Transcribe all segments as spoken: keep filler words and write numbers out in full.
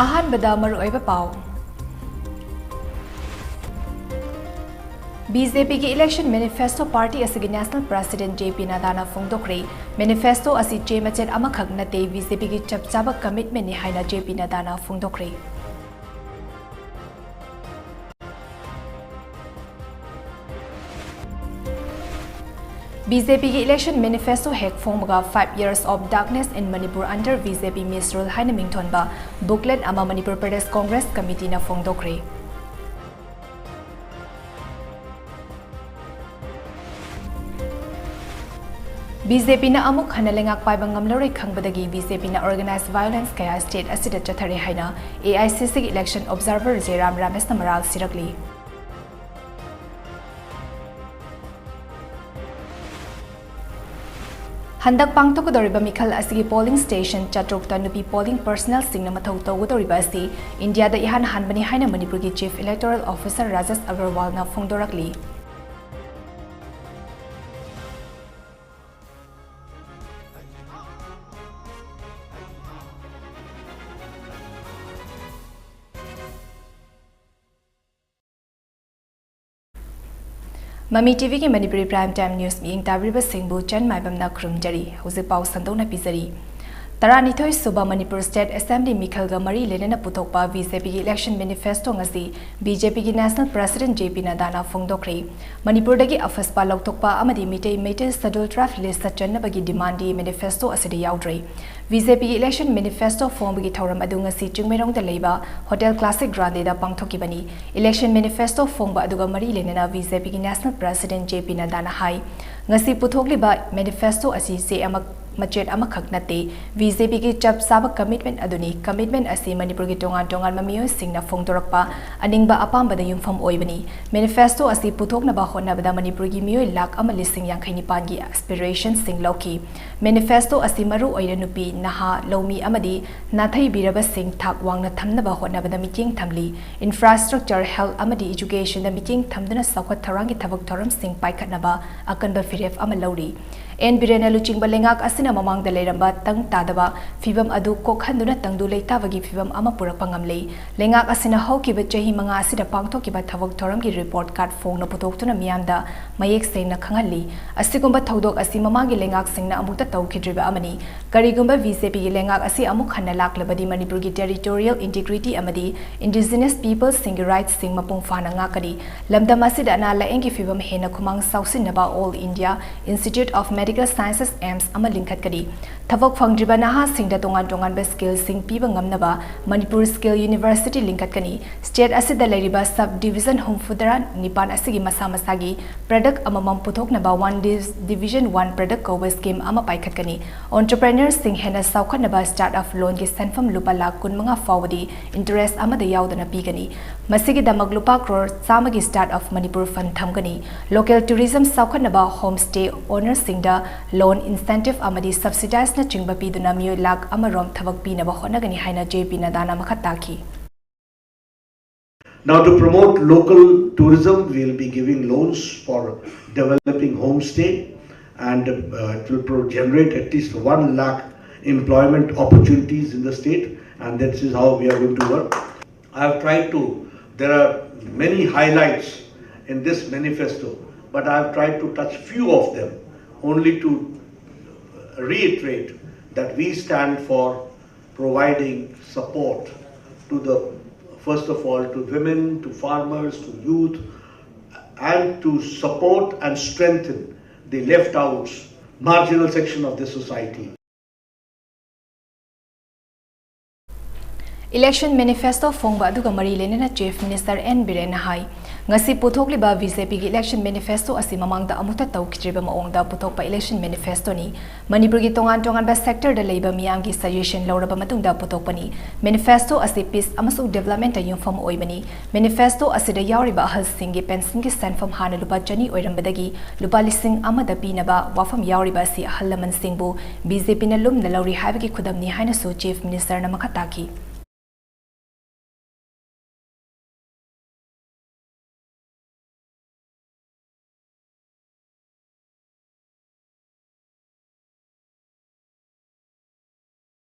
ꯑꯍꯥꯟꯕꯗ ꯃꯔꯨꯑꯣꯏꯕ ꯄꯥꯎ꯫ ꯕꯤ ꯖꯦ ꯄꯤꯒꯤ election manifesto party ꯑꯁꯤꯒꯤ national president J P Naddaꯅ ꯐꯣꯡꯗꯣꯛꯈ꯭ꯔꯦ꯫ Manifesto ꯑꯁꯤ ꯆꯦ ꯃꯆꯦꯠ ꯑꯃꯈꯛ ꯅꯠꯇꯦ, B J Pꯒꯤ ꯆꯞ ꯆꯥꯕ commitmentꯅꯤ ꯍꯥꯏꯅ J P Naddaꯅ ꯐꯣꯡꯗꯣꯛꯈ꯭ꯔꯦ꯫ B J Pꯒꯤ election manifesto ꯍꯦꯛ ꯐꯣꯡꯕꯒ Five Years of Darkness in Manipur under B J P Misrule ꯍꯥꯏꯅ ꯃꯤꯡꯊꯣꯟꯕ booklet ꯑꯃ Manipur Pradesh Congress Committeeꯅ ꯐꯣꯡꯗꯣꯛꯈ꯭ꯔꯦ꯫ B J Pꯅ ꯑꯃꯨꯛ ꯍꯟꯅ ꯂꯩꯉꯥꯛ ꯄꯥꯏꯕ ꯉꯝꯂꯔꯣꯏ ꯈꯪꯕꯗꯒꯤ B J Pꯅ organized violence ꯀꯌꯥ state ꯑꯁꯤꯗ ꯆꯠꯊꯔꯦ ꯍꯥꯏꯅ A I C Cꯒꯤ election observer ꯖꯦꯔꯥꯝ ꯔꯥꯃꯦꯁꯅ ꯃꯔꯥꯜ ꯁꯤꯔꯛꯂꯤ꯫ ꯍꯟꯗꯛ ꯄꯥꯡꯊꯣꯛꯀꯗꯧꯔꯤꯕ ꯃꯤꯈꯜ ꯑꯁꯤꯒꯤ polling station ꯆꯥꯇ꯭ꯔꯨꯛꯇ ꯅꯨꯄꯤ polling personnelꯁꯤꯡꯅ ꯃꯊꯧ ꯇꯧꯒꯗꯧꯔꯤꯕ ꯑꯁꯤ ꯏꯟꯗꯤꯌꯥꯗ ꯏꯍꯥꯟ ꯍꯥꯟꯕꯅꯤ ꯍꯥꯏꯅ ꯃꯅꯤꯄꯨꯔꯒꯤ Chief Electoral Officer ꯔꯥꯖꯦꯁ ꯑꯒꯔꯋꯥꯜꯅ ꯐꯣꯡꯗꯣꯔꯛꯂꯤ꯫ ꯃꯃꯤ ꯇꯤꯚꯤꯒꯤ ꯃꯅꯤꯄꯨꯔꯤ prime time news ꯃꯤꯠꯌꯦꯡ ꯇꯥꯕꯤꯔꯤꯕꯁꯤꯡꯕꯨ ꯆꯟ ꯃꯥꯏꯕꯝꯅ ꯈꯨꯔꯨꯝꯖꯔꯤ꯫ ꯍꯧꯖꯤꯛ ꯄꯥꯎ ꯁꯟꯗꯣꯛꯅ ꯄꯤꯖꯔꯤ꯫ ꯇꯔꯥꯅꯤꯊꯣꯏ ꯁꯨꯕ ꯃꯅꯤꯄꯨꯔ State Assembly ꯃꯤꯈꯜꯒ ꯃꯔꯤ ꯂꯩꯅꯅ ꯄꯨꯊꯣꯛꯄ B J Pꯒꯤ election manifesto ꯉꯁꯤ B J Pꯒꯤ national president J P Naddaꯅ ꯐꯣꯡꯗꯣꯛꯈ꯭ꯔꯦ꯫ ꯃꯅꯤꯄꯨꯔꯗꯒꯤ ꯑꯐꯁꯄꯥ ꯂꯧꯊꯣꯛꯄ ꯑꯃꯗꯤ Meitei Meitei schedule twelve listꯇ ꯆꯟꯅꯕꯒꯤ demandꯗꯤ manifesto ꯑꯁꯤꯗ ꯌꯥꯎꯗ꯭ꯔꯦ꯫ B J Pꯒꯤ election manifesto ꯐꯣꯡꯕꯒꯤ ꯊꯧꯔꯝ ꯑꯗꯨ ꯉꯁꯤ ꯆꯤꯡꯃꯩꯔꯣꯡꯗ ꯂꯩꯕ Hotel Classic Grandeꯗ ꯄꯥꯡꯊꯣꯛꯈꯤꯕꯅꯤ꯫ Election manifesto ꯐꯣꯡꯕ ꯑꯗꯨꯒ ꯃꯔꯤ ꯂꯩꯅꯅ B J Pꯒꯤ national president J P Naddaꯅ ꯍꯥꯏ, ꯉꯁꯤ ꯄꯨꯊꯣꯛꯂꯤꯕ manifesto ꯑꯁꯤ ꯆꯦ ꯑꯃ, ꯃꯆꯦꯠ ꯑꯃꯈꯛ ꯅꯠꯇꯦ, B J Pꯒꯤ ꯆꯞ ꯆꯥꯕ commitment ꯑꯗꯨꯅꯤ꯫ Commitment ꯑꯁꯤ ꯃꯅꯤꯄꯨꯔꯒꯤ ꯇꯣꯉꯥꯟ ꯇꯣꯉꯥꯟꯕ ꯃꯤꯑꯣꯏꯁꯤꯡꯅ ꯐꯣꯡꯗꯣꯔꯛꯄ ꯑꯅꯤꯡꯕ ꯑꯄꯥꯝꯕꯗ ꯌꯨꯝꯐꯝ ꯑꯣꯏꯕꯅꯤ꯫ Manifesto ꯑꯁꯤ ꯄꯨꯊꯣꯛꯅꯕ ꯍꯣꯠꯅꯕꯗ ꯃꯅꯤꯄꯨꯔꯒꯤ ꯃꯤꯑꯣꯏ ꯂꯥꯈ ꯑꯃ ꯂꯤꯁꯤꯡ ꯌꯥꯡꯈꯩ ꯅꯤꯄꯥꯟꯒꯤ aspirationꯁꯤꯡ ꯂꯧꯈꯤ꯫ Manifesto ꯑꯁꯤ ꯃꯔꯨ ꯑꯣꯏꯅ ꯅꯨꯄꯤ, ꯅꯍꯥ, ꯂꯧꯃꯤ ꯑꯃꯗꯤ ꯅꯥꯊꯩꯕꯤꯔꯕꯁꯤꯡ ꯊꯥꯛ ꯋꯥꯡꯅ ꯊꯝꯅꯕ ꯍꯣꯠꯅꯕꯗ ꯃꯤꯠꯌꯦꯡ ꯊꯝꯂꯤ꯫ Infrastructure, health ꯑꯃꯗꯤ educationꯗ ꯃꯤꯠꯌꯦꯡ ꯊꯝꯗꯨꯅ ꯆꯥꯎꯈꯠ ꯊꯧꯔꯥꯡꯒꯤ ꯊꯕꯛ ꯊꯧꯔꯝꯁꯤꯡ ꯄꯥꯏꯈꯠꯅꯕ ꯑꯀꯟꯕ ꯐꯤꯔꯦꯞ ꯑꯃ ꯂꯧꯔꯤ꯫ ꯑꯦꯟ ꯕꯤꯔꯦꯟꯅ ꯂꯨꯆꯤꯡꯕ ꯂꯩꯉꯥꯛ ꯑꯁꯤꯅ ꯃꯃꯥꯡꯗ ꯂꯩꯔꯝꯕ ꯇꯪ ꯇꯥꯗꯕ ꯐꯤꯕꯝ ꯑꯗꯨ ꯀꯣꯛꯍꯟꯗꯨꯅ ꯇꯪꯗꯨ ꯂꯩꯇꯥꯕꯒꯤ ꯐꯤꯕꯝ ꯑꯃ ꯄꯨꯔꯛꯄ ꯉꯝꯂꯦ꯫ ꯂꯩꯉꯥꯛ ꯑꯁꯤꯅ ꯍꯧꯈꯤꯕ ꯆꯍꯤ ꯃꯉꯥ ꯑꯁꯤꯗ ꯄꯥꯡꯊꯣꯛꯈꯤꯕ ꯊꯕꯛ ꯊꯧꯔꯝꯒꯤ ꯔꯤꯄꯣꯔꯠ ꯀꯥꯔꯗ ꯐꯣꯡꯅ ꯄꯨꯊꯣꯛꯇꯨꯅ ꯃꯤꯌꯥꯝꯗ ꯃꯌꯦꯛ ꯁꯦꯡꯅ ꯈꯪꯍꯜꯂꯤ꯫ ꯑꯁꯤꯒꯨꯝꯕ ꯊꯧꯗꯣꯛ ꯑꯁꯤ ꯃꯃꯥꯡꯒꯤ ꯂꯩꯉꯥꯛꯁꯤꯡꯅ ꯑꯃꯨꯛꯇ ꯇꯧꯈꯤꯗ꯭ꯔꯤꯕ ꯑꯃꯅꯤ꯫ ꯀꯔꯤꯒꯨꯝꯕ ꯕꯤ ꯖꯦ ꯄꯤꯒꯤ ꯂꯩꯉꯥꯛ ꯑꯁꯤ ꯑꯃꯨꯛ ꯍꯟꯅ ꯂꯥꯛꯂꯕꯗꯤ ꯃꯅꯤꯄꯨꯔꯒꯤ territorial integrity ꯑꯃꯗꯤ indigenous peopleꯁꯤꯡꯒꯤ rightꯁꯤꯡ ꯃꯄꯨꯡ ꯐꯥꯅ ꯉꯥꯛꯀꯅꯤ꯫ ꯂꯝꯗꯝ ꯑꯁꯤꯗ ꯑꯅꯥ ꯂꯥꯌꯦꯡꯒꯤ ꯐꯤꯕꯝ ꯍꯦꯟꯅ ꯈꯨꯃꯥꯡ ꯆꯥꯎꯁꯤꯟꯅꯕ All India Institute of Medical Sciences, AIIMS, ꯑꯃ ꯂꯤꯡꯈꯠꯀꯅꯤ꯫ ꯊꯕꯛ ꯐꯪꯗ꯭ꯔꯤꯕ ꯅꯍꯥꯁꯤꯡꯗ ꯇꯣꯉꯥꯟ ꯇꯣꯉꯥꯟꯕ skillꯁꯤꯡ ꯄꯤꯕ ꯉꯝꯅꯕ ꯃꯅꯤꯄꯨꯔ Skill University ꯂꯤꯡꯈꯠꯀꯅꯤ꯫ State ꯑꯁꯤꯗ ꯂꯩꯔꯤꯕ sub division ꯍꯨꯝꯐꯨꯇꯔꯥ ꯅꯤꯄꯥꯟ ꯑꯁꯤꯒꯤ ꯃꯁꯥ ꯃꯁꯥꯒꯤ product ꯑꯃꯃꯝ ꯄꯨꯊꯣꯛꯅꯕ One Div-, Division One Product ꯀꯧꯕ scheme ꯑꯃ ꯄꯥꯏꯈꯠꯀꯅꯤ꯫ Entrepreneurꯁꯤꯡ ꯍꯦꯟꯅ ꯆꯥꯎꯈꯠꯅꯕ start-up loanꯒꯤ ꯁꯦꯟꯐꯝ ꯂꯨꯄꯥ ꯂꯥꯈ ꯀꯨꯟꯃꯉꯥ ꯐꯥꯎꯕꯗꯤ interest ꯑꯃꯗ ꯌꯥꯎꯗꯅ ꯄꯤꯒꯅꯤ꯫ ꯃꯁꯤꯒꯤꯗꯃꯛ ꯂꯨꯄꯥ ꯀ꯭ꯔꯣꯔ ꯆꯥꯝꯃꯒꯤ Start-up Manipur Fund ꯊꯝꯒꯅꯤ꯫ Local tourism ꯆꯥꯎꯈꯠꯅꯕ homestay ownerꯁꯤꯡꯗ loan incentive ꯑꯃꯗꯤ subsidizeꯅꯆꯤꯡꯕ ꯄꯤꯗꯨꯅ ꯃꯤꯑꯣꯏ ꯂꯥꯈ ꯑꯃꯔꯣꯝ ꯊꯕꯛ ꯄꯤꯅꯕ ꯍꯣꯠꯅꯒꯅꯤ ꯍꯥꯏꯅ ꯖꯦ ꯄꯤ ꯅꯗꯥꯅ ꯃꯈꯥ ꯇꯥꯈꯤ꯫ Now, to promote local tourism, we'll be giving loans for developing homestay, and uh, it will pro- generate at least one lakh employment opportunities in the state, and that is how we are going to work. I have tried to, there are many highlights in this manifesto, but I have tried to touch few of them, only to reiterate that we stand for providing support to the, first of all, to women, to farmers, to youth, and to support and strengthen the left outs, marginal section of the society. Election manifesto ꯐꯣꯡꯕ ꯑꯗꯨꯒ ꯃꯔꯤ ꯂꯩꯅꯅ Chief Minister and ꯕꯤꯔꯦꯟꯅ ꯍꯥꯏ, ꯉꯁꯤ ꯄꯨꯊꯣꯛꯂꯤꯕ B J ꯄꯤꯒꯤ election manifesto ꯑꯁꯤ ꯃꯃꯥꯡꯗ ꯑꯃꯨꯛꯇ ꯇꯧꯈꯤꯗ꯭ꯔꯤꯕ ꯃꯑꯣꯡꯗ ꯄꯨꯊꯣꯛꯄ election manifestoꯅꯤ꯫ ꯃꯅꯤꯄꯨꯔꯒꯤ ꯇꯣꯉꯥꯟ ꯇꯣꯉꯥꯟꯕ sectorꯗ ꯂꯩꯕ ꯃꯤꯌꯥꯝꯒꯤ suggestion ꯂꯧꯔꯕ ꯃꯇꯨꯡꯗ ꯄꯨꯊꯣꯛꯄꯅꯤ꯫ Manifesto ꯑꯁꯤ peace ꯑꯃꯁꯨꯡ developmentꯇ ꯌꯨꯝꯐꯝ ꯑꯣꯏꯕꯅꯤ꯫ Manifesto ꯑꯁꯤꯗ ꯌꯥꯎꯔꯤꯕ ꯑꯍꯜꯁꯤꯡꯒꯤ pensionꯒꯤ ꯁꯦꯟꯐꯝ ꯍꯥꯟꯅ ꯂꯨꯄꯥ ꯆꯅꯤ ꯑꯣꯏꯔꯝꯕꯗꯒꯤ ꯂꯨꯄꯥ ꯂꯤꯁꯤꯡ ꯑꯃꯗ ꯄꯤꯅꯕ ꯋꯥꯐꯝ ꯌꯥꯎꯔꯤꯕ ꯑꯁꯤ ꯑꯍꯜ ꯂꯃꯟꯁꯤꯡꯕꯨ ꯕꯤ ꯖꯦ ꯄꯤꯅ ꯂꯨꯝꯅ ꯂꯧꯔꯤ ꯍꯥꯏꯕꯒꯤ ꯈꯨꯗꯝꯅꯤ ꯍꯥꯏꯅꯁꯨ Chief Ministerꯅ ꯃꯈꯥ ꯇꯥꯈꯤ꯫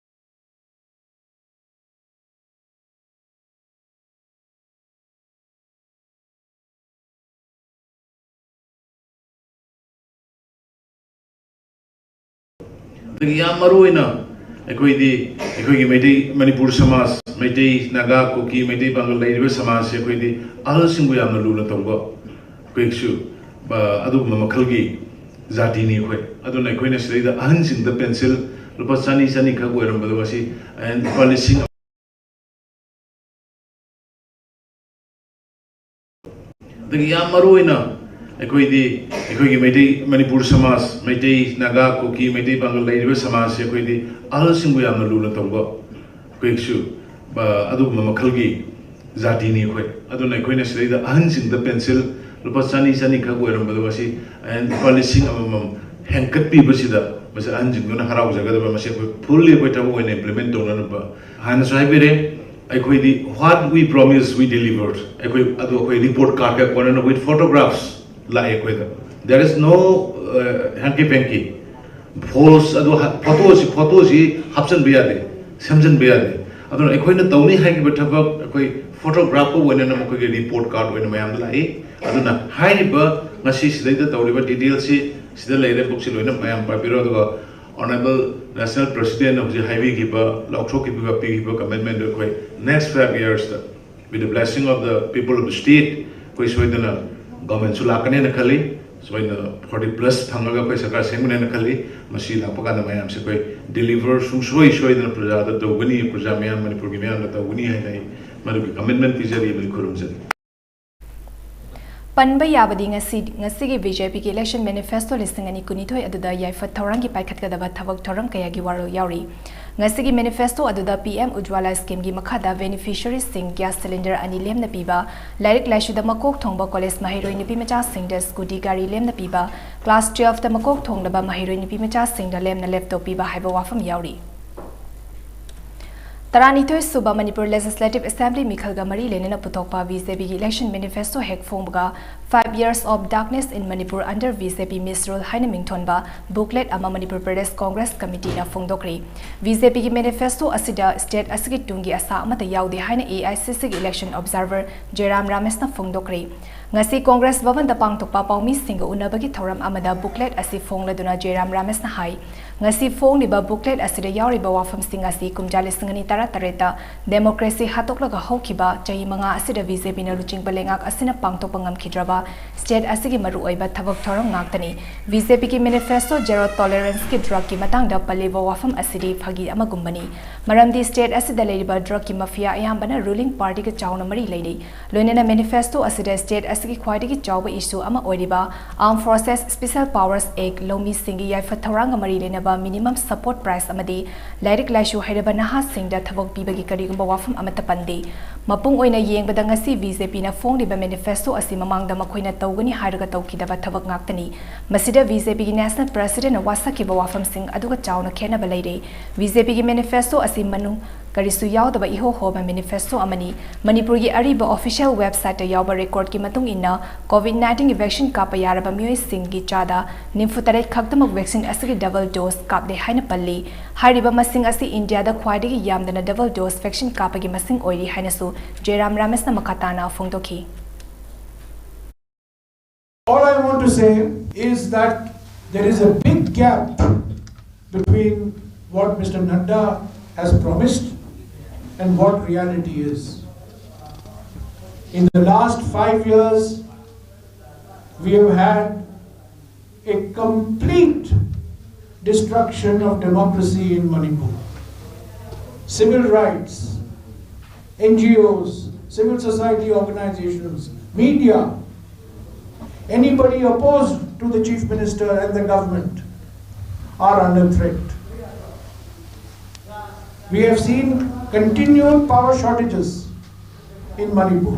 ꯑꯗꯒꯤ ꯌꯥꯝ ꯃꯔꯨ ꯑꯣꯏꯅ ꯑꯩꯈꯣꯏꯗꯤ, ꯑꯩꯈꯣꯏꯒꯤ ꯃꯩꯇꯩ, ꯃꯅꯤꯄꯨꯔ ꯁꯃꯥꯖ, ꯃꯩꯇꯩ, ꯅꯥꯒꯥ, ꯀꯨꯀꯤ, ꯃꯩꯇꯩ, ꯄꯥꯡꯒꯜ ꯂꯩꯔꯤꯕ ꯁꯃꯥꯖꯁꯦ ꯑꯩꯈꯣꯏꯗꯤ ꯑꯍꯜꯁꯤꯡꯕꯨ ꯌꯥꯝꯅ ꯂꯨꯅ ꯇꯧꯕ, ꯑꯩꯈꯣꯏꯁꯨ, ꯑ, ꯑꯗꯨꯒꯨꯝꯕ ꯃꯈꯜꯒꯤ ꯖꯥꯇꯤꯅꯤ ꯑꯩꯈꯣꯏ꯫ ꯑꯗꯨꯅ ꯑꯩꯈꯣꯏꯅ ꯁꯤꯗꯩꯗ ꯑꯍꯟꯁꯤꯡꯗ ꯄꯦꯟꯁꯤꯜ ꯂꯨꯄꯥ ꯆꯅꯤ, ꯆꯅꯤꯈꯛ ꯑꯣꯏꯔꯝꯕꯗꯣ ꯉꯁꯤ, ꯑ, ꯂꯨꯄꯥ ꯂꯤꯁꯤꯡ ꯑꯗꯒꯤ ꯌꯥꯝ ꯃꯔꯨ ꯑꯣꯏꯅ ꯑꯩꯈꯣꯏꯗꯤ, ꯑꯩꯈꯣꯏꯒꯤ ꯃꯩꯇꯩ, ꯃꯅꯤꯄꯨꯔ ꯁꯃꯥꯖ, ꯃꯩꯇꯩ, ꯅꯥꯒꯥ, ꯀꯨꯀꯤ, ꯃꯩꯇꯩ, ꯄꯥꯡꯒꯜ ꯂꯩꯔꯤꯕ ꯁꯃꯥꯖꯁꯦ ꯑꯩꯈꯣꯏꯗꯤ ꯑꯍꯜꯁꯤꯡꯕꯨ ꯌꯥꯝꯅ ꯂꯨꯅ ꯇꯧꯕ, ꯑꯩꯈꯣꯏꯁꯨ, ꯑ, ꯑꯗꯨꯒꯨꯝꯕ ꯃꯈꯜꯒꯤ ꯖꯥꯇꯤꯅꯤ ꯑꯩꯈꯣꯏ꯫ ꯑꯗꯨꯅ ꯑꯩꯈꯣꯏꯅ ꯁꯤꯗꯩꯗ ꯑꯍꯟꯁꯤꯡꯗ ꯄꯦꯟꯁꯤꯜ ꯂꯨꯄꯥ ꯆꯅꯤ, ꯆꯅꯤꯈꯛ ꯑꯣꯏꯔꯝꯕꯗꯣ ꯉꯁꯤ, ꯑ, ꯂꯨꯄꯥ ꯂꯤꯁꯤꯡ ꯑꯃꯃꯝ ꯍꯦꯟꯒꯠꯄꯤꯕꯁꯤꯗ ꯃꯁꯤ ꯑꯍꯟꯁꯤꯡꯗꯨꯅ ꯍꯔꯥꯎꯖꯒꯗꯕ, ꯃꯁꯤ ꯑꯩꯈꯣꯏ fully ꯑꯩꯈꯣꯏ ꯊꯕꯛ ꯑꯣꯏꯅ implement ꯇꯧꯅꯅꯕ꯫ ꯍꯥꯟꯅꯁꯨ ꯍꯥꯏꯕꯤꯔꯦ, ꯑꯩꯈꯣꯏꯗꯤ what we promise we deliver꯫ ꯑꯩꯈꯣꯏ ꯑꯗꯨ ꯑꯩꯈꯣꯏ report card ꯀ ꯀꯣꯟꯅꯅ with photographs ꯂꯥꯛꯑꯦ ꯑꯩꯈꯣꯏꯗ꯫ There is no, uh, hanky panky, false꯫ ꯑꯗꯨ ꯍꯥ-, photo ꯁꯤ, photo ꯁꯤ ꯍꯥꯞꯆꯤꯟꯕ ꯌꯥꯗꯦ, ꯁꯦꯝꯖꯤꯟꯕ ꯌꯥꯗꯦ꯫ ꯑꯗꯨꯅ ꯑꯩꯈꯣꯏꯅ ꯇꯧꯅꯤ ꯍꯥꯏꯈꯤꯕ ꯊꯕꯛ ꯑꯩꯈꯣꯏ photograph ꯀ ꯑꯣꯏꯅꯅ ꯃꯈꯣꯏꯒꯤ report card ꯑꯣꯏꯅ ꯃꯌꯥꯝꯗ ꯂꯥꯛꯏ꯫ ꯑꯗꯨꯅ ꯍꯥꯏꯔꯤꯕ ꯉꯁꯤ ꯁꯤꯗꯩꯗ ꯇꯧꯔꯤꯕ detail ꯁꯤ ꯁꯤꯗ ꯂꯩꯔꯦ, book ꯁꯤ ꯂꯣꯏꯅ ꯃꯌꯥꯝ ꯄꯥꯕꯤꯔꯣ꯫ ꯑꯗꯨꯒ Honourable National President ꯅ ꯍꯧꯖꯤꯛ ꯍꯥꯏꯕꯤꯈꯤꯕ, ꯂꯥꯎꯊꯣꯛꯈꯤꯕ, ꯄꯤꯈꯤꯕ commitment ꯗꯨ ꯑꯩꯈꯣꯏ next five years ꯇ, with the blessing of the people of the state, ꯑꯩꯈꯣꯏ ꯁꯣꯏꯗꯅ government ꯁꯨ ꯂꯥꯛꯀꯅꯦꯅ ꯈꯜꯂꯤ꯫ ꯁꯣꯏꯗꯅ forty plus ꯐꯪꯉꯒ ꯑꯩꯈꯣꯏ ꯁꯔꯀꯥꯔ ꯁꯦꯝꯒꯅꯦꯅ ꯈꯜꯂꯤ꯫ ꯃꯁꯤ ꯂꯥꯛꯄ ꯀꯥꯟꯗ ꯃꯌꯥꯝꯁꯦ ꯑꯩꯈꯣꯏ deliver ꯁꯨꯡꯁꯣꯏ ꯁꯣꯏꯗꯅ ꯄ꯭ꯔꯖꯥꯗ ꯇꯧꯒꯅꯤ, ꯄ꯭ꯔꯖꯥ ꯃꯤꯌꯥꯝ, ꯃꯅꯤꯄꯨꯔꯒꯤ ꯃꯤꯌꯥꯝꯗ ꯇꯧꯒꯅꯤ ꯍꯥꯏꯅ ꯑꯩ ꯃꯗꯨꯒꯤ commitment ꯄꯤꯖꯔꯤ ꯑꯃꯗꯤ ꯈꯨꯔꯨꯝꯖꯔꯤ꯫ ꯄꯟꯕ ꯌꯥꯕꯗꯤ ꯉꯁꯤ, ꯉꯁꯤꯒꯤ ꯕꯤ ꯖꯦ ꯄꯤꯒꯤ election manifesto ꯂꯤꯁꯤꯡ ꯑꯅꯤ ꯀꯨꯟꯅꯤꯊꯣꯏ ꯑꯗꯨꯗ ꯌꯥꯏꯐ ꯊꯧꯔꯥꯡꯒꯤ ꯄꯥꯏꯈꯠꯀꯗꯕ ꯊꯕꯛ ꯊꯧꯔꯝ ꯀꯌꯥꯒꯤ ꯋꯥꯔꯣꯜ ꯌꯥꯎꯔꯤ꯫ ꯉꯁꯤꯒꯤ manifesto ꯑꯗꯨꯗ ꯄꯤ ꯑꯦꯝ ꯎꯖ꯭ꯋꯥꯂꯥ scheme ꯒꯤ ꯃꯈꯥꯗ beneficiaries ꯁꯤꯡ gas cylinder ꯑꯅꯤ ꯂꯦꯝꯅ ꯄꯤꯕ, ꯂꯥꯏꯔꯤꯛ ꯂꯥꯏꯁꯨꯗ ꯃꯀꯣꯛ ꯊꯣꯡꯕ college ꯃꯍꯩꯔꯣꯏ ꯅꯨꯄꯤ ꯃꯆꯥꯁꯤꯡꯗ scooty ꯒꯥꯔꯤ ꯂꯦꯝꯅ ꯄꯤꯕ, class twelve ꯇ ꯃꯀꯣꯛ ꯊꯣꯡꯂꯕ ꯃꯍꯩꯔꯣꯏ ꯅꯨꯄꯤ ꯃꯆꯥꯁꯤꯡꯗ ꯂꯦꯝꯅ laptop ꯄꯤꯕ ꯍꯥꯏꯕ ꯋꯥꯐꯝ ꯌꯥꯎꯔꯤ꯫ ꯇꯔꯥꯅꯤꯊꯣꯏ ꯁꯨꯕ ꯃꯅꯤꯄꯨꯔ Legislative Assembly ꯃꯤꯈꯜꯒ ꯃꯔꯤ ꯂꯩꯅꯅ ꯄꯨꯊꯣꯛꯄ ꯕꯤ ꯖꯦ ꯄꯤꯒꯤ election manifesto ꯍꯦꯛ ꯐꯣꯡꯕꯒ Five Years of Darkness in Manipur under B J P Misrule ꯍꯥꯏꯅ ꯃꯤꯡꯊꯣꯟꯕ booklet ꯑꯃ Manipur Pradesh Congress ꯀꯃꯤꯇꯤꯅ ꯐꯣꯡꯗꯣꯛꯈ꯭ꯔꯤ꯫ B J Pꯒꯤ manifesto ꯑꯁꯤꯗ state ꯑꯁꯤꯒꯤ ꯇꯨꯡꯒꯤ ꯑꯁꯥ ꯑꯃꯠꯇ ꯌꯥꯎꯗꯦ ꯍꯥꯏꯅ A I C Cꯒꯤ election observer ꯖꯦꯔꯥꯝ ꯔꯥꯃꯦꯁꯅ ꯐꯣꯡꯗꯣꯛꯈ꯭ꯔꯤ꯫ ꯉꯁꯤ ꯀꯣꯡꯒ꯭ꯔꯦꯁ ꯚꯕꯟꯗ ꯄꯥꯡꯊꯣꯛꯄ ꯄꯥꯎꯃꯤꯁꯤꯡꯒ ꯎꯅꯕꯒꯤ ꯊꯧꯔꯝ ꯑꯃꯗ booklet ꯑꯁꯤ ꯐꯣꯡꯂꯗꯨꯅ ꯖꯦꯔꯥꯝ ꯔꯥꯃꯦꯁꯅ ꯍꯥꯏ, ꯉꯁꯤ ꯐꯣꯡꯂꯤꯕ booklet ꯑꯁꯤꯗ ꯌꯥꯎꯔꯤꯕ ꯋꯥꯐꯝꯁꯤꯡ ꯑꯁꯤ ꯀꯨꯝꯖꯥ ꯂꯤꯁꯤꯡ ꯑꯅꯤ ꯇꯔꯥꯇꯔꯦꯠꯇ democracy ꯍꯥꯠꯇꯣꯛꯂꯒ ꯍꯧꯈꯤꯕ ꯆꯍꯤ ꯃꯉꯥ ꯑꯁꯤꯗ B J Pꯅ ꯂꯨꯆꯤꯡꯕ ꯂꯩꯉꯥꯛ ꯑꯁꯤꯅ ꯄꯥꯡꯊꯣꯛꯄ ꯉꯝꯈꯤꯗ꯭ꯔꯕ state ꯑꯁꯤꯒꯤ ꯃꯔꯨꯑꯣꯏꯕ ꯊꯕꯛ ꯊꯧꯔꯝ ꯉꯥꯛꯇꯅꯤ꯫ B J Pꯒꯤ manifesto zero toleranceꯀꯤ drugꯀꯤ ꯃꯇꯥꯡꯗ ꯄꯜꯂꯤꯕ ꯋꯥꯐꯝ ꯑꯁꯤꯗꯤ ꯐꯥꯒꯤ ꯑꯃꯒꯨꯝꯕꯅꯤ꯫ ꯃꯔꯝꯗꯤ state ꯑꯁꯤꯗ ꯂꯩꯔꯤꯕ drugꯀꯤ mafia ꯑꯌꯥꯝꯕꯅ ruling partyꯒ ꯆꯥꯎꯅ ꯃꯔꯤ ꯂꯩꯅꯩ꯫ ꯂꯣꯏꯅꯅ manifesto ꯑꯁꯤꯗ state ꯑꯁꯤꯒꯤ ꯈ꯭ꯋꯥꯏꯗꯒꯤ ꯆꯥꯎꯕ issue ꯑꯃ ꯑꯣꯏꯔꯤꯕ Armed Forces Special Powers Act ꯂꯧꯃꯤꯁꯤꯡꯒꯤ ꯌꯥꯏꯐ ꯊꯧꯔꯥꯡꯒ ꯃꯔꯤ ꯂꯩꯅꯕ minimum support price ꯑꯃꯗꯤ ꯂꯥꯏꯔꯤꯛ ꯂꯥꯏꯁꯨ ꯍꯩꯔꯕ ꯅꯍꯥꯁꯤꯡꯗ ꯊꯕꯛ ꯄꯤꯕꯒꯤ ꯀꯔꯤꯒꯨꯝꯕ ꯋꯥꯐꯝ ꯑꯃꯠꯇ ꯄꯟꯗꯦ꯫ ꯃꯄꯨꯡ ꯑꯣꯏꯅ ꯌꯦꯡꯕꯗ ꯉꯁꯤ B J Pꯅ ꯐꯣꯡꯂꯤꯕ manifesto ꯑꯁꯤ ꯃꯃꯥꯡꯗ ꯃꯈꯣꯏꯅ ꯇꯧꯒꯅꯤ ꯍꯥꯏꯔꯒ ꯇꯧꯈꯤꯗꯕ ꯊꯕꯛ ꯉꯥꯛꯇꯅꯤ꯫ ꯃꯁꯤꯗ B J Pꯒꯤ national presidentꯅ ꯋꯥꯁꯛꯈꯤꯕ ꯋꯥꯐꯝꯁꯤꯡ ꯑꯗꯨꯒ ꯆꯥꯎꯅ ꯈꯦꯠꯅꯕ ꯂꯩꯔꯦ꯫ B J Pꯒꯤ manifesto ꯑꯁꯤ ꯃꯅꯨꯡ ꯀꯔꯤꯁꯨ ꯌꯥꯎꯗꯕ ꯏꯍꯣ ꯍꯣꯕ manifesto ꯑꯃꯅꯤ꯫ ꯃꯅꯤꯄꯨꯔꯒꯤ ꯑꯔꯤꯕ official websiteꯇ ꯌꯥꯎꯕ recordꯀꯤ ꯃꯇꯨꯡ ꯏꯟꯅ, COVID nineteenꯒꯤ vaccine ꯀꯥꯞꯄ ꯌꯥꯔꯕ ꯃꯤꯑꯣꯏꯁꯤꯡꯒꯤ ꯆꯥꯗ ꯅꯤꯐꯨ ꯇꯔꯦꯠ ꯈꯛꯇꯃꯛ vaccine ꯑꯁꯤꯒꯤ double dose ꯀꯥꯞꯂꯦ ꯍꯥꯏꯅ ꯄꯜꯂꯤ꯫ ꯍꯥꯏꯔꯤꯕ ꯃꯁꯤꯡ ꯑꯁꯤ ꯏꯟꯗꯤꯌꯥꯗ ꯈ꯭ꯋꯥꯏꯗꯒꯤ ꯌꯥꯝꯗꯅ double dose vaccine ꯀꯥꯞꯄꯒꯤ ꯃꯁꯤꯡ ꯑꯣꯏꯔꯤ ꯍꯥꯏꯅꯁꯨ ꯖꯦꯔꯥꯝ ꯔꯥꯃꯦꯁꯅ ꯃꯈꯥ ꯇꯥꯅ ꯐꯣꯡꯗꯣꯛꯈꯤ꯫ All I want to say is that there is a big gap between what Mister Nadda has promised and what reality is. In the last five years, we have had a complete destruction of democracy in Manipur. Civil rights, N G Os, civil society organizations, media, anybody opposed to the Chief Minister and the government are under threat. We have seen continued power shortages in Manipur.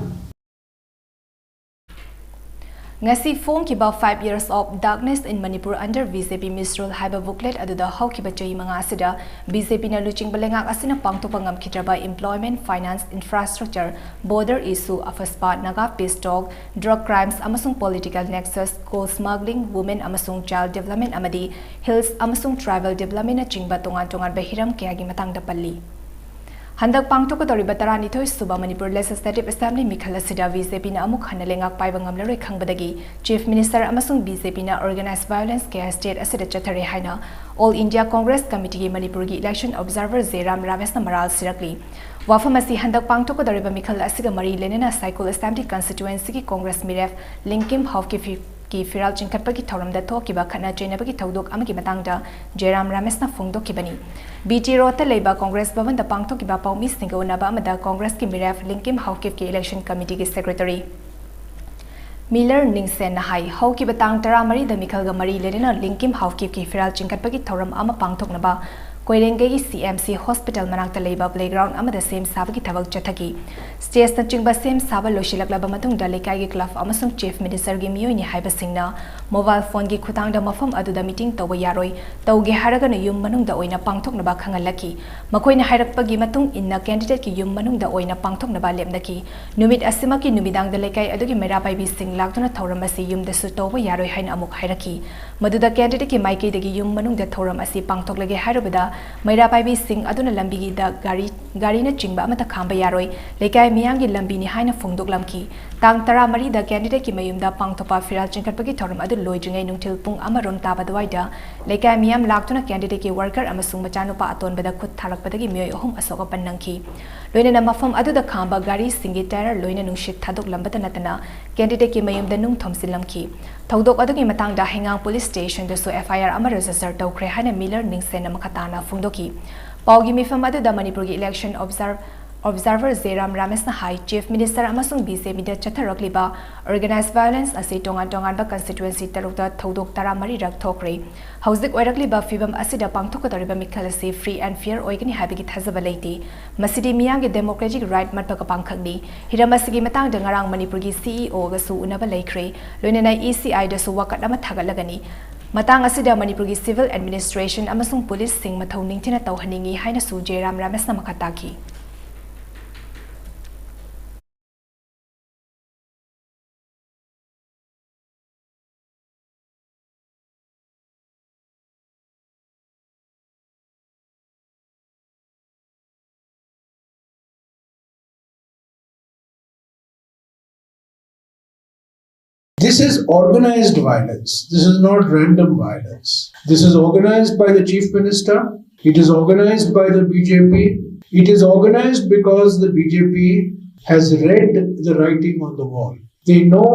ꯉꯁꯤ ꯐꯣꯡꯈꯤꯕ Five Years of Darkness in Manipur under B J P Misrule ꯍꯥꯏꯕ booklet ꯑꯗꯨꯗ ꯍꯧꯈꯤꯕ ꯆꯍꯤ ꯃꯉꯥ ꯑꯁꯤꯗ B J Pꯅ ꯂꯨꯆꯤꯡꯕ ꯂꯩꯉꯥꯛ ꯑꯁꯤꯅ ꯄꯥꯡꯊꯣꯛꯄ ꯉꯝꯈꯤꯗ꯭ꯔꯕ employment, finance, infrastructure, border issue, AFSPA, Naga peace talk, drug crimes ꯑꯃꯁꯨꯡ political nexus, coal smuggling, women ꯑꯃꯁꯨꯡ child development ꯑꯃꯗꯤ hills ꯑꯃꯁꯨꯡ tribal developmentꯅꯆꯤꯡꯕ ꯇꯣꯉꯥꯟ ꯇꯣꯉꯥꯟꯕ ꯍꯤꯔꯝ ꯀꯌꯥꯒꯤ ꯃꯇꯥꯡꯗ ꯄꯜꯂꯤ꯫ ꯍꯟꯗꯛ ꯄꯥꯡꯊꯣꯛꯀꯗꯧꯔꯤꯕ ꯇꯔꯥꯅꯤꯊꯣꯏ ꯁꯨꯕ Manipur Legislative Assembly ꯃꯤꯈꯜ ꯑꯁꯤꯗ B J Pꯅ ꯑꯃꯨꯛ ꯍꯟꯅ ꯂꯩꯉꯥꯛ ꯄꯥꯏꯕ ꯉꯝꯂꯔꯣꯏ ꯈꯪꯕꯗꯒꯤ Chief Minister ꯑꯃꯁꯨꯡ B J Pꯅ organized violence ꯀꯌꯥ state ꯑꯁꯤꯗ ꯆꯠꯊꯔꯦ ꯍꯥꯏꯅ All India Congress Committeeꯒꯤ ꯃꯅꯤꯄꯨꯔꯒꯤ election observer ꯖꯦꯔꯥꯝ ꯔꯥꯃꯦꯁꯅ ꯃꯔꯥꯜ ꯁꯤꯔꯛꯂꯤ꯫ ꯋꯥꯐꯝ ꯑꯁꯤ ꯍꯟꯗꯛ ꯄꯥꯡꯊꯣꯛꯀꯗꯧꯔꯤꯕ ꯃꯤꯈꯜ ꯑꯁꯤꯒ ꯃꯔꯤ ꯂꯩꯅꯅ ꯁꯥꯏꯀꯣꯜ Assembly Constituencyꯒꯤ Congress ꯃꯤꯔꯦꯞ ꯂꯤꯡꯀꯤꯝ ꯍꯥꯎꯀꯤꯞꯀꯤ ꯐꯤꯔꯥꯜ ꯆꯤꯡꯈꯠꯄꯒꯤ ꯊꯧꯔꯝꯗ ꯊꯣꯛꯈꯤꯕ ꯈꯠꯅ ꯆꯩꯅꯕꯒꯤ ꯊꯧꯗꯣꯛ ꯑꯃꯒꯤ ꯃꯇꯥꯡꯗ ꯖꯦꯔꯥꯝ ꯔꯥꯃꯦꯁꯅ ꯐꯣꯡꯗꯣꯛꯈꯤꯕꯅꯤ꯫ B T Roadꯇ ꯂꯩꯕ Congress ꯚꯕꯟꯗ ꯄꯥꯡꯊꯣꯛꯈꯤꯕ ꯄꯥꯎꯃꯤꯁꯤꯡꯒ ꯎꯅꯕ ꯑꯃꯗ Congressꯀꯤ ꯃꯤꯔꯦꯞ ꯂꯤꯡꯀꯤꯝ ꯍꯥꯎꯀꯤꯞꯀꯤ election committeeꯒꯤ secretary ꯃꯤꯂꯔ ꯅꯤꯡꯁꯦꯟꯅ ꯍꯥꯏ, ꯍꯧꯈꯤꯕ ꯇꯥꯡ ꯇꯔꯥꯃꯔꯤꯗ ꯃꯤꯈꯜꯒ ꯃꯔꯤ ꯂꯩꯅꯅ ꯂꯤꯡꯀꯤꯝ ꯍꯥꯎꯀꯤꯞꯀꯤ ꯐꯤꯔꯥꯜ ꯆꯤꯡꯈꯠꯄꯒꯤ ꯊꯧꯔꯝ ꯑꯃ ꯄꯥꯡꯊꯣꯛꯅꯕ ꯀꯣꯏꯔꯦꯡꯒꯩꯒꯤ C M C hospital ꯃꯅꯥꯛꯇ ꯂꯩꯕ playground ꯑꯃꯗ ꯁꯦꯝ ꯁꯥꯕꯒꯤ ꯊꯕꯛ ꯆꯠꯊꯈꯤ꯫ Stageꯅꯆꯤꯡꯕ ꯁꯦꯝ ꯁꯥꯕ ꯂꯣꯏꯁꯤꯜꯂꯛꯂꯕ ꯃꯇꯨꯡꯗ ꯂꯩꯀꯥꯏꯒꯤ club ꯑꯃꯁꯨꯡ Chief Ministerꯒꯤ ꯃꯤꯑꯣꯏꯅꯤ ꯍꯥꯏꯕꯁꯤꯡꯅ mobile phoneꯒꯤ ꯈꯨꯠꯊꯥꯡꯗ ꯃꯐꯝ ꯑꯗꯨꯗ meeting ꯇꯧꯕ ꯌꯥꯔꯣꯏ, ꯇꯧꯒꯦ ꯍꯥꯏꯔꯒꯅ ꯌꯨꯝ ꯃꯅꯨꯡꯗ ꯑꯣꯏꯅ ꯄꯥꯡꯊꯣꯛꯅꯕ ꯈꯪꯍꯜꯂꯛꯈꯤ꯫ ꯃꯈꯣꯏꯅ ꯍꯥꯏꯔꯛꯄꯒꯤ ꯃꯇꯨꯡ ꯏꯟꯅ candidateꯀꯤ ꯌꯨꯝ ꯃꯅꯨꯡꯗ ꯑꯣꯏꯅ ꯄꯥꯡꯊꯣꯛꯅꯕ ꯂꯦꯞꯅꯈꯤ꯫ ꯅꯨꯃꯤꯠ ꯑꯁꯤꯃꯛꯀꯤ ꯅꯨꯃꯤꯗꯥꯡꯗ ꯂꯩꯀꯥꯏ ꯑꯗꯨꯒꯤ ꯃꯩꯔꯥ ꯄꯥꯏꯕꯤꯁꯤꯡ ꯂꯥꯛꯇꯨꯅ ꯊꯧꯔꯝ ꯑꯁꯤ ꯌꯨꯝꯗꯁꯨ ꯇꯧꯕ ꯌꯥꯔꯣꯏ ꯍꯥꯏꯅ ꯑꯃꯨꯛ ꯍꯥꯏꯔꯛꯈꯤ꯫ ꯃꯗꯨꯗ candidateꯀꯤ ꯃꯥꯏꯀꯩꯗꯒꯤ ꯌꯨꯝ ꯃꯅꯨꯡꯗ ꯊꯧꯔꯝ ꯑꯁꯤ ꯄꯥꯡꯊꯣꯛꯂꯒꯦ ꯍꯥꯏꯔꯨꯕꯗ ꯃꯩꯔꯥ ꯄꯥꯏꯕꯤꯁꯤꯡ ꯑꯗꯨꯅ ꯂꯝꯕꯤꯗ ꯒꯥꯔꯤ, ꯒꯥꯔꯤꯅꯆꯤꯡꯕ ꯑꯃꯠꯇ ꯈꯥꯝꯕ ꯌꯥꯔꯣꯏ, ꯂꯩꯀꯥꯏ ꯃꯤꯌꯥꯝꯒꯤ ꯂꯝꯕꯤꯅꯤ ꯍꯥꯏꯅ ꯐꯣꯡꯗꯣꯛꯂꯝꯈꯤ꯫ ꯇꯥꯡ ꯇꯔꯥꯃꯔꯤꯗ candidateꯀꯤ ꯃꯌꯨꯝꯗ ꯄꯥꯡꯊꯣꯛꯄ ꯐꯤꯔꯥꯜ ꯆꯤꯡꯈꯠꯄꯒꯤ ꯊꯧꯔꯝ ꯑꯗꯨ ꯂꯣꯏꯗ꯭ꯔꯤꯉꯩ ꯅꯨꯡꯊꯤꯜ ꯄꯨꯡ ꯑꯃꯔꯣꯝ ꯇꯥꯕ ꯑꯗꯨꯋꯥꯏꯗ ꯂꯩꯀꯥꯏ ꯃꯤꯌꯥꯝ ꯂꯥꯛꯇꯨꯅ candidateꯀꯤ worker ꯑꯃꯁꯨꯡ ꯃꯆꯥꯅꯨꯄꯥ ꯑꯇꯣꯟꯕꯗ ꯈꯨꯠ ꯊꯥꯔꯛꯄꯗꯒꯤ ꯃꯤꯑꯣꯏ ꯑꯍꯨꯝ ꯑꯁꯣꯛ ꯑꯄꯟ ꯅꯪꯈꯤ꯫ ꯂꯣꯏꯅꯅ ꯃꯐꯝ ꯑꯗꯨꯗ ꯈꯥꯝꯕ ꯒꯥꯔꯤꯁꯤꯡꯒꯤ tyre ꯂꯣꯏꯅ ꯅꯨꯡꯁꯤꯠ ꯊꯥꯗꯣꯛꯂꯝꯕꯇ ꯅꯠꯇꯅ candidateꯀꯤ ꯃꯌꯨꯝꯗ ꯅꯨꯡ ꯊꯣꯝꯖꯤꯜꯂꯝꯈꯤ꯫ ꯊꯧꯗꯣꯛ ꯑꯗꯨꯒꯤ ꯃꯇꯥꯡꯗ ꯍꯩꯉꯥꯡ Police Stationꯗꯁꯨ F I R ꯑꯃ register ꯇꯧꯈ꯭ꯔꯦ ꯍꯥꯏꯅ ꯃꯤꯂꯔ ꯅꯤꯡꯁꯦꯟꯅ ꯃꯈꯥ ꯇꯥꯅ ꯐꯣꯡꯗꯣꯛꯈꯤ꯫ ꯄꯥꯎꯒꯤ ꯃꯤꯐꯝ ꯑꯗꯨꯗ ꯃꯅꯤꯄꯨꯔꯒꯤ election observe Observer ꯖꯦꯔꯥꯝ ꯔꯥꯃꯦꯁꯅ ꯍꯥꯏ, Chief Minister ꯑꯃꯁꯨꯡ BJPꯗ ꯆꯠꯊꯔꯛꯂꯤꯕ organized violence ꯑꯁꯤ ꯇꯣꯉꯥꯟ ꯇꯣꯉꯥꯟꯕ constituency ꯇꯔꯨꯛꯇ ꯊꯧꯗꯣꯛ ꯇꯔꯥꯃꯔꯤꯔꯛ ꯊꯣꯛꯈ꯭ꯔꯦ꯫ ꯍꯧꯖꯤꯛ ꯑꯣꯏꯔꯛꯂꯤꯕ ꯐꯤꯚꯝ ꯑꯁꯤꯗ ꯄꯥꯡꯊꯣꯛꯀꯗꯧꯔꯤꯕ ꯃꯤꯈꯜ ꯑꯁꯤ free and fair ꯑꯣꯏꯒꯅꯤ ꯍꯥꯏꯕꯒꯤ ꯊꯥꯖꯕ ꯂꯩꯇꯦ꯫ ꯃꯁꯤꯗꯤ ꯃꯤꯌꯥꯝꯒꯤ democratic right ꯃꯠꯄꯒ ꯄꯥꯡꯈꯛꯅꯤ꯫ ꯍꯤꯔꯝ ꯑꯁꯤꯒꯤ ꯃꯇꯥꯡꯗ ꯉꯔꯥꯡ ꯃꯅꯤꯄꯨꯔꯒꯤ CEOꯒꯁꯨ ꯎꯅꯕ ꯂꯩꯈ꯭ꯔꯦ꯫ ꯂꯣꯏꯅꯅ ECIꯗꯁꯨ ꯋꯥꯀꯠ ꯑꯃ ꯊꯥꯒꯠꯂꯒꯅꯤ꯫ ꯃꯇꯥꯡ ꯑꯁꯤꯗ ꯃꯅꯤꯄꯨꯔꯒꯤ civil administration ꯑꯃꯁꯨꯡ policeꯁꯤꯡ ꯃꯊꯧ ꯅꯤꯡꯊꯤꯅ ꯇꯧꯍꯟꯅꯤꯡꯏ ꯍꯥꯏꯅꯁꯨ ꯖꯦꯔꯥꯝ ꯔꯥꯃꯦꯁꯅ ꯃꯈꯥ ꯇꯥꯈꯤ꯫ This is organized violence. This is not random violence. This is organized by the Chief Minister. It is organized by the BJP. It is organized because the BJP has read the writing on the wall. They know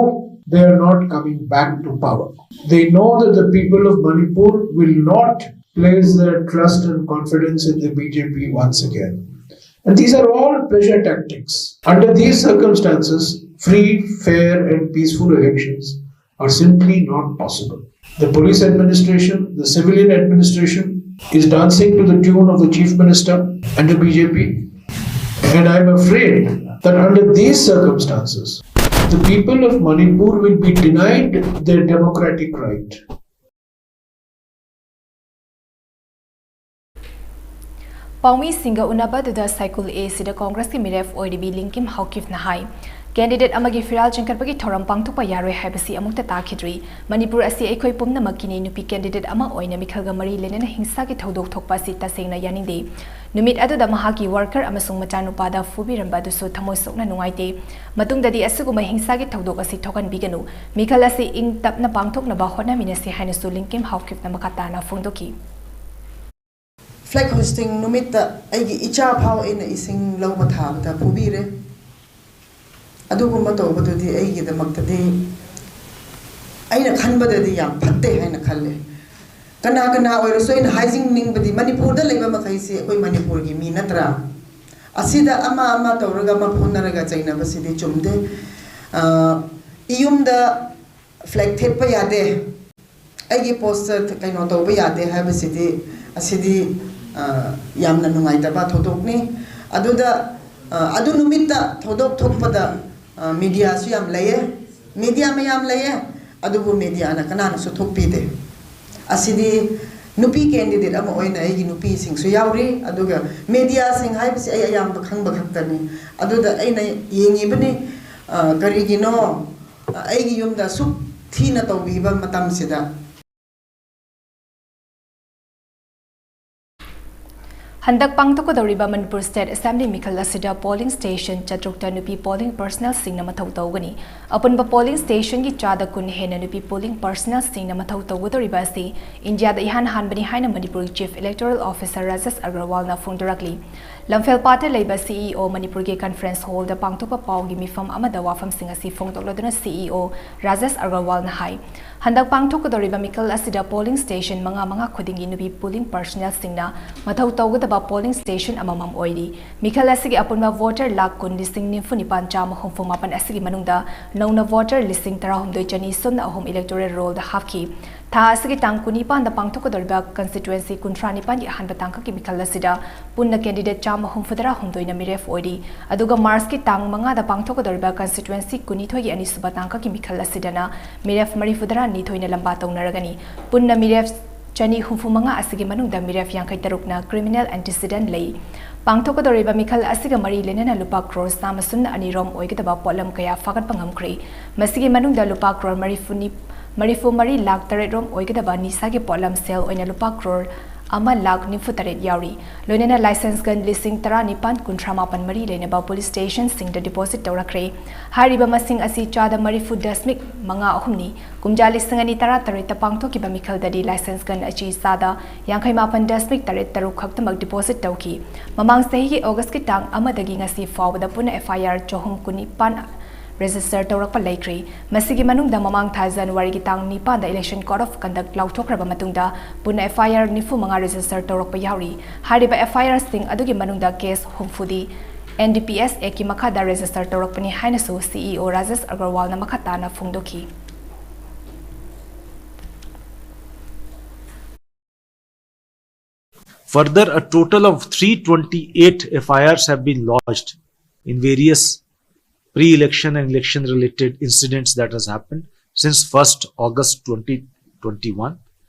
they are not coming back to power. They know that the people of Manipur will not place their trust and confidence in the BJP once again. And these are all pressure tactics. Under these circumstances, free, fair, and peaceful elections are simply not possible. The police administration, the civilian administration is dancing to the tune of the Chief Minister and the BJP. And I'm afraid that under these circumstances, the people of Manipur will be denied their democratic right. ꯄꯥꯎꯃꯤꯁꯤꯡꯒ ꯎꯅꯕꯗꯨꯗ ꯁꯥꯏꯀꯨꯜ Aꯁꯤꯗ Congressꯀꯤ ꯃꯤꯔꯦꯞ ꯑꯣꯏꯔꯤꯕꯤ ꯂꯤꯡꯀꯤꯝ ꯍꯥꯎꯀꯤꯞꯅ ꯍꯥꯏ, candidate ꯑꯃꯒꯤ ꯐꯤꯔꯥꯜ ꯆꯤꯡꯈꯠꯄꯒꯤ ꯊꯧꯔꯝ ꯄꯥꯡꯊꯣꯛꯄ ꯌꯥꯔꯣꯏ ꯍꯥꯏꯕꯁꯤ ꯑꯃꯨꯛꯇ ꯇꯥꯈꯤꯗ꯭ꯔꯤ꯫ ꯃꯅꯤꯄꯨꯔ ꯑꯁꯤ ꯑꯩꯈꯣꯏ ꯄꯨꯝꯅꯃꯛꯀꯤꯅꯤ꯫ ꯅꯨꯄꯤ candidate ꯑꯃ ꯑꯣꯏꯅ ꯃꯤꯈꯜꯒ ꯃꯔꯤ ꯂꯩꯅꯅ ꯍꯤꯡꯁꯥꯒꯤ ꯊꯧꯗꯣꯛ ꯊꯣꯛꯄ ꯑꯁꯤ ꯇꯁꯦꯡꯅ ꯌꯥꯅꯤꯡꯗꯦ꯫ ꯅꯨꯃꯤꯠ ꯑꯗꯨꯗ ꯃꯍꯥꯛꯀꯤ worker ꯑꯃꯁꯨꯡ ꯃꯆꯥꯅꯨꯄꯥꯗ ꯐꯨꯕꯤꯔꯝꯕ ꯑꯗꯨꯁꯨ ꯊꯃꯣꯏ ꯁꯣꯛꯅ ꯅꯨꯡꯉꯥꯏꯇꯦ꯫ ꯃꯇꯨꯡꯗꯗꯤ ꯑꯁꯤꯒꯨꯝꯕ ꯍꯤꯡꯁꯥꯒꯤ ꯊꯧꯗꯣꯛ ꯑꯁꯤ ꯊꯣꯛꯍꯟꯕꯤꯒꯅꯨ꯫ ꯃꯤꯈꯜ ꯑꯁꯤ ꯏꯪ ꯇꯞꯅ ꯄꯥꯡꯊꯣꯛꯅꯕ ꯍꯣꯠꯅꯃꯤꯟꯅꯁꯤ ꯍꯥꯏꯅꯁꯨ ꯂꯤꯡꯀꯤꯝ ꯍꯥꯎꯀꯤꯞꯅ ꯃꯈꯥ ꯇꯥꯅ ꯐꯣꯡꯗꯣꯛꯈꯤ꯫ Flag hoisting ꯅꯨꯃꯤꯠꯇ ꯑꯩꯒꯤ ꯏꯆꯥ ꯐꯥꯎ ꯑꯩꯅ ꯏꯁꯤꯡ ꯂꯧꯕ ꯊꯥꯕꯗ ꯐꯨꯕꯤꯔꯦ꯫ ꯑꯗꯨꯒꯨꯝꯕ ꯇꯧꯕꯗꯨꯗꯤ ꯑꯩꯒꯤꯗꯃꯛꯇꯗꯤ, ꯑꯩꯅ ꯈꯟꯕꯗꯗꯤ ꯌꯥꯝ ꯐꯠꯇꯦ ꯍꯥꯏꯅ ꯈꯜꯂꯦ꯫ ꯀꯅꯥ ꯀꯅꯥ ꯑꯣꯏꯔꯁꯨ ꯑꯩꯅ ꯍꯥꯏꯖꯅꯤꯡꯕꯗꯤ, ꯃꯅꯤꯄꯨꯔꯗ ꯂꯩꯕ ꯃꯈꯩꯁꯤ ꯑꯩꯈꯣꯏ ꯃꯅꯤꯄꯨꯔꯒꯤ ꯃꯤ ꯅꯠꯇ꯭ꯔꯥ? ꯑꯁꯤꯗ ꯑꯃ ꯑꯃ ꯇꯧꯔꯒ ꯑꯃ ꯐꯨꯅꯔꯒ ꯆꯩꯅꯕꯁꯤꯗꯤ ꯆꯨꯝꯗꯦ꯫ ꯑ, ꯏꯌꯨꯝꯗ ꯐ꯭ꯂꯦꯒ ꯊꯦꯠꯄ ꯌꯥꯗꯦ, ꯑꯩꯒꯤ ꯄꯣꯁꯇ ꯀꯩꯅꯣ ꯇꯧꯕ ꯌꯥꯗꯦ ꯍꯥꯏꯕꯁꯤꯗꯤ, ꯑꯁꯤꯗꯤ, ꯑ, ꯌꯥꯝꯅ ꯅꯨꯡꯉꯥꯏꯇꯕ ꯊꯧꯗꯣꯛꯅꯤ꯫ ꯑꯗꯨꯗ, ꯑ, ꯑꯗꯨ ꯅꯨꯃꯤꯠꯇ ꯊꯧꯗꯣꯛ ꯊꯣꯛꯄꯗ, ꯑ, ꯃꯤꯗꯤꯌꯥꯁꯨ ꯌꯥꯝ ꯂꯩꯌꯦ, ꯃꯤꯗꯤꯌꯥ ꯃꯌꯥꯝ ꯂꯩꯌꯦ, ꯑꯗꯨꯕꯨ ꯃꯤꯗꯤꯌꯥꯅ ꯀꯅꯥꯅꯁꯨ ꯊꯣꯛꯄꯤꯗꯦ꯫ ꯑꯁꯤꯗꯤ ꯅꯨꯄꯤ ꯀꯦꯟꯗꯤꯗꯦꯠ ꯑꯃ ꯑꯣꯏꯅ ꯑꯩꯒꯤ ꯅꯨꯄꯤꯁꯤꯡꯁꯨ ꯌꯥꯎꯔꯤ, ꯑꯗꯨꯒ ꯃꯤꯗꯤꯌꯥꯁꯤꯡ ꯍꯥꯏꯕꯁꯤ ꯑꯩ ꯑꯌꯥꯝꯕ ꯈꯪꯕ ꯈꯛꯇꯅꯤ꯫ ꯑꯗꯨꯗ ꯑꯩꯅ ꯌꯦꯡꯉꯤꯕꯅꯤ, ꯑ, ꯀꯔꯤꯒꯤꯅꯣ, ꯑ, ꯑꯩꯒꯤ ꯌꯨꯝꯗ ꯑꯁꯨꯛ ꯊꯤꯅ ꯇꯧꯕꯤꯕ ꯃꯇꯝꯁꯤꯗ꯫ ꯍꯟꯗꯛ ꯄꯥꯡꯊꯣꯛꯀꯗꯧꯔꯤꯕ ꯃꯅꯤꯄꯨꯔ ꯁ꯭ꯇꯦꯠ ꯑꯦꯁꯦꯝꯕ꯭ꯂꯤ ꯃꯤꯈꯜ ꯑꯁꯤꯗ ꯄꯣꯂꯤꯡ ꯁ꯭ꯇꯦꯁꯟ ꯆꯥꯇ꯭ꯔꯨꯛꯇ ꯅꯨꯄꯤ ꯄꯣꯂꯤꯡ ꯄꯔꯁꯅꯦꯜꯁꯤꯡꯅ ꯃꯊꯧ ꯇꯧꯒꯅꯤ꯫ ꯑꯄꯨꯟꯕ ꯄꯣꯂꯤꯡ ꯁ꯭ꯇꯦꯁꯟꯒꯤ ꯆꯥꯗ ꯀꯨꯟ ꯍꯦꯟꯅ ꯅꯨꯄꯤ ꯄꯣꯂꯤꯡ ꯄꯔꯁꯅꯦꯜꯁꯤꯡꯅ ꯃꯊꯧ ꯇꯧꯒꯗꯧꯔꯤꯕ ꯑꯁꯤ ꯏꯟꯗꯤꯌꯥꯗ ꯏꯍꯥꯟ ꯍꯥꯟꯕꯅꯤ ꯍꯥꯏꯅ ꯃꯅꯤꯄꯨꯔꯒꯤ ꯆꯤꯐ ꯏꯂꯦꯛꯇꯣꯔꯦꯜ ꯑꯣꯐꯤꯁꯔ ꯔꯥꯖꯦꯁ ꯑꯒꯔꯋꯥꯜꯅ ꯐꯣꯡꯗꯣꯔꯛꯂꯤ꯫ ꯂꯝꯐꯦꯜꯄꯥꯠꯇ ꯂꯩꯕ ꯁꯤꯏꯑꯣ ꯃꯅꯤꯄꯨꯔꯒꯤ ꯀꯟꯐꯔꯦꯟꯁ ꯍꯣꯜꯗ ꯄꯥꯡꯊꯣꯛꯄ ꯄꯥꯎꯒꯤ ꯃꯤꯐꯝ ꯑꯃꯗ ꯋꯥꯐꯝꯁꯤꯡ ꯑꯁꯤ ꯐꯣꯡꯗꯣꯛꯂꯗꯨꯅ ꯁꯤꯏꯑꯣ ꯔꯥꯖꯦꯁ ꯑꯒꯔꯋꯥꯜꯅ ꯍꯥꯏ, ꯍꯟꯗꯛ ꯄꯥꯡꯊꯣꯛꯀꯗꯧꯔꯤꯕ ꯃꯤꯈꯜ ꯑꯁꯤꯗ ꯄꯣꯂꯤꯡ ꯁ꯭ꯇꯦꯁꯟ ꯃꯉꯥ ꯃꯉꯥ ꯈꯨꯗꯤꯡꯒꯤ ꯅꯨꯄꯤ ꯄꯣꯂꯤꯡ ꯄꯔꯁꯅꯦꯜꯁꯤꯡꯅ ꯃꯊꯧ ꯇꯧꯒꯗꯕ ꯄꯣꯂꯤꯡ ꯁ꯭ꯇꯦꯁꯟ ꯑꯃꯃꯝ ꯑꯣꯏꯔꯤ꯫ ꯃꯤꯈꯜ ꯑꯁꯤꯒꯤ ꯑꯄꯨꯟꯕ ꯚꯣꯇꯔ ꯂꯥꯈ ꯀꯨꯟ ꯂꯤꯁꯤꯡ ꯅꯤꯐꯨ ꯅꯤꯄꯥꯟ ꯆꯥꯝꯃ ꯍꯨꯝꯐꯨ ꯃꯥꯄꯟ ꯑꯁꯤꯒꯤ ꯃꯅꯨꯡꯗ ꯅꯧꯅ ꯚꯣꯇꯔ ꯂꯤꯁꯤꯡ ꯇꯔꯥꯍꯨꯝꯗꯣꯏ ꯆꯅꯤ ꯁꯨꯞꯅ ꯑꯍꯨꯝ ꯏꯂꯦꯛꯇꯣꯔꯦꯜ ꯔꯣꯜꯗ ꯍꯥꯞꯈꯤ꯫ ꯊꯥ ꯑꯁꯤꯒꯤ ꯇꯥꯡ ꯀꯨꯟꯅꯤꯄꯥꯟꯗ ꯄꯥꯡꯊꯣꯛꯀꯗꯧꯔꯤꯕ ꯀꯟꯁꯇꯤꯇ꯭ꯋꯦꯟꯁꯤ ꯀꯨꯟꯊ꯭ꯔꯥ ꯅꯤꯄꯥꯟꯒꯤ ꯑꯍꯥꯟꯕ ꯇꯥꯡꯀꯛꯀꯤ ꯃꯤꯈꯜ ꯑꯁꯤꯗ ꯄꯨꯟꯅ ꯀꯦꯟꯗꯤꯗꯦꯠ ꯆꯥꯝꯃ ꯍꯨꯝꯐꯨ ꯇꯔꯥ ꯍꯨꯝꯗꯣꯏꯅ ꯃꯤꯔꯦꯞ ꯑꯣꯏꯔꯤ꯫ ꯑꯗꯨꯒ ꯃꯥꯔꯆꯀꯤ ꯇꯥꯡ ꯃꯉꯥꯗ ꯄꯥꯡꯊꯣꯛꯀꯗꯧꯔꯤꯕ ꯀꯟꯁꯇꯤꯇ꯭ꯋꯦꯟꯁꯤ ꯀꯨꯟꯅꯤꯊꯣꯏꯒꯤ ꯑꯅꯤꯁꯨꯕ ꯇꯥꯡꯀꯛꯀꯤ ꯃꯤꯈꯜ ꯑꯁꯤꯗꯅ ꯃꯤꯔꯦꯞ ꯃꯔꯤꯐꯨ ꯇꯔꯥ ꯅꯤꯊꯣꯏꯅ ꯂꯝꯕꯥ ꯇꯧꯅꯔꯒꯅꯤ꯫ ꯄꯨꯟꯅ ꯃꯤꯔꯦꯞ ꯆꯅꯤ ꯍꯨꯝꯐꯨ ꯃꯉꯥ ꯑꯁꯤꯒꯤ ꯃꯅꯨꯡꯗ ꯃꯤꯔꯦꯞ ꯌꯥꯡꯈꯩ ꯇꯔꯨꯛꯅ ꯀ꯭ꯔꯤꯃꯤꯅꯦꯜ ꯑꯦꯟꯇꯤꯁꯤꯗꯦꯟ ꯂꯩ꯫ ꯄꯥꯡꯊꯣꯛꯀꯗꯧꯔꯤꯕ ꯃꯤꯈꯜ ꯑꯁꯤꯒ ꯃꯔꯤ ꯂꯩꯅꯅ ꯂꯨꯄꯥ ꯀ꯭ꯔꯣꯔ ꯆꯥꯝꯃ ꯁꯨꯞꯅ ꯑꯅꯤ ꯔꯣꯝ ꯑꯣꯏꯒꯗꯕ ꯄꯣꯠꯂꯝ ꯀꯌꯥ ꯐꯥꯒꯠꯄ ꯉꯝꯈ꯭ꯔꯦ꯫ ꯃꯁꯤꯒꯤ ꯃꯅꯨꯡꯗ ꯂꯨꯄꯥ ꯀ꯭ꯔꯣꯔ ꯃꯔꯤꯐꯨ ꯅꯤ-, ꯃꯔꯤꯐꯨ ꯃꯔꯤ ꯂꯥꯈ ꯇꯔꯦꯠ ꯔꯣꯝ ꯑꯣꯏꯒꯗꯕ ꯅꯤꯁꯥꯒꯤ ꯄꯣꯠꯂꯝ ꯁꯦꯜ ꯑꯣꯏꯅ ꯂꯨꯄꯥ ꯀ꯭ꯔꯣꯔ ꯑꯃ ꯂꯥꯈ ꯅꯤꯐꯨ ꯇꯔꯦꯠ ꯌꯥꯎꯔꯤ꯫ ꯂꯣꯏꯅꯅ ꯂꯥꯏꯁꯦꯟꯁ ꯒꯟ ꯂꯤꯁꯤꯡ ꯇꯔꯥ ꯅꯤꯄꯥꯟ ꯀꯨꯟꯊ꯭ꯔꯥ ꯃꯥꯄꯟ ꯃꯔꯤ ꯂꯩꯅꯕ ꯄꯨꯂꯤꯁ ꯁ꯭ꯇꯦꯁꯟꯁꯤꯡꯗ ꯗꯤꯄꯣꯖꯤꯠ ꯇꯧꯔꯛꯈ꯭ꯔꯦ꯫ ꯍꯥꯏꯔꯤꯕ ꯃꯁꯤꯡ ꯑꯁꯤ ꯆꯥꯗ ꯃꯔꯤꯐꯨ ꯗꯁꯃꯤꯛ ꯃꯉꯥ ꯑꯍꯨꯝꯅꯤ꯫ ꯀꯨꯝꯖꯥ ꯂꯤꯁꯤꯡ ꯑꯅꯤ ꯇꯔꯥ ꯇꯔꯦꯠꯇ ꯄꯥꯡꯊꯣꯛꯈꯤꯕ ꯃꯤꯈꯜꯗꯗꯤ ꯂꯥꯏꯁꯦꯟꯁ ꯒꯟ ꯑꯁꯤ ꯆꯥꯗ ꯌꯥꯡꯈꯩ ꯃꯥꯄꯟ ꯗꯁꯃꯤꯛ ꯇꯔꯦꯠ ꯇꯔꯨꯛ ꯈꯛꯇꯃꯛ ꯗꯤꯄꯣꯖꯤꯠ ꯇꯧꯈꯤ꯫ ꯃꯃꯥꯡ ꯆꯍꯤꯒꯤ ꯑꯣꯒꯁꯀꯤ ꯇꯥꯡ ꯑꯃꯗꯒꯤ ꯉꯁꯤ ꯐꯥꯎꯕꯗ ꯄꯨꯟꯅ ꯑꯦꯐ ꯑꯥꯏ ꯑꯥꯔ ꯆꯍꯨꯝ ꯀꯨꯟꯅꯤꯄꯥꯟ register ꯇꯧꯔꯛꯄ ꯂꯩꯈ꯭ꯔꯤ꯫ ꯃꯁꯤꯒꯤ ꯃꯅꯨꯡꯗ ꯃꯃꯥꯡ ꯊꯥ January ꯒꯤ ꯇꯥꯡ ꯅꯤꯄꯥꯟꯗ election code of conduct ꯂꯥꯎꯊꯣꯛꯈ꯭ꯔꯕ ꯃꯇꯨꯡꯗ ꯄꯨꯟꯅ F I R ꯅꯤꯐꯨ ꯃꯉꯥ register ꯇꯧꯔꯛꯄ ꯌꯥꯎꯔꯤ꯫ ꯍꯥꯏꯔꯤꯕ F I R ꯁꯤꯡ ꯑꯗꯨꯒꯤ ꯃꯅꯨꯡꯗ case ꯍꯨꯝꯐꯨꯗꯤ N D P S Act ꯀꯤ ꯃꯈꯥꯗ register ꯇꯧꯔꯛꯄꯅꯤ ꯍꯥꯏꯅꯁꯨ C E O ꯔꯥꯖꯦꯁ ꯑꯒꯔꯋꯥꯜꯅ ꯃꯈꯥ ꯇꯥꯅ ꯐꯣꯡꯗꯣꯛꯈꯤ꯫ Further, a total of three twenty-eight F I Rs have been lodged in various pre-election and election-related incidents that has happened since first August twenty twenty-one.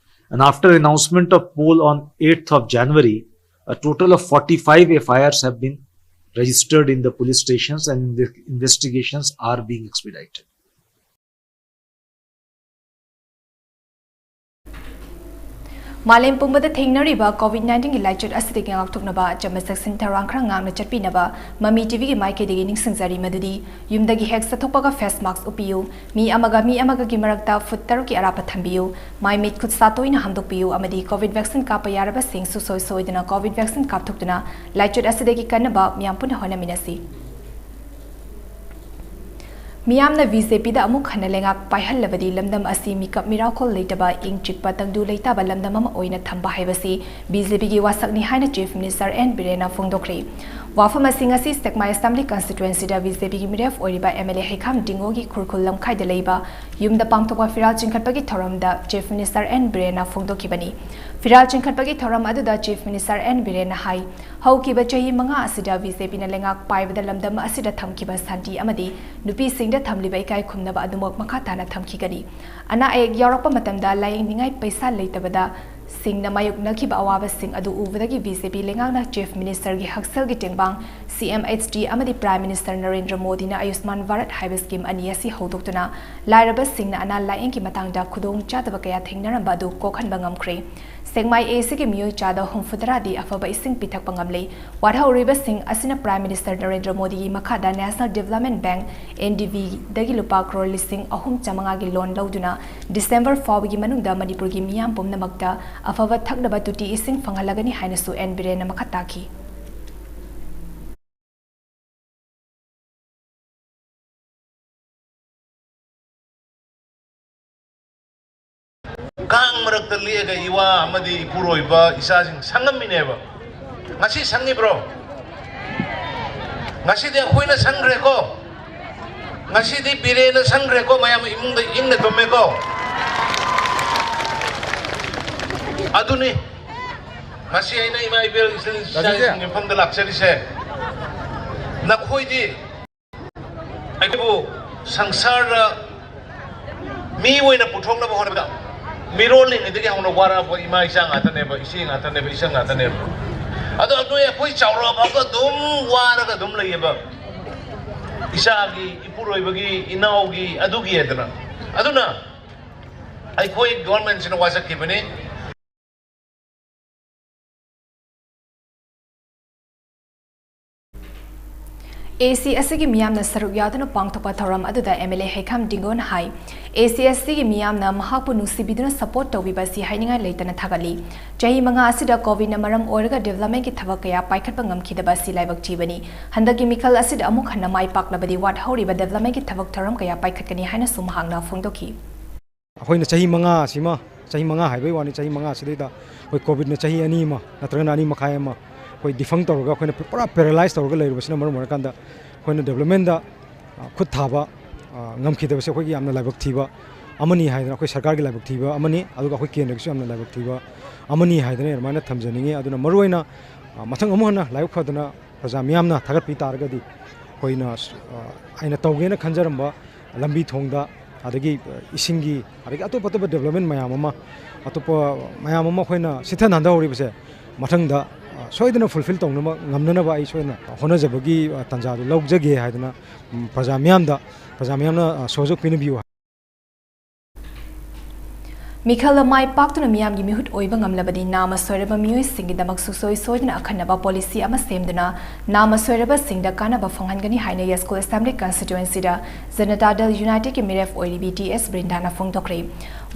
And after announcement of poll on eighth of January, a total of forty-five F I Rs have been registered in the police stations, and the investigations are being expedited. ꯃꯥꯂꯦꯝ ꯄꯨꯝꯕꯗ ꯊꯦꯡꯅꯔꯤꯕ COVID nineteen ꯒꯤ ꯂꯥꯏꯆꯠ ꯑꯁꯤꯗꯒꯤ ꯉꯥꯛꯊꯣꯛꯅꯕ ꯑꯆꯝꯕ ꯆꯦꯛꯁꯤꯟ ꯊꯧꯔꯥꯡ ꯈꯔ ꯉꯥꯛꯅ ꯆꯠꯄꯤꯅꯕ ꯃꯃꯤ ꯇꯤꯚꯤꯒꯤ ꯃꯥꯏꯀꯩꯗꯒꯤ ꯅꯤꯡꯁꯤꯡꯖꯔꯤ ꯃꯗꯨꯗꯤ ꯌꯨꯝꯗꯒꯤ ꯍꯦꯛ ꯆꯠꯊꯣꯛꯄꯒ face mask ꯎꯞꯄꯤꯌꯨ, ꯃꯤ ꯑꯃꯒ ꯃꯤ ꯑꯃꯒꯒꯤ ꯃꯔꯛꯇ ꯐꯨꯠ ꯇꯔꯨꯛꯀꯤ ꯑꯔꯥꯞꯄ ꯊꯝꯕꯤꯌꯨ, ꯃꯥꯏ ꯃꯤꯠ ꯈꯨꯠ ꯁꯥ ꯇꯣꯏꯅ ꯍꯥꯝꯗꯣꯛꯄꯤꯌꯨ ꯑꯃꯗꯤ COVID vaccine ꯀꯥꯞꯄ ꯌꯥꯔꯕꯁꯤꯡ ꯁꯨꯡꯁꯣꯏ ꯁꯣꯏꯗꯅ COVID vaccine ꯀꯥꯞꯊꯣꯛꯇꯨꯅ ꯂꯥꯏꯆꯠ ꯑꯁꯤꯗꯒꯤ ꯀꯟꯅꯕ ꯃꯤꯌꯥꯝ ꯄꯨꯟꯅ ꯍꯣꯠꯅꯃꯤꯟꯅꯁꯤ꯫ ꯃꯤꯌꯥꯝꯅ BJP ꯗ ꯑꯃꯨꯛ ꯍꯟꯅ ꯂꯩꯉꯥꯛ ꯄꯥꯏꯍꯜꯂꯕꯗꯤ ꯂꯝꯗꯝ ꯑꯁꯤ ꯃꯤꯀꯞ ꯃꯤꯔꯥꯎꯈꯣꯜ ꯂꯩꯇꯕ ꯏꯪ ꯆꯤꯛꯄ ꯇꯪꯗꯨ ꯂꯩꯇꯥꯕ ꯂꯝꯗꯝ ꯑꯃ ꯑꯣꯏꯅ ꯊꯝꯕ ꯍꯥꯏꯕꯁꯤ BJP ꯒꯤ ꯋꯥꯁꯛꯅꯤ ꯍꯥꯏꯅ Chief Minister N ꯕꯤꯔꯦꯟꯅ ꯐꯣꯡꯗꯣꯛꯈ꯭ꯔꯤ꯫ ꯋꯥꯐꯝ ꯑꯁꯤ ꯉꯁꯤ ꯁꯦꯛꯃꯥꯏ Assembly Constituency ꯗ BJP ꯒꯤ ꯃꯤꯔꯦꯞ ꯑꯣꯏꯔꯤꯕ MLA ꯍꯩꯈꯥꯝ ꯗꯤꯡꯒꯣꯒꯤ ꯈꯨꯔꯈꯨꯜ ꯂꯝꯈꯥꯏꯗ ꯂꯩꯕ ꯌꯨꯝꯗ ꯄꯥꯡꯊꯣꯛꯄ ꯐꯤꯔꯥꯜ ꯆꯤꯡꯈꯠꯄꯒꯤ ꯊꯧꯔꯝꯗ Chief Minister N ꯕꯤꯔꯦꯟꯅ ꯐꯣꯡꯗꯣꯛꯈꯤꯕꯅꯤ꯫ ꯐꯤꯔꯥꯜ ꯆꯤꯡꯈꯠꯄꯒꯤ ꯊꯧꯔꯝ ꯑꯗꯨꯗ Chief Minister N ꯕꯤꯔꯦꯟꯅ ꯍꯥꯏ, ꯍꯧꯈꯤꯕ ꯆꯍꯤ ꯃꯉꯥ ꯑꯁꯤꯗ BJP ꯅ ꯂꯩꯉꯥꯛ ꯄꯥꯏꯕꯗ ꯂꯝꯗꯝ ꯑꯁꯤꯗ ꯊꯝꯈꯤꯕ ꯁꯥꯟꯇꯤ ꯑꯃꯗꯤ ꯅꯨꯄꯤꯁꯤꯡꯗ ꯊꯝꯂꯤꯕ ꯏꯀꯥꯏ ꯈꯨꯝꯅꯕ ꯑꯗꯨꯃꯛ ꯃꯈꯥ ꯇꯥꯅ ꯊꯝꯈꯤꯒꯅꯤ꯫ ꯑꯅꯥ ꯑꯌꯦꯛ ꯌꯥꯎꯔꯛꯄ ꯃꯇꯝꯗ ꯂꯥꯌꯦꯡꯅꯤꯡꯉꯥꯏ ꯄꯩꯁꯥ ꯂꯩꯇꯕꯗ ꯁꯤꯡꯅ ꯃꯥꯌꯣꯛꯅꯈꯤꯕ ꯑꯋꯥꯕꯁꯤꯡ ꯑꯗꯨ ꯎꯕꯗꯒꯤ BJP ꯂꯩꯉꯥꯛꯅ Chief Minister ꯒꯤ ꯍꯛꯁꯦꯜꯒꯤ ꯇꯦꯡꯕꯥꯡ CMHT ꯑꯃꯗꯤ Prime Minister ꯅꯔꯦꯟꯗ꯭ꯔ ꯃꯣꯗꯤꯅ ꯑꯌꯨꯁꯃꯥꯟ ꯚꯥꯔꯠ ꯍꯥꯏꯕ scheme ꯑꯅꯤ ꯑꯁꯤ ꯍꯧꯗꯣꯛꯇꯨꯅ ꯂꯥꯏꯔꯕꯁꯤꯡꯅ ꯑꯅꯥ ꯂꯥꯌꯦꯡꯒꯤ ꯃꯇꯥꯡꯗ ꯈꯨꯗꯣꯡ ꯆꯥꯗꯕ ꯀꯌꯥ ꯊꯦꯡꯅꯔꯝꯕ ꯑꯗꯨ ꯀꯣꯛꯍꯟꯕ ꯉꯝꯈ꯭ꯔꯦ꯫ ꯁꯦꯛꯃꯥꯏ A C ꯒꯤ ꯃꯤꯑꯣꯏ ꯆꯥꯗ ꯍꯨꯝꯐꯨꯇꯔꯥꯗꯤ ꯑꯐꯕ ꯏꯁꯤꯡ ꯄꯤꯊꯛꯄ ꯉꯝꯂꯦ꯫ ꯋꯥꯠꯍꯧꯔꯤꯕꯁꯤꯡ ꯑꯁꯤꯅ Prime Minister ꯅꯔꯦꯟꯗ꯭ꯔ ꯃꯣꯗꯤꯒꯤ ꯃꯈꯥꯗ National Development Bank, NDB ꯗꯒꯤ ꯂꯨꯄꯥ ꯀ꯭ꯔꯣꯔ ꯂꯤꯁꯤꯡ ꯑꯍꯨꯝ ꯆꯥꯃꯉꯥꯒꯤ loan ꯂꯧꯗꯨꯅ December ꯐꯥꯎꯕꯒꯤ ꯃꯅꯨꯡꯗ ꯃꯅꯤꯄꯨꯔꯒꯤ ꯃꯤꯌꯥꯝ ꯄꯨꯝꯅꯃꯛꯇ ꯑꯐꯕ ꯊꯛꯅꯕ ꯇꯣꯇꯤ ꯏꯁꯤꯡ ꯐꯪꯍꯜꯂꯒꯅꯤ ꯍꯥꯏꯅꯁꯨ N ꯕꯤꯔꯦꯟꯅ ꯃꯈꯥ ꯇꯥꯈꯤ꯫ ꯀꯥꯡ ꯃꯔꯛꯇ ꯂꯦꯛꯑꯒ ꯏꯋꯥ ꯑꯃꯗꯤ ꯏꯄꯨꯔꯣꯏꯕ ꯏꯆꯥꯁꯤꯡ ꯁꯪꯉꯝꯃꯤꯅꯦꯕ꯫ ꯉꯁꯤ ꯁꯪꯉꯤꯕ꯭ꯔꯣ? ꯉꯁꯤꯗꯤ ꯑꯩꯈꯣꯏꯅ ꯁꯪꯈ꯭ꯔꯦꯀꯣ꯫ ꯉꯁꯤꯗꯤ ꯕꯤꯔꯦꯅ ꯁꯪꯈ꯭ꯔꯦꯀꯣ꯫ ꯃꯌꯥꯝ ꯏꯃꯨꯡꯗ ꯏꯪꯅ ꯇꯨꯝꯃꯦꯀꯣ꯫ ꯑꯗꯨꯅꯤ ꯉꯁꯤ ꯑꯩꯅ ꯏꯃꯥ ꯏꯕꯦꯜ ꯏꯆꯤꯜ ꯏꯆꯥꯁꯤꯡꯒꯤ ꯃꯐꯝꯗ ꯂꯥꯛꯆꯔꯤꯁꯦ꯫ ꯅꯈꯣꯏꯗꯤ ꯑꯩꯈꯣꯏꯕꯨ ꯁꯪꯁꯥꯔꯗ ꯃꯤ ꯑꯣꯏꯅ ꯄꯨꯊꯣꯛꯅꯕ ꯍꯣꯠꯅꯕꯗ ꯃꯤꯔꯣꯜꯂꯤꯉꯩꯗꯒꯤ ꯍꯧꯅ ꯋꯥꯔꯛꯄ ꯏꯃꯥ ꯏꯆꯥ ꯉꯥꯛꯇꯅꯦꯕ, ꯏꯆꯦ ꯉꯥꯛꯇꯅꯦꯕ, ꯏꯆꯟ ꯉꯥꯛꯇꯅꯦꯕ꯫ ꯑꯗꯣ ꯑꯗꯨ ꯑꯩꯈꯣꯏ ꯆꯥꯎꯔꯛꯑꯐꯥꯎꯗ ꯑꯗꯨꯝ ꯋꯥꯔꯒ ꯑꯗꯨꯝ ꯂꯩꯌꯦꯕ꯫ ꯏꯆꯥꯒꯤ, ꯏꯄꯨꯔꯣꯏꯕꯒꯤ, ꯏꯅꯥꯎꯒꯤ, ꯑꯗꯨꯒꯤ ꯍꯥꯏꯗꯅ꯫ ꯑꯗꯨꯅ ꯑꯩꯈꯣꯏ ꯒꯣꯔꯃꯦꯟꯁꯤꯅ ꯋꯥꯁꯛꯈꯤꯕꯅꯤ꯫ ꯑꯦ ꯁꯤ ꯑꯁꯤꯒꯤ ꯃꯤꯌꯥꯝꯅ ꯁꯔꯨꯛ ꯌꯥꯗꯨꯅ ꯄꯥꯡꯊꯣꯛꯄ ꯊꯧꯔꯝ ꯑꯗꯨꯗ ꯑꯦꯝ ꯑꯦꯜ ꯑꯦ ꯍꯩꯈꯥꯝ ꯗꯤꯡꯒꯣꯟ ꯍꯥꯏ, ꯑꯦ ꯁꯤ ꯑꯁꯤꯒꯤ ꯃꯤꯌꯥꯝꯅ ꯃꯍꯥꯛꯄꯨ ꯅꯨꯡꯁꯤꯕꯤꯗꯨꯅ ꯁꯄꯣꯔꯠ ꯇꯧꯕꯤꯕ ꯑꯁꯤ ꯍꯥꯏꯅꯤꯡꯉꯥꯏ ꯂꯩꯇꯅ ꯊꯥꯒꯠꯂꯤ꯫ ꯆꯍꯤ ꯃꯉꯥ ꯑꯁꯤꯗ ꯀꯣꯚꯤꯗꯅ ꯃꯔꯝ ꯑꯣꯏꯔꯒ ꯗꯤꯕꯦꯂꯞꯃꯦꯟꯒꯤ ꯊꯕꯛ ꯀꯌꯥ ꯄꯥꯏꯈꯠꯄ ꯉꯝꯈꯤꯗꯕ ꯑꯁꯤ ꯂꯥꯏꯕꯛ ꯊꯤꯕꯅꯤ꯫ ꯍꯟꯗꯛꯀꯤ ꯃꯤꯈꯜ ꯑꯁꯤꯗ ꯑꯃꯨꯛ ꯍꯟꯅ ꯃꯥꯏ ꯄꯥꯛꯂꯕꯗꯤ ꯋꯥꯠꯍꯧꯔꯤꯕ ꯗꯤꯕꯦꯂꯞꯃꯦꯟꯒꯤ ꯊꯕꯛ ꯊꯧꯔꯝ ꯀꯌꯥ ꯄꯥꯏꯈꯠꯀꯅꯤ ꯍꯥꯏꯅꯁꯨ ꯃꯍꯥꯛꯅ ꯐꯣꯡꯗꯣꯛꯈꯤ꯫ ꯑꯩꯈꯣꯏꯅ ꯆꯍꯤ ꯃꯉꯥ ꯑꯁꯤꯃ, ꯆꯍꯤ ꯃꯉꯥ ꯍꯥꯏꯕꯒꯤ ꯋꯥꯅꯤ, ꯆꯍꯤ ꯃꯉꯥ ꯑꯁꯤꯗꯩꯗ ꯑꯩꯈꯣꯏ ꯀꯣꯚꯤꯗꯅ ꯆꯍꯤ ꯑꯅꯤ ꯑꯃ ꯅꯠꯇ꯭ꯔꯒꯅ ꯑꯅꯤ ꯃꯈꯥꯏ ꯑꯃ ꯑꯩꯈꯣꯏ ꯗꯤꯐꯪ ꯇꯧꯔꯒ ꯑꯩꯈꯣꯏꯅ ꯄꯨꯔꯥ ꯄꯦꯔꯥꯂꯥꯏꯁ ꯇꯧꯔꯒ ꯂꯩꯔꯨꯕꯁꯤꯅ ꯃꯔꯝ ꯑꯣꯏꯔꯀꯥꯟꯗ ꯑꯩꯈꯣꯏꯅ ꯗꯤꯕꯦꯂꯞꯃꯦꯟꯗ ꯈꯨꯠ ꯊꯥꯕ ꯉꯝꯈꯤꯗꯕꯁꯦ ꯑꯩꯈꯣꯏꯒꯤ ꯌꯥꯝꯅ ꯂꯥꯏꯕꯛ ꯊꯤꯕ ꯑꯃꯅꯤ ꯍꯥꯏꯗꯅ, ꯑꯩꯈꯣꯏ ꯁꯔꯀꯥꯔꯒꯤ ꯂꯥꯏꯕꯛ ꯊꯤꯕ ꯑꯃꯅꯤ, ꯑꯗꯨꯒ ꯑꯩꯈꯣꯏ ꯀꯦꯟꯗ꯭ꯔꯒꯤꯁꯨ ꯌꯥꯝꯅ ꯂꯥꯏꯕꯛ ꯊꯤꯕ ꯑꯃꯅꯤ ꯍꯥꯏꯗꯅ ꯑꯗꯨꯃꯥꯏꯅ ꯊꯝꯖꯅꯤꯡꯉꯤ꯫ ꯑꯗꯨꯅ ꯃꯔꯨꯑꯣꯏꯅ ꯃꯊꯪ ꯑꯃꯨꯛ ꯍꯟꯅ ꯂꯥꯏꯕꯛ ꯐꯗꯅ ꯄ꯭ꯔꯖꯥ ꯃꯤꯌꯥꯝꯅ ꯊꯥꯒꯠꯄꯤ ꯇꯥꯔꯒꯗꯤ ꯑꯩꯈꯣꯏꯅ, ꯑꯩꯅ ꯇꯧꯒꯦꯅ ꯈꯟꯖꯔꯝꯕ ꯂꯝꯕꯤ ꯊꯣꯡꯗ, ꯑꯗꯒꯤ ꯏꯁꯤꯡꯒꯤ, ꯑꯗꯒꯤ ꯑꯇꯣꯞ ꯑꯇꯣꯞꯄ ꯗꯤꯕꯦꯂꯞꯃꯦꯟ ꯃꯌꯥꯝ ꯑꯃ, ꯑꯇꯣꯞꯄ ꯃꯌꯥꯝ ꯑꯃ ꯑꯩꯈꯣꯏꯅ ꯁꯤꯠꯊ ꯅꯥꯟꯊꯍꯧꯔꯤꯕꯁꯦ ꯃꯊꯪꯗ ꯁꯣꯏꯗꯅ ꯐꯨꯜꯐꯤꯜ ꯇꯧꯅꯕ ꯉꯝꯅꯅꯕ ꯑꯩ ꯁꯣꯏꯗꯅ ꯍꯣꯠꯅꯖꯕꯒꯤ ꯇꯥꯟꯖꯥꯗꯨ ꯂꯧꯖꯒꯦ ꯍꯥꯏꯗꯅ ꯄ꯭ꯔꯖꯥ ꯃꯤꯌꯥꯝꯗ, ꯄ꯭ꯔꯖꯥ ꯃꯤꯌꯥꯝꯅ ꯁꯍꯌꯣꯒ ꯄꯤꯅꯕꯤꯌꯨ꯫ ꯃꯤꯈꯜꯗ ꯃꯥꯏ ꯄꯥꯛꯇꯨꯅ ꯃꯤꯌꯥꯝꯒꯤ ꯃꯤꯍꯨꯠ ꯑꯣꯏꯕ ꯉꯝꯂꯕꯗꯤ ꯅꯥꯃ ꯁꯣꯏꯔꯕ ꯃꯤꯑꯣꯏꯁꯤꯡꯒꯤꯗꯃꯛ ꯁꯨꯡꯁꯣꯏ ꯁꯣꯏꯗꯅ ꯑꯈꯟꯅꯕ ꯄꯣꯂꯤꯁꯤ ꯑꯃ ꯁꯦꯝꯗꯨꯅ ꯅꯥꯃ ꯁꯣꯏꯔꯕꯁꯤꯡꯗ ꯀꯥꯟꯅꯕ ꯐꯪꯍꯟꯒꯅꯤ ꯍꯥꯏꯅ ꯌꯥꯏꯁ꯭ꯀꯨꯜ ꯑꯦꯁꯦꯝꯕ꯭ꯂꯤ ꯀꯟꯁꯇꯤꯇ꯭ꯋꯦꯟꯁꯤꯗ ꯖꯅꯇꯥ ꯗꯜ ꯌꯨꯅꯥꯏꯇꯦꯗꯀꯤ ꯃꯤꯔꯦꯞ ꯑꯣꯏꯔꯤꯕꯤ ꯇꯤ ꯑꯦꯁ ꯕ꯭ꯔꯤꯟꯗꯥꯅ ꯐꯣꯡꯗꯣꯛꯈ꯭ꯔꯦ꯫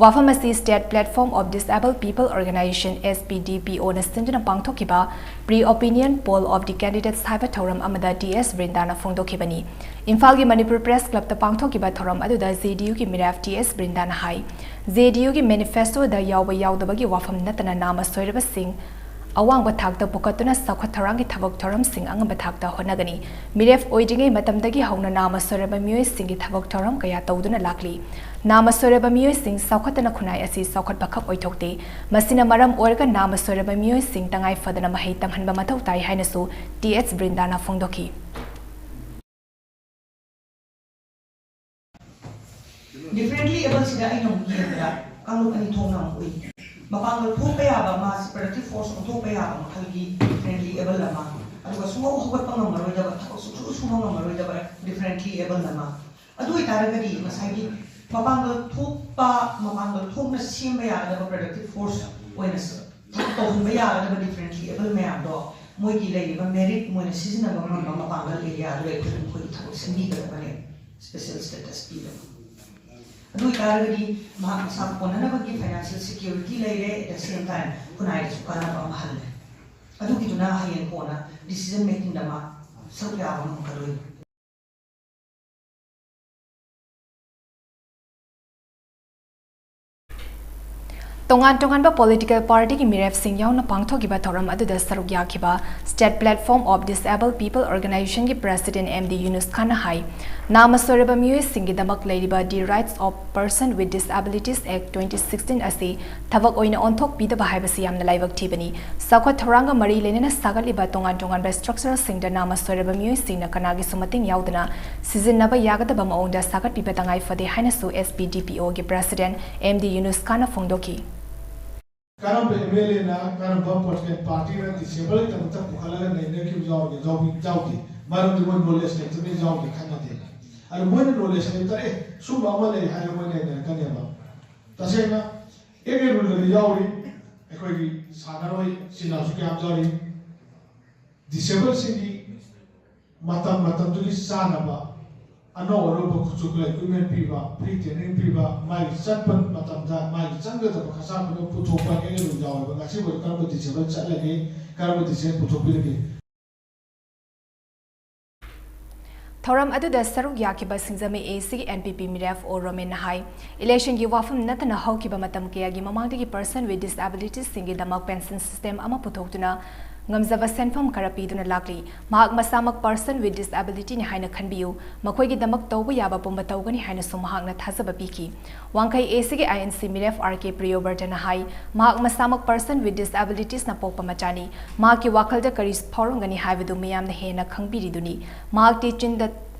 ꯋꯥꯐꯝ ꯑꯁꯤ State Platform of Disabled People Organization, S P D P O, ꯅ ꯁꯤꯟꯗꯨꯅ ꯄꯥꯡꯊꯣꯛꯈꯤꯕ Pre-Opinion Poll of the Candidates ꯍꯥꯏꯕ ꯊꯧꯔꯝ ꯑꯃꯗ ꯇꯤ ꯑꯦꯁ ꯕ꯭ꯔꯤꯟꯗꯥꯅ ꯐꯣꯡꯗꯣꯛꯈꯤꯕꯅꯤ꯫ ꯏꯝꯐꯥꯜꯒꯤ ꯃꯅꯤꯄꯨꯔ ꯄ꯭ꯔꯦꯁ ꯀ꯭ꯂꯕꯇ ꯄꯥꯡꯊꯣꯛꯈꯤꯕ ꯊꯧꯔꯝ ꯑꯗꯨꯗ ꯖꯦ ꯗꯤ ꯌꯨꯒꯤ ꯃꯤꯔꯦꯞ ꯇꯤ ꯑꯦꯁ ꯕ꯭ꯔꯤꯟꯗꯥꯅ ꯍꯥꯏ, ꯖꯦ ꯗꯤ ꯌꯨꯒꯤ ꯃꯦꯅꯤꯐꯦꯁꯇꯣꯗ ꯌꯥꯎꯕ ꯌꯥꯎꯗꯕꯒꯤ ꯋꯥꯐꯝ ꯅꯠꯇꯅ ꯅꯥꯃ ꯁꯣꯏꯔꯕꯁꯤꯡ ꯑꯋꯥꯡꯕ ꯊꯥꯛꯇ ꯄꯨꯈꯠꯇꯨꯅ ꯆꯥꯎꯈꯠ ꯊꯧꯔꯥꯡꯒꯤ ꯊꯕꯛ ꯊꯧꯔꯝꯁꯤꯡ ꯑꯉꯝꯕ ꯊꯥꯛꯇ ꯍꯣꯠꯅꯒꯅꯤ꯫ ꯃꯤꯔꯦꯞ ꯑꯣꯏꯗ꯭ꯔꯤꯉꯩ ꯃꯇꯝꯗꯒꯤ ꯍꯧꯅ ꯅꯥꯃ ꯁꯣꯏꯔꯕ ꯃꯤꯑꯣꯏꯁꯤꯡꯒꯤ ꯊꯕꯛ ꯊꯧꯔꯝ ꯀꯌꯥ ꯇꯧꯗꯨꯅ ꯂꯥꯛꯂꯤ꯫ ꯅꯥꯃ ꯁꯣꯏꯔꯕ ꯃꯤꯑꯣꯏꯁꯤꯡ ꯆꯥꯎꯈꯠꯇꯅ ꯈꯨꯟꯅꯥꯏ ꯑꯁꯤ ꯆꯥꯎꯈꯠꯄꯈꯛ ꯑꯣꯏꯊꯣꯛꯇꯦ꯫ ꯃꯁꯤꯅ ꯃꯔꯝ ꯑꯣꯏꯔꯒ ꯅꯥꯃ ꯁꯣꯏꯔꯕ ꯃꯤꯑꯣꯏꯁꯤꯡ ꯇꯉꯥꯏ ꯐꯗꯅ ꯃꯍꯩ ꯇꯝꯍꯟꯕ ꯃꯊꯧ ꯇꯥꯏ ꯍꯥꯏꯅꯁꯨ ꯇꯤ ꯑꯦꯆ ꯕ꯭ꯔꯤꯟꯗꯥꯅ ꯐꯣꯡꯗꯣꯛꯈꯤ꯫ ꯗꯤꯐ꯭ꯔꯦꯟꯠꯂꯤ ꯑꯦꯕꯜꯁꯤꯗ ꯑꯩꯅ ꯑꯃꯨꯛ ꯌꯦꯡꯕꯗ ꯀꯥꯡꯂꯨꯞ ꯑꯅꯤ ꯊꯣꯛꯅ ꯑꯃꯨꯛ ꯎꯏ꯫ ꯃꯄꯥꯡꯒꯜ ꯊꯣꯛꯄ ꯌꯥꯕ, ꯃꯥꯁꯤ ꯄ꯭ꯔꯗꯛꯇꯤꯚ ꯐꯣꯔꯁ ꯑꯣꯟꯊꯣꯛꯄ ꯌꯥꯕ ꯃꯈꯜꯒꯤ ꯗꯤꯐ꯭ꯔꯦꯟꯠꯂꯤ ꯑꯦꯕꯜ ꯑꯃ, ꯑꯗꯨꯒ ꯁꯨꯡꯍꯧ ꯍꯧꯒꯠꯄ ꯉꯝꯃꯔꯣꯏꯗꯕ, ꯊꯕꯛ ꯁꯨꯡꯁꯨ ꯁꯨꯕ ꯉꯝꯃꯔꯣꯏꯗꯕ ꯗꯤꯐ꯭ꯔꯦꯟꯠꯂꯤ ꯑꯦꯕꯜ ꯑꯃ꯫ ꯑꯗꯨ ꯑꯣꯏꯇꯥꯔꯒꯗꯤ ꯉꯁꯥꯏꯒꯤ ꯃꯄꯥꯡꯒꯜ ꯊꯣꯛꯄ, ꯃꯄꯥꯡꯒꯜ ꯊꯣꯛꯅ ꯁꯦꯝꯕ ꯌꯥꯒꯗꯕ ꯄ꯭ꯔꯗꯛꯇꯤꯚ ꯐꯣꯔꯁ ꯑꯣꯏꯅ ꯊꯕꯛ ꯇꯧꯍꯟꯕ ꯌꯥꯒꯗꯕ ꯗꯤꯐ꯭ꯔꯦꯟꯠꯂꯤ ꯑꯦꯕꯜ ꯃꯌꯥꯝꯗꯣ ꯃꯣꯏꯒꯤ ꯂꯩꯔꯤꯕ ꯃꯦꯔꯤꯠ ꯃꯣꯏꯅ ꯁꯤꯖꯤꯟꯅꯕ ꯉꯝꯕ ꯃꯄꯥꯡꯒꯜ ꯑꯦꯔꯤꯌꯥꯗꯨꯗ ꯑꯩꯈꯣꯏꯅ ꯃꯈꯣꯏꯒꯤ ꯊꯕꯛ ꯁꯦꯝꯕꯤꯒꯗꯕꯅꯦ, ꯁ꯭ꯄꯦꯁꯦꯜ ꯁ꯭ꯇꯦꯇꯁ ꯄꯤꯗꯕ꯫ ꯑꯗꯨ ꯑꯣꯏꯇꯥꯔꯒꯗꯤ ꯃꯍꯥꯛ ꯃꯁꯥ ꯀꯣꯟꯅꯅꯕꯒꯤ ꯐꯥꯏꯅꯥꯟꯁꯤꯌꯦꯜ ꯁꯦꯀ꯭ꯌꯨꯔꯤꯇꯤ ꯂꯩꯔꯦ, at the same time ꯈꯨꯟꯅꯥꯏꯗꯁꯨ ꯀꯥꯟꯅꯕ ꯑꯃ ꯍꯜꯂꯦ꯫ ꯑꯗꯨꯒꯤꯗꯨꯅ ꯍꯌꯦꯡ ꯀꯣꯟꯅ ꯗꯤꯁꯤꯖꯟ ꯃꯦꯀꯤꯡꯗ ꯃꯥ ꯁꯔꯨꯛ ꯌꯥꯕ ꯉꯝꯃꯛꯀꯗꯣꯏꯅꯤ꯫ ꯇꯣꯉꯥꯟ ꯇꯣꯉꯥꯟꯕ ꯄꯣꯂꯤꯇꯤꯀꯦꯜ ꯄꯥꯔꯇꯤꯒꯤ ꯃꯤꯔꯦꯞꯁꯤꯡ ꯌꯥꯎꯅ ꯄꯥꯡꯊꯣꯛꯈꯤꯕ ꯊꯧꯔꯝ ꯑꯗꯨꯗ ꯁꯔꯨꯛ ꯌꯥꯈꯤꯕ State Platform of Disabled People Organizationꯒꯤ ꯄ꯭ꯔꯦꯁꯤꯗꯦꯟꯠ ꯑꯦꯝ ꯗꯤ ꯌꯨꯅꯨꯁ ꯈꯥꯟꯅ ꯍꯥꯏ, ꯅꯥꯃ ꯁꯣꯏꯔꯕ ꯃꯤꯑꯣꯏꯁꯤꯡꯒꯤꯗꯃꯛ ꯂꯩꯔꯤꯕ The Rights of Person with Disabilities Act twenty sixteen ꯑꯁꯤ ꯊꯕꯛ ꯑꯣꯏꯅ ꯑꯣꯟꯊꯣꯛꯄꯤꯗꯕ ꯍꯥꯏꯕꯁꯤ ꯌꯥꯝꯅ ꯂꯥꯏꯕꯛ ꯊꯤꯕꯅꯤ꯫ ꯆꯥꯎꯈꯠ ꯊꯧꯔꯥꯡꯒ ꯃꯔꯤ ꯂꯩꯅꯅ ꯁꯥꯒꯠꯂꯤꯕ ꯇꯣꯉꯥꯟ ꯇꯣꯉꯥꯟꯕ ꯁ꯭ꯇ꯭ꯔꯛꯆꯔꯁꯤꯡꯗ ꯅꯥꯃ ꯁꯣꯏꯔꯕ ꯃꯤꯑꯣꯏꯁꯤꯡꯅ ꯀꯅꯥꯒꯤꯁꯨ ꯃꯇꯦꯡ ꯌꯥꯎꯗꯅ ꯁꯤꯖꯤꯟꯅꯕ ꯌꯥꯒꯗꯕ ꯃꯑꯣꯡꯗ ꯁꯥꯒꯠꯄꯤꯕ ꯇꯉꯥꯏ ꯐꯗꯦ ꯍꯥꯏꯅꯁꯨ ꯑꯦꯁ ꯄꯤ ꯗꯤ ꯄꯤ ꯑꯣꯒꯤ ꯄ꯭ꯔꯦꯁꯤꯗꯦꯟꯠ ꯑꯦꯝ ꯗꯤ ꯌꯨꯅꯨꯁ ꯈꯥꯟꯅ ꯐꯣꯡꯗꯣꯛꯈꯤ꯫ ꯀꯔꯝꯕ ꯑꯦꯝ ꯑꯦꯜ ꯑꯦꯅ, ꯀꯔꯝꯕ ꯄꯣꯂꯤꯇꯤꯀꯦꯜ ꯄꯥꯔꯇꯤꯅ ꯗꯤꯁꯦꯕꯜꯒꯤꯗꯃꯛꯇ ꯄꯨꯈꯠꯂꯒ ꯅꯩꯅꯈꯤꯕ ꯌꯥꯎꯔꯒꯦ ꯌꯥꯎꯕꯤ ꯌꯥꯎꯗꯦ꯫ ꯃꯔꯝꯗꯤ ꯃꯣꯏ ꯅꯣꯂꯦꯖ ꯂꯩꯇꯕꯅꯤ, ꯌꯥꯎꯗꯦ, ꯈꯪꯅꯗꯦ꯫ ꯑꯗꯨ ꯃꯣꯏꯅ ꯅꯣꯂꯦꯖ ꯂꯩꯇꯔꯦ, ꯁꯨꯝꯕ ꯑꯃ ꯂꯩ ꯍꯥꯏꯔꯒ ꯃꯣꯏ ꯅꯩꯅꯔꯛꯀꯅꯦꯕ꯫ ꯇꯁꯦꯡꯅ ꯑꯦꯝ ꯑꯦ ꯔꯨꯜꯗꯗꯤ ꯌꯥꯎꯔꯤ, ꯑꯩꯈꯣꯏꯒꯤ ꯁꯥꯟꯅꯔꯣꯏ ꯏꯆꯤꯟ ꯏꯅꯥꯎꯁꯨ ꯀꯌꯥꯝ ꯌꯥꯎꯔꯤ꯫ ꯗꯤꯁꯦꯕꯜꯁꯤꯡꯒꯤ ꯃꯇꯝ ꯃꯇꯝꯗꯨꯒꯤ ꯆꯥꯅꯕ ꯑꯅꯧ ꯑꯅꯧꯕ ꯈꯨꯠꯁꯨ ꯈꯨꯠꯂꯥꯏ ꯏꯀ꯭ꯋꯤꯞꯃꯦꯟ ꯄꯤꯕ, ꯐ꯭ꯔꯤ ꯇ꯭ꯔꯦꯅꯤꯡ ꯄꯤꯕ, ꯃꯥꯒꯤ ꯆꯠꯄ ꯃꯇꯝꯗ ꯃꯥꯒꯤ ꯆꯪꯒꯗꯕ ꯈꯣꯔꯁꯥ ꯄꯨꯝꯅꯃꯛ ꯄꯨꯊꯣꯛꯄ ꯑꯦꯝ ꯑꯦ ꯔꯨꯜ ꯌꯥꯎꯔꯤꯕ꯫ ꯉꯁꯤꯕꯨ ꯀꯔꯝꯕ ꯗꯤꯁꯦꯕꯜ ꯆꯠꯂꯒꯦ, ꯀꯔꯝꯕ ꯗꯤꯁꯦꯕꯜ ꯄꯨꯊꯣꯛꯄꯤꯔꯒꯦ? ꯊꯧꯔꯝ ꯑꯗꯨꯗ ꯁꯔꯨꯛ ꯌꯥꯈꯤꯕ ꯁꯤꯡꯖꯃꯩ ꯑꯦ ꯁꯤꯒꯤ ꯑꯦꯟ ꯄꯤ ꯄꯤ ꯃꯤꯔꯦꯞ ꯑꯣ ꯔꯣꯃꯦꯟꯅ ꯍꯥꯏ, ꯏꯂꯦꯛꯁꯟꯒꯤ ꯋꯥꯐꯝ ꯅꯠꯇꯅ ꯍꯧꯈꯤꯕ ꯃꯇꯝ ꯀꯌꯥꯒꯤ ꯃꯃꯥꯡꯗꯒꯤ ꯄꯔꯁꯟ ꯋꯤꯠ ꯗꯤꯁꯑꯦꯕꯤꯂꯤꯇꯤꯁꯁꯤꯡꯒꯤꯗꯃꯛ ꯄꯦꯟꯁꯟ ꯁꯤꯁꯇꯦꯝ ꯑꯃ ꯄꯨꯊꯣꯛꯇꯨꯅ ꯉꯝꯖꯕ ꯁꯦꯟꯐꯝ ꯈꯔ ꯄꯤꯗꯨꯅ ꯂꯥꯛꯂꯤ꯫ ꯃꯍꯥꯛ ꯃꯁꯥꯃꯛ ꯄꯔꯁꯟ ꯋꯤꯠ ꯗꯤꯁꯑꯦꯕꯤꯂꯤꯇꯤꯅꯤ ꯍꯥꯏꯅ ꯈꯟꯕꯤꯌꯨ, ꯃꯈꯣꯏꯒꯤꯗꯃꯛ ꯇꯧꯕ ꯌꯥꯕ ꯄꯨꯝꯕ ꯇꯧꯒꯅꯤ ꯍꯥꯏꯅꯁꯨ ꯃꯍꯥꯛꯅ ꯊꯥꯖꯕ ꯄꯤꯈꯤ꯫ ꯋꯥꯡꯈꯩ ꯑꯦ ꯁꯤꯒꯤ ꯑꯥꯏ ꯑꯦꯟ ꯁꯤ ꯃꯤꯔꯦꯞ ꯑꯥꯔ ꯀꯦ ꯄ꯭ꯔꯤꯌꯣꯕꯔꯇꯅ ꯍꯥꯏ, ꯃꯍꯥꯛ ꯃꯁꯥꯃꯛ ꯄꯔꯁꯟ ꯋꯤꯠ ꯗꯤꯁꯑꯦꯕꯤꯂꯤꯇꯤꯁꯅ ꯄꯣꯛꯄ ꯃꯆꯥꯅꯤ꯫ ꯃꯍꯥꯛꯀꯤ ꯋꯥꯈꯜꯗ ꯀꯔꯤ ꯐꯥꯎꯔꯝꯒꯅꯤ ꯍꯥꯏꯕꯗꯨ ꯃꯤꯌꯥꯝꯅ ꯍꯦꯟꯅ ꯈꯪꯕꯤꯔꯤꯗꯨꯅꯤ꯫ ꯃꯍꯥꯛꯇꯤ ꯆꯤꯟꯗ,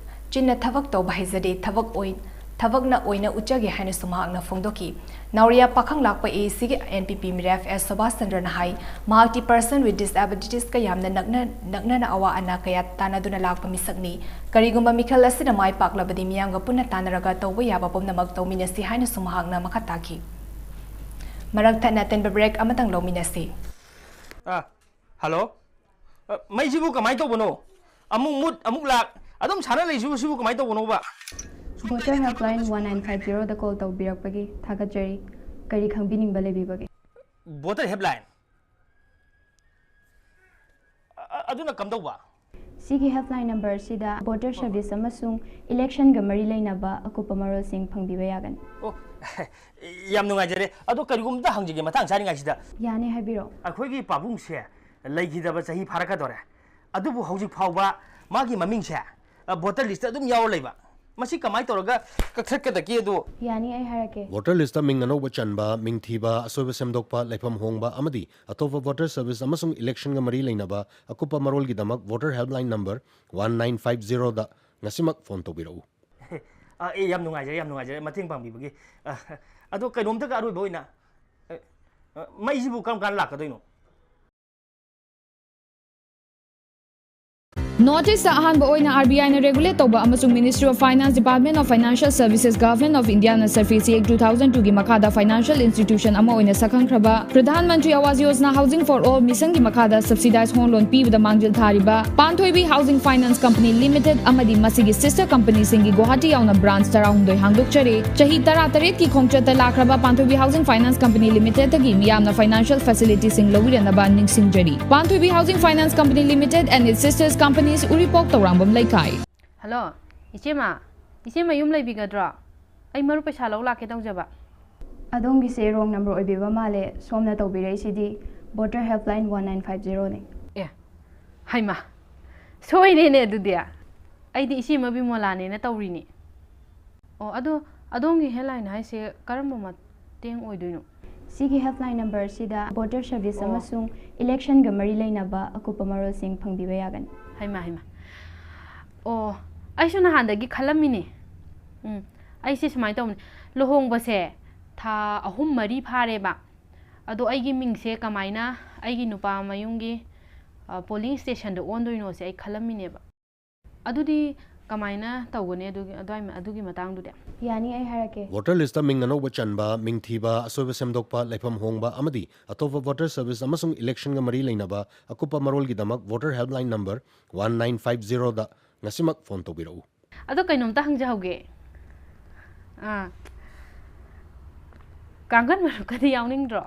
ꯆꯤꯟꯅ ꯊꯕꯛ ꯇꯧꯕ ꯍꯩꯖꯗꯦ, ꯊꯕꯛ ꯑꯣꯏ-, ꯊꯕꯛꯅ ꯑꯣꯏꯅ ꯎꯠꯆꯒꯦ ꯍꯥꯏꯅꯁꯨ ꯃꯍꯥꯛꯅ ꯐꯣꯡꯗꯣꯛꯈꯤ꯫ ꯅꯥꯎꯔꯤꯌꯥ ꯄꯥꯈꯪ ꯂꯥꯛꯄ ꯑꯦ ꯁꯤꯒꯤ ꯑꯦꯟ ꯄꯤ ꯄꯤ ꯃꯤꯔꯦꯞ ꯑꯦꯁ ꯁꯨꯕꯥꯁ ꯆꯟꯗ꯭ꯔꯅ ꯍꯥꯏ, ꯃꯍꯥꯛꯇꯤ ꯄꯔꯁꯟ ꯋꯤꯠ ꯗꯤꯁꯑꯦꯕꯤꯂꯤꯇꯤꯁꯀ ꯌꯥꯝꯅ ꯅꯛꯅ-, ꯅꯛꯅꯅ ꯑꯋꯥ ꯑꯅꯥ ꯀꯌꯥ ꯇꯥꯟꯅꯗꯨꯅ ꯂꯥꯛꯄ ꯃꯤꯁꯛꯅꯤ꯫ ꯀꯔꯤꯒꯨꯝꯕ ꯃꯤꯈꯜ ꯑꯁꯤꯅ ꯃꯥꯏ ꯄꯥꯛꯂꯕꯗꯤ ꯃꯤꯌꯥꯝꯒ ꯄꯨꯟꯅ ꯇꯥꯟꯅꯔꯒ ꯇꯧꯕ ꯌꯥꯕ ꯄꯨꯝꯅꯃꯛ ꯇꯧꯃꯤꯟꯅꯁꯤ ꯍꯥꯏꯅꯁꯨ ꯃꯍꯥꯛꯅ ꯃꯈꯥ ꯇꯥꯈꯤ꯫ ꯃꯔꯛ ꯊꯠꯅ ꯑꯇꯦꯟꯕ ꯕ꯭ꯔꯦꯛ ꯑꯃꯇꯪ ꯂꯧꯃꯤꯟꯅꯁꯤ꯫ ꯑ, ꯍꯜꯂꯣ? ꯑ, ꯃꯩꯁꯤꯕꯨ ꯀꯃꯥꯏꯅ ꯇꯧꯕꯅꯣ? ꯑꯃꯨꯛ ꯃꯨꯠ, ꯑꯃꯨꯛ ꯂꯥꯛ, ꯑꯗꯨꯝ ꯁꯥꯟꯅ ꯂꯩꯁꯤꯕꯨ, ꯁꯤꯕꯨ ꯀꯃꯥꯏꯅ ꯇꯧꯕꯅꯣꯕ? Voter Helpline one nine five zero ꯗ ꯀꯣꯜ ꯇꯧꯕꯤꯔꯛꯄꯒꯤ ꯊꯥꯒꯠꯆꯔꯤ꯫ ꯀꯔꯤ ꯈꯪꯕꯤꯅꯤꯡꯕ ꯂꯩꯕꯤꯕꯒꯦ? Voter Helpline? ꯑ-, ꯑ-, ꯑꯗꯨꯅ ꯀꯝꯗꯧꯕ? ꯁꯤꯒꯤ ꯍꯦꯜꯞꯂꯥꯏꯟ ꯅꯝꯕꯔ ꯑꯁꯤꯗ ꯚꯣꯇꯔ ꯍꯣꯏ, ꯍꯣꯏ꯫ ꯁꯔꯚꯤꯁ ꯑꯃꯁꯨꯡ ꯏꯂꯦꯛꯁꯟꯒ ꯃꯔꯤ ꯂꯩꯅꯕ ꯑꯀꯨꯞꯄ ꯃꯔꯣꯜꯁꯤꯡ ꯐꯪꯕꯤꯕ ꯌꯥꯒꯅꯤ꯫ ꯑꯣ, ꯌꯥꯝ ꯅꯨꯡꯉꯥꯏꯖꯔꯦ꯫ ꯑꯗꯣ ꯀꯔꯤꯒꯨꯝꯕ ꯑꯝꯇ ꯍꯪꯖꯒꯦ ꯃꯇꯥꯡ ꯆꯥꯔꯤꯉꯩꯁꯤꯗ꯫ ꯌꯥꯅꯤ, ꯍꯥꯏꯕꯤꯔꯛꯑꯣ꯫ ꯑꯩꯈꯣꯏꯒꯤ ꯄꯥꯕꯨꯡꯁꯦ ꯂꯩꯈꯤꯗꯕ ꯆꯍꯤ ꯐꯥꯔꯛꯀꯗꯧꯔꯦ꯫ ꯑꯗꯨꯕꯨ ꯍꯧꯖꯤꯛ ꯐꯥꯎꯕ ꯃꯥꯒꯤ ꯃꯃꯤꯡꯁꯦ, ꯑ, ꯚꯣꯇꯔ ꯂꯤꯁꯇ ꯑꯗꯨꯝ ꯌꯥꯎꯔ ꯂꯩꯕ꯫ ꯃꯁꯤ ꯀꯃꯥꯏꯅ ꯇꯧꯔꯒ ꯀꯛꯊꯠꯀꯗꯒꯦ ꯑꯗꯣ? ꯌꯥꯅꯤ, ꯑꯩ ꯍꯥꯏꯔꯛꯀꯦ꯫ ꯚꯣꯇꯔ ꯂꯤꯁꯇ ꯃꯤꯡ ꯑꯅꯧꯕ ꯆꯟꯕ, ꯃꯤꯡ ꯊꯤꯕ, ꯑꯁꯣꯏꯕ ꯁꯦꯝꯗꯣꯛꯄ, ꯂꯩꯐꯝ ꯍꯣꯡꯕ ꯑꯃꯗꯤ ꯑꯇꯣꯞꯄ ꯚꯣꯇꯔ ꯁꯔꯚꯤꯁ ꯑꯃꯁꯨꯡ ꯏꯂꯦꯛꯁꯟꯒ ꯃꯔꯤ ꯂꯩꯅꯕ ꯑꯀꯨꯞꯄ ꯃꯔꯣꯜꯒꯤꯗꯃꯛ voter helpline number one nine five zero ꯗ ꯉꯁꯤꯃꯛ ꯐꯣꯟ ꯇꯧꯕꯤꯔꯛꯎ꯫ ꯑ, ꯑꯦ, ꯌꯥꯝ ꯅꯨꯡꯉꯥꯏꯖꯔꯦ, ꯌꯥꯝ ꯅꯨꯡꯉꯥꯏꯖꯔꯦ ꯃꯇꯦꯡ ꯄꯥꯡꯕꯤꯕꯒꯤ꯫ ꯑ, ꯑꯗꯣ ꯀꯩꯅꯣꯝꯇꯒ ꯑꯔꯣꯏꯕ ꯑꯣꯏꯅ, ꯑ, ꯑ, ꯃꯩꯁꯤꯕꯨ ꯀꯔꯝ ꯀꯥꯟꯗ ꯂꯥꯛꯀꯗꯣꯏꯅꯣ? ꯅꯣꯔꯠ ꯏꯁꯇ ꯑꯍꯥꯟꯕ ꯑꯣꯏꯅ ꯑꯥꯔ ꯕꯤ ꯑꯥꯏꯅ ꯔꯦꯒꯨꯂꯦꯠ ꯇꯧꯕ ꯑꯃꯁꯨꯡ Ministry of Finance, Department of Financial Services, Government of India ꯅ SARFAESI Act two thousand two ꯒꯤ ꯃꯈꯥꯗ ꯐꯥꯏꯅꯥꯟꯁꯤꯌꯦꯜ ꯏꯟꯁꯇꯤꯇ꯭ꯌꯨꯁꯟ ꯑꯃ ꯑꯣꯏꯅ ꯁꯛꯈꯪꯈ꯭ꯔꯕ Pradhan Mantri Awas Yojana housing four all ꯃꯤꯁꯟꯒꯤ ꯃꯈꯥꯗ ꯁꯕꯁꯤꯗꯥꯏꯖ ꯍꯣꯝ ꯂꯣꯟ ꯄꯤꯕꯗ ꯃꯥꯡꯖꯤꯜ ꯊꯥꯔꯤꯕ ꯄꯥꯟꯊꯣꯏꯕꯤ ꯍꯥꯎꯁꯤꯡ ꯐꯥꯏꯅꯥꯟꯁ ꯀꯝꯄꯅꯤ ꯂꯤꯃꯤꯇꯦꯗ ꯑꯃꯗꯤ ꯃꯁꯤꯒꯤ ꯁꯤꯁꯇꯔ ꯀꯝꯄꯅꯤꯁꯤꯡꯒꯤ ꯒꯨꯋꯥꯍꯥꯇꯤ ꯌꯥꯎꯅ ꯕ꯭ꯔꯥꯟꯆ ꯇꯔꯥꯍꯨꯝꯗꯣꯏ ꯍꯥꯡꯗꯣꯛꯆꯔꯦ꯫ ꯆꯍꯤ ꯇꯔꯥꯇꯔꯦꯠꯀꯤ ꯈꯣꯡꯆꯠꯇ ꯂꯥꯛꯈ꯭ꯔꯕ ꯄꯥꯟꯊꯣꯏꯕꯤ ꯍꯥꯎꯁꯤꯡ ꯐꯥꯏꯅꯥꯟꯁ ꯀꯝꯄꯅꯤ ꯂꯤꯃꯤꯇꯦꯗꯇꯒꯤ ꯃꯤꯌꯥꯝꯅ ꯐꯥꯏꯅꯥꯟꯁꯤꯌꯦꯜ ꯐꯦꯁꯤꯂꯤꯇꯤꯁꯤꯡ ꯂꯧꯕꯤꯔꯅꯕ ꯅꯤꯡꯁꯤꯡꯖꯔꯤ꯫ Panthoibi housing finance company limited and its sisters companies, ꯎꯔꯤꯄꯣꯛ, ꯇꯧꯔꯥꯡꯕꯝ ꯂꯩꯀꯥꯏ꯫ ꯍꯜꯂꯣ, ꯏꯆꯦꯃ꯫ ꯏꯆꯦꯃ ꯌꯨꯝ ꯂꯩꯕꯤꯒꯗ꯭ꯔꯣ? ꯑꯩ ꯃꯔꯨꯞ ꯄꯩꯁꯥ ꯂꯧ ꯂꯥꯛꯀꯦ ꯇꯧꯖꯕ꯫ ꯑꯗꯣꯝꯒꯤꯁꯦ wrong number ꯑꯣꯏꯕꯤꯕ ꯃꯥꯜꯂꯦ꯫ ꯁꯣꯝꯅ ꯇꯧꯕꯤꯔꯛꯏꯁꯤꯗꯤ Voter Helpline one nine five zero ꯅꯤ꯫ ꯑꯦ, ꯍꯩꯃꯥ, ꯁꯣꯏꯔꯦꯅꯦ ꯑꯗꯨꯗꯤ꯫ ꯑꯩꯗꯤ ꯏꯆꯦꯃ ꯕꯤꯃꯣꯂꯥꯅꯦꯅ ꯇꯧꯔꯤꯅꯤ꯫ ꯑꯣ, ꯑꯗꯣ ꯑꯗꯣꯝꯒꯤ helpline ꯍꯥꯏꯁꯦ ꯀꯔꯝꯕ ꯃꯇꯦꯡ ꯑꯣꯏꯗꯣꯏꯅꯣ? ꯁꯤꯒꯤ helpline number ꯁꯤꯗ voter service ꯑꯣ꯫ ꯑꯃꯁꯨꯡ election ꯒ ꯃꯔꯤ ꯂꯩꯅꯕ ꯑꯀꯨꯞꯄ ꯃꯔꯣꯜꯁꯤꯡ ꯐꯪꯕꯤꯕ ꯌꯥꯒꯅꯤ꯫ ꯍꯩꯃꯥ, ꯍꯩꯃꯥ꯫ ꯑꯣ, ꯑꯩꯁꯨ ꯅꯍꯥꯟꯗꯒꯤ ꯈꯜꯂꯝꯃꯤꯅꯦ꯫ ꯎꯝ, ꯑꯩꯁꯦ ꯁꯨꯃꯥꯏꯅ ꯇꯧꯕꯅꯦ, ꯂꯨꯍꯣꯡꯕꯁꯦ ꯊꯥ ꯑꯍꯨꯝ ꯃꯔꯤ ꯐꯥꯔꯦꯕ꯫ ꯑꯗꯣ ꯑꯩꯒꯤ ꯃꯤꯡꯁꯦ ꯀꯃꯥꯏꯅ ꯑꯩꯒꯤ ꯅꯨꯄꯥ ꯃꯌꯨꯝꯒꯤ, ꯑ, polling station ꯗ ꯑꯣꯟꯗꯣꯏꯅꯣꯁꯦ ꯑꯩ ꯈꯜꯂꯝꯃꯤꯅꯦꯕ꯫ ꯑꯗꯨꯗꯤ ꯀꯃꯥꯏꯅ ꯇꯧꯒꯅꯤ ꯑꯗꯨꯒꯤ, ꯑꯗꯨꯋꯥꯏ-, ꯑꯗꯨꯒꯤ ꯃꯇꯥꯡꯗꯨꯗꯤ? ꯌꯥꯅꯤ, ꯑꯩ ꯍꯥꯏꯔꯛꯀꯦ꯫ Voter list ꯇ ꯃꯤꯡ ꯑꯅꯧꯕ ꯆꯟꯕ, ꯃꯤꯡ ꯊꯤꯕ, ꯑꯁꯣꯏꯕ ꯁꯦꯝꯗꯣꯛꯄ, ꯂꯩꯐꯝ ꯍꯣꯡꯕ ꯑꯃꯗꯤ ꯑꯇꯣꯞꯄ voter service ꯑꯃꯁꯨꯡ election ꯒ ꯃꯔꯤ ꯂꯩꯅꯕ ꯑꯀꯨꯞꯄ ꯃꯔꯣꯜꯒꯤꯗꯃꯛ Voter Helpline number one nine five zero ꯗ ꯉꯁꯤꯃꯛ phone ꯇꯧꯕꯤꯔꯛꯎ꯫ ꯑꯗꯣ ꯀꯩꯅꯣꯝꯇ ꯍꯪꯖꯍꯧꯒꯦ꯫ ꯑꯥ, ꯀꯥꯡꯒꯟ ꯃꯔꯨꯞꯀꯗꯤ ꯌꯥꯎꯅꯤꯡꯗ꯭ꯔꯣ?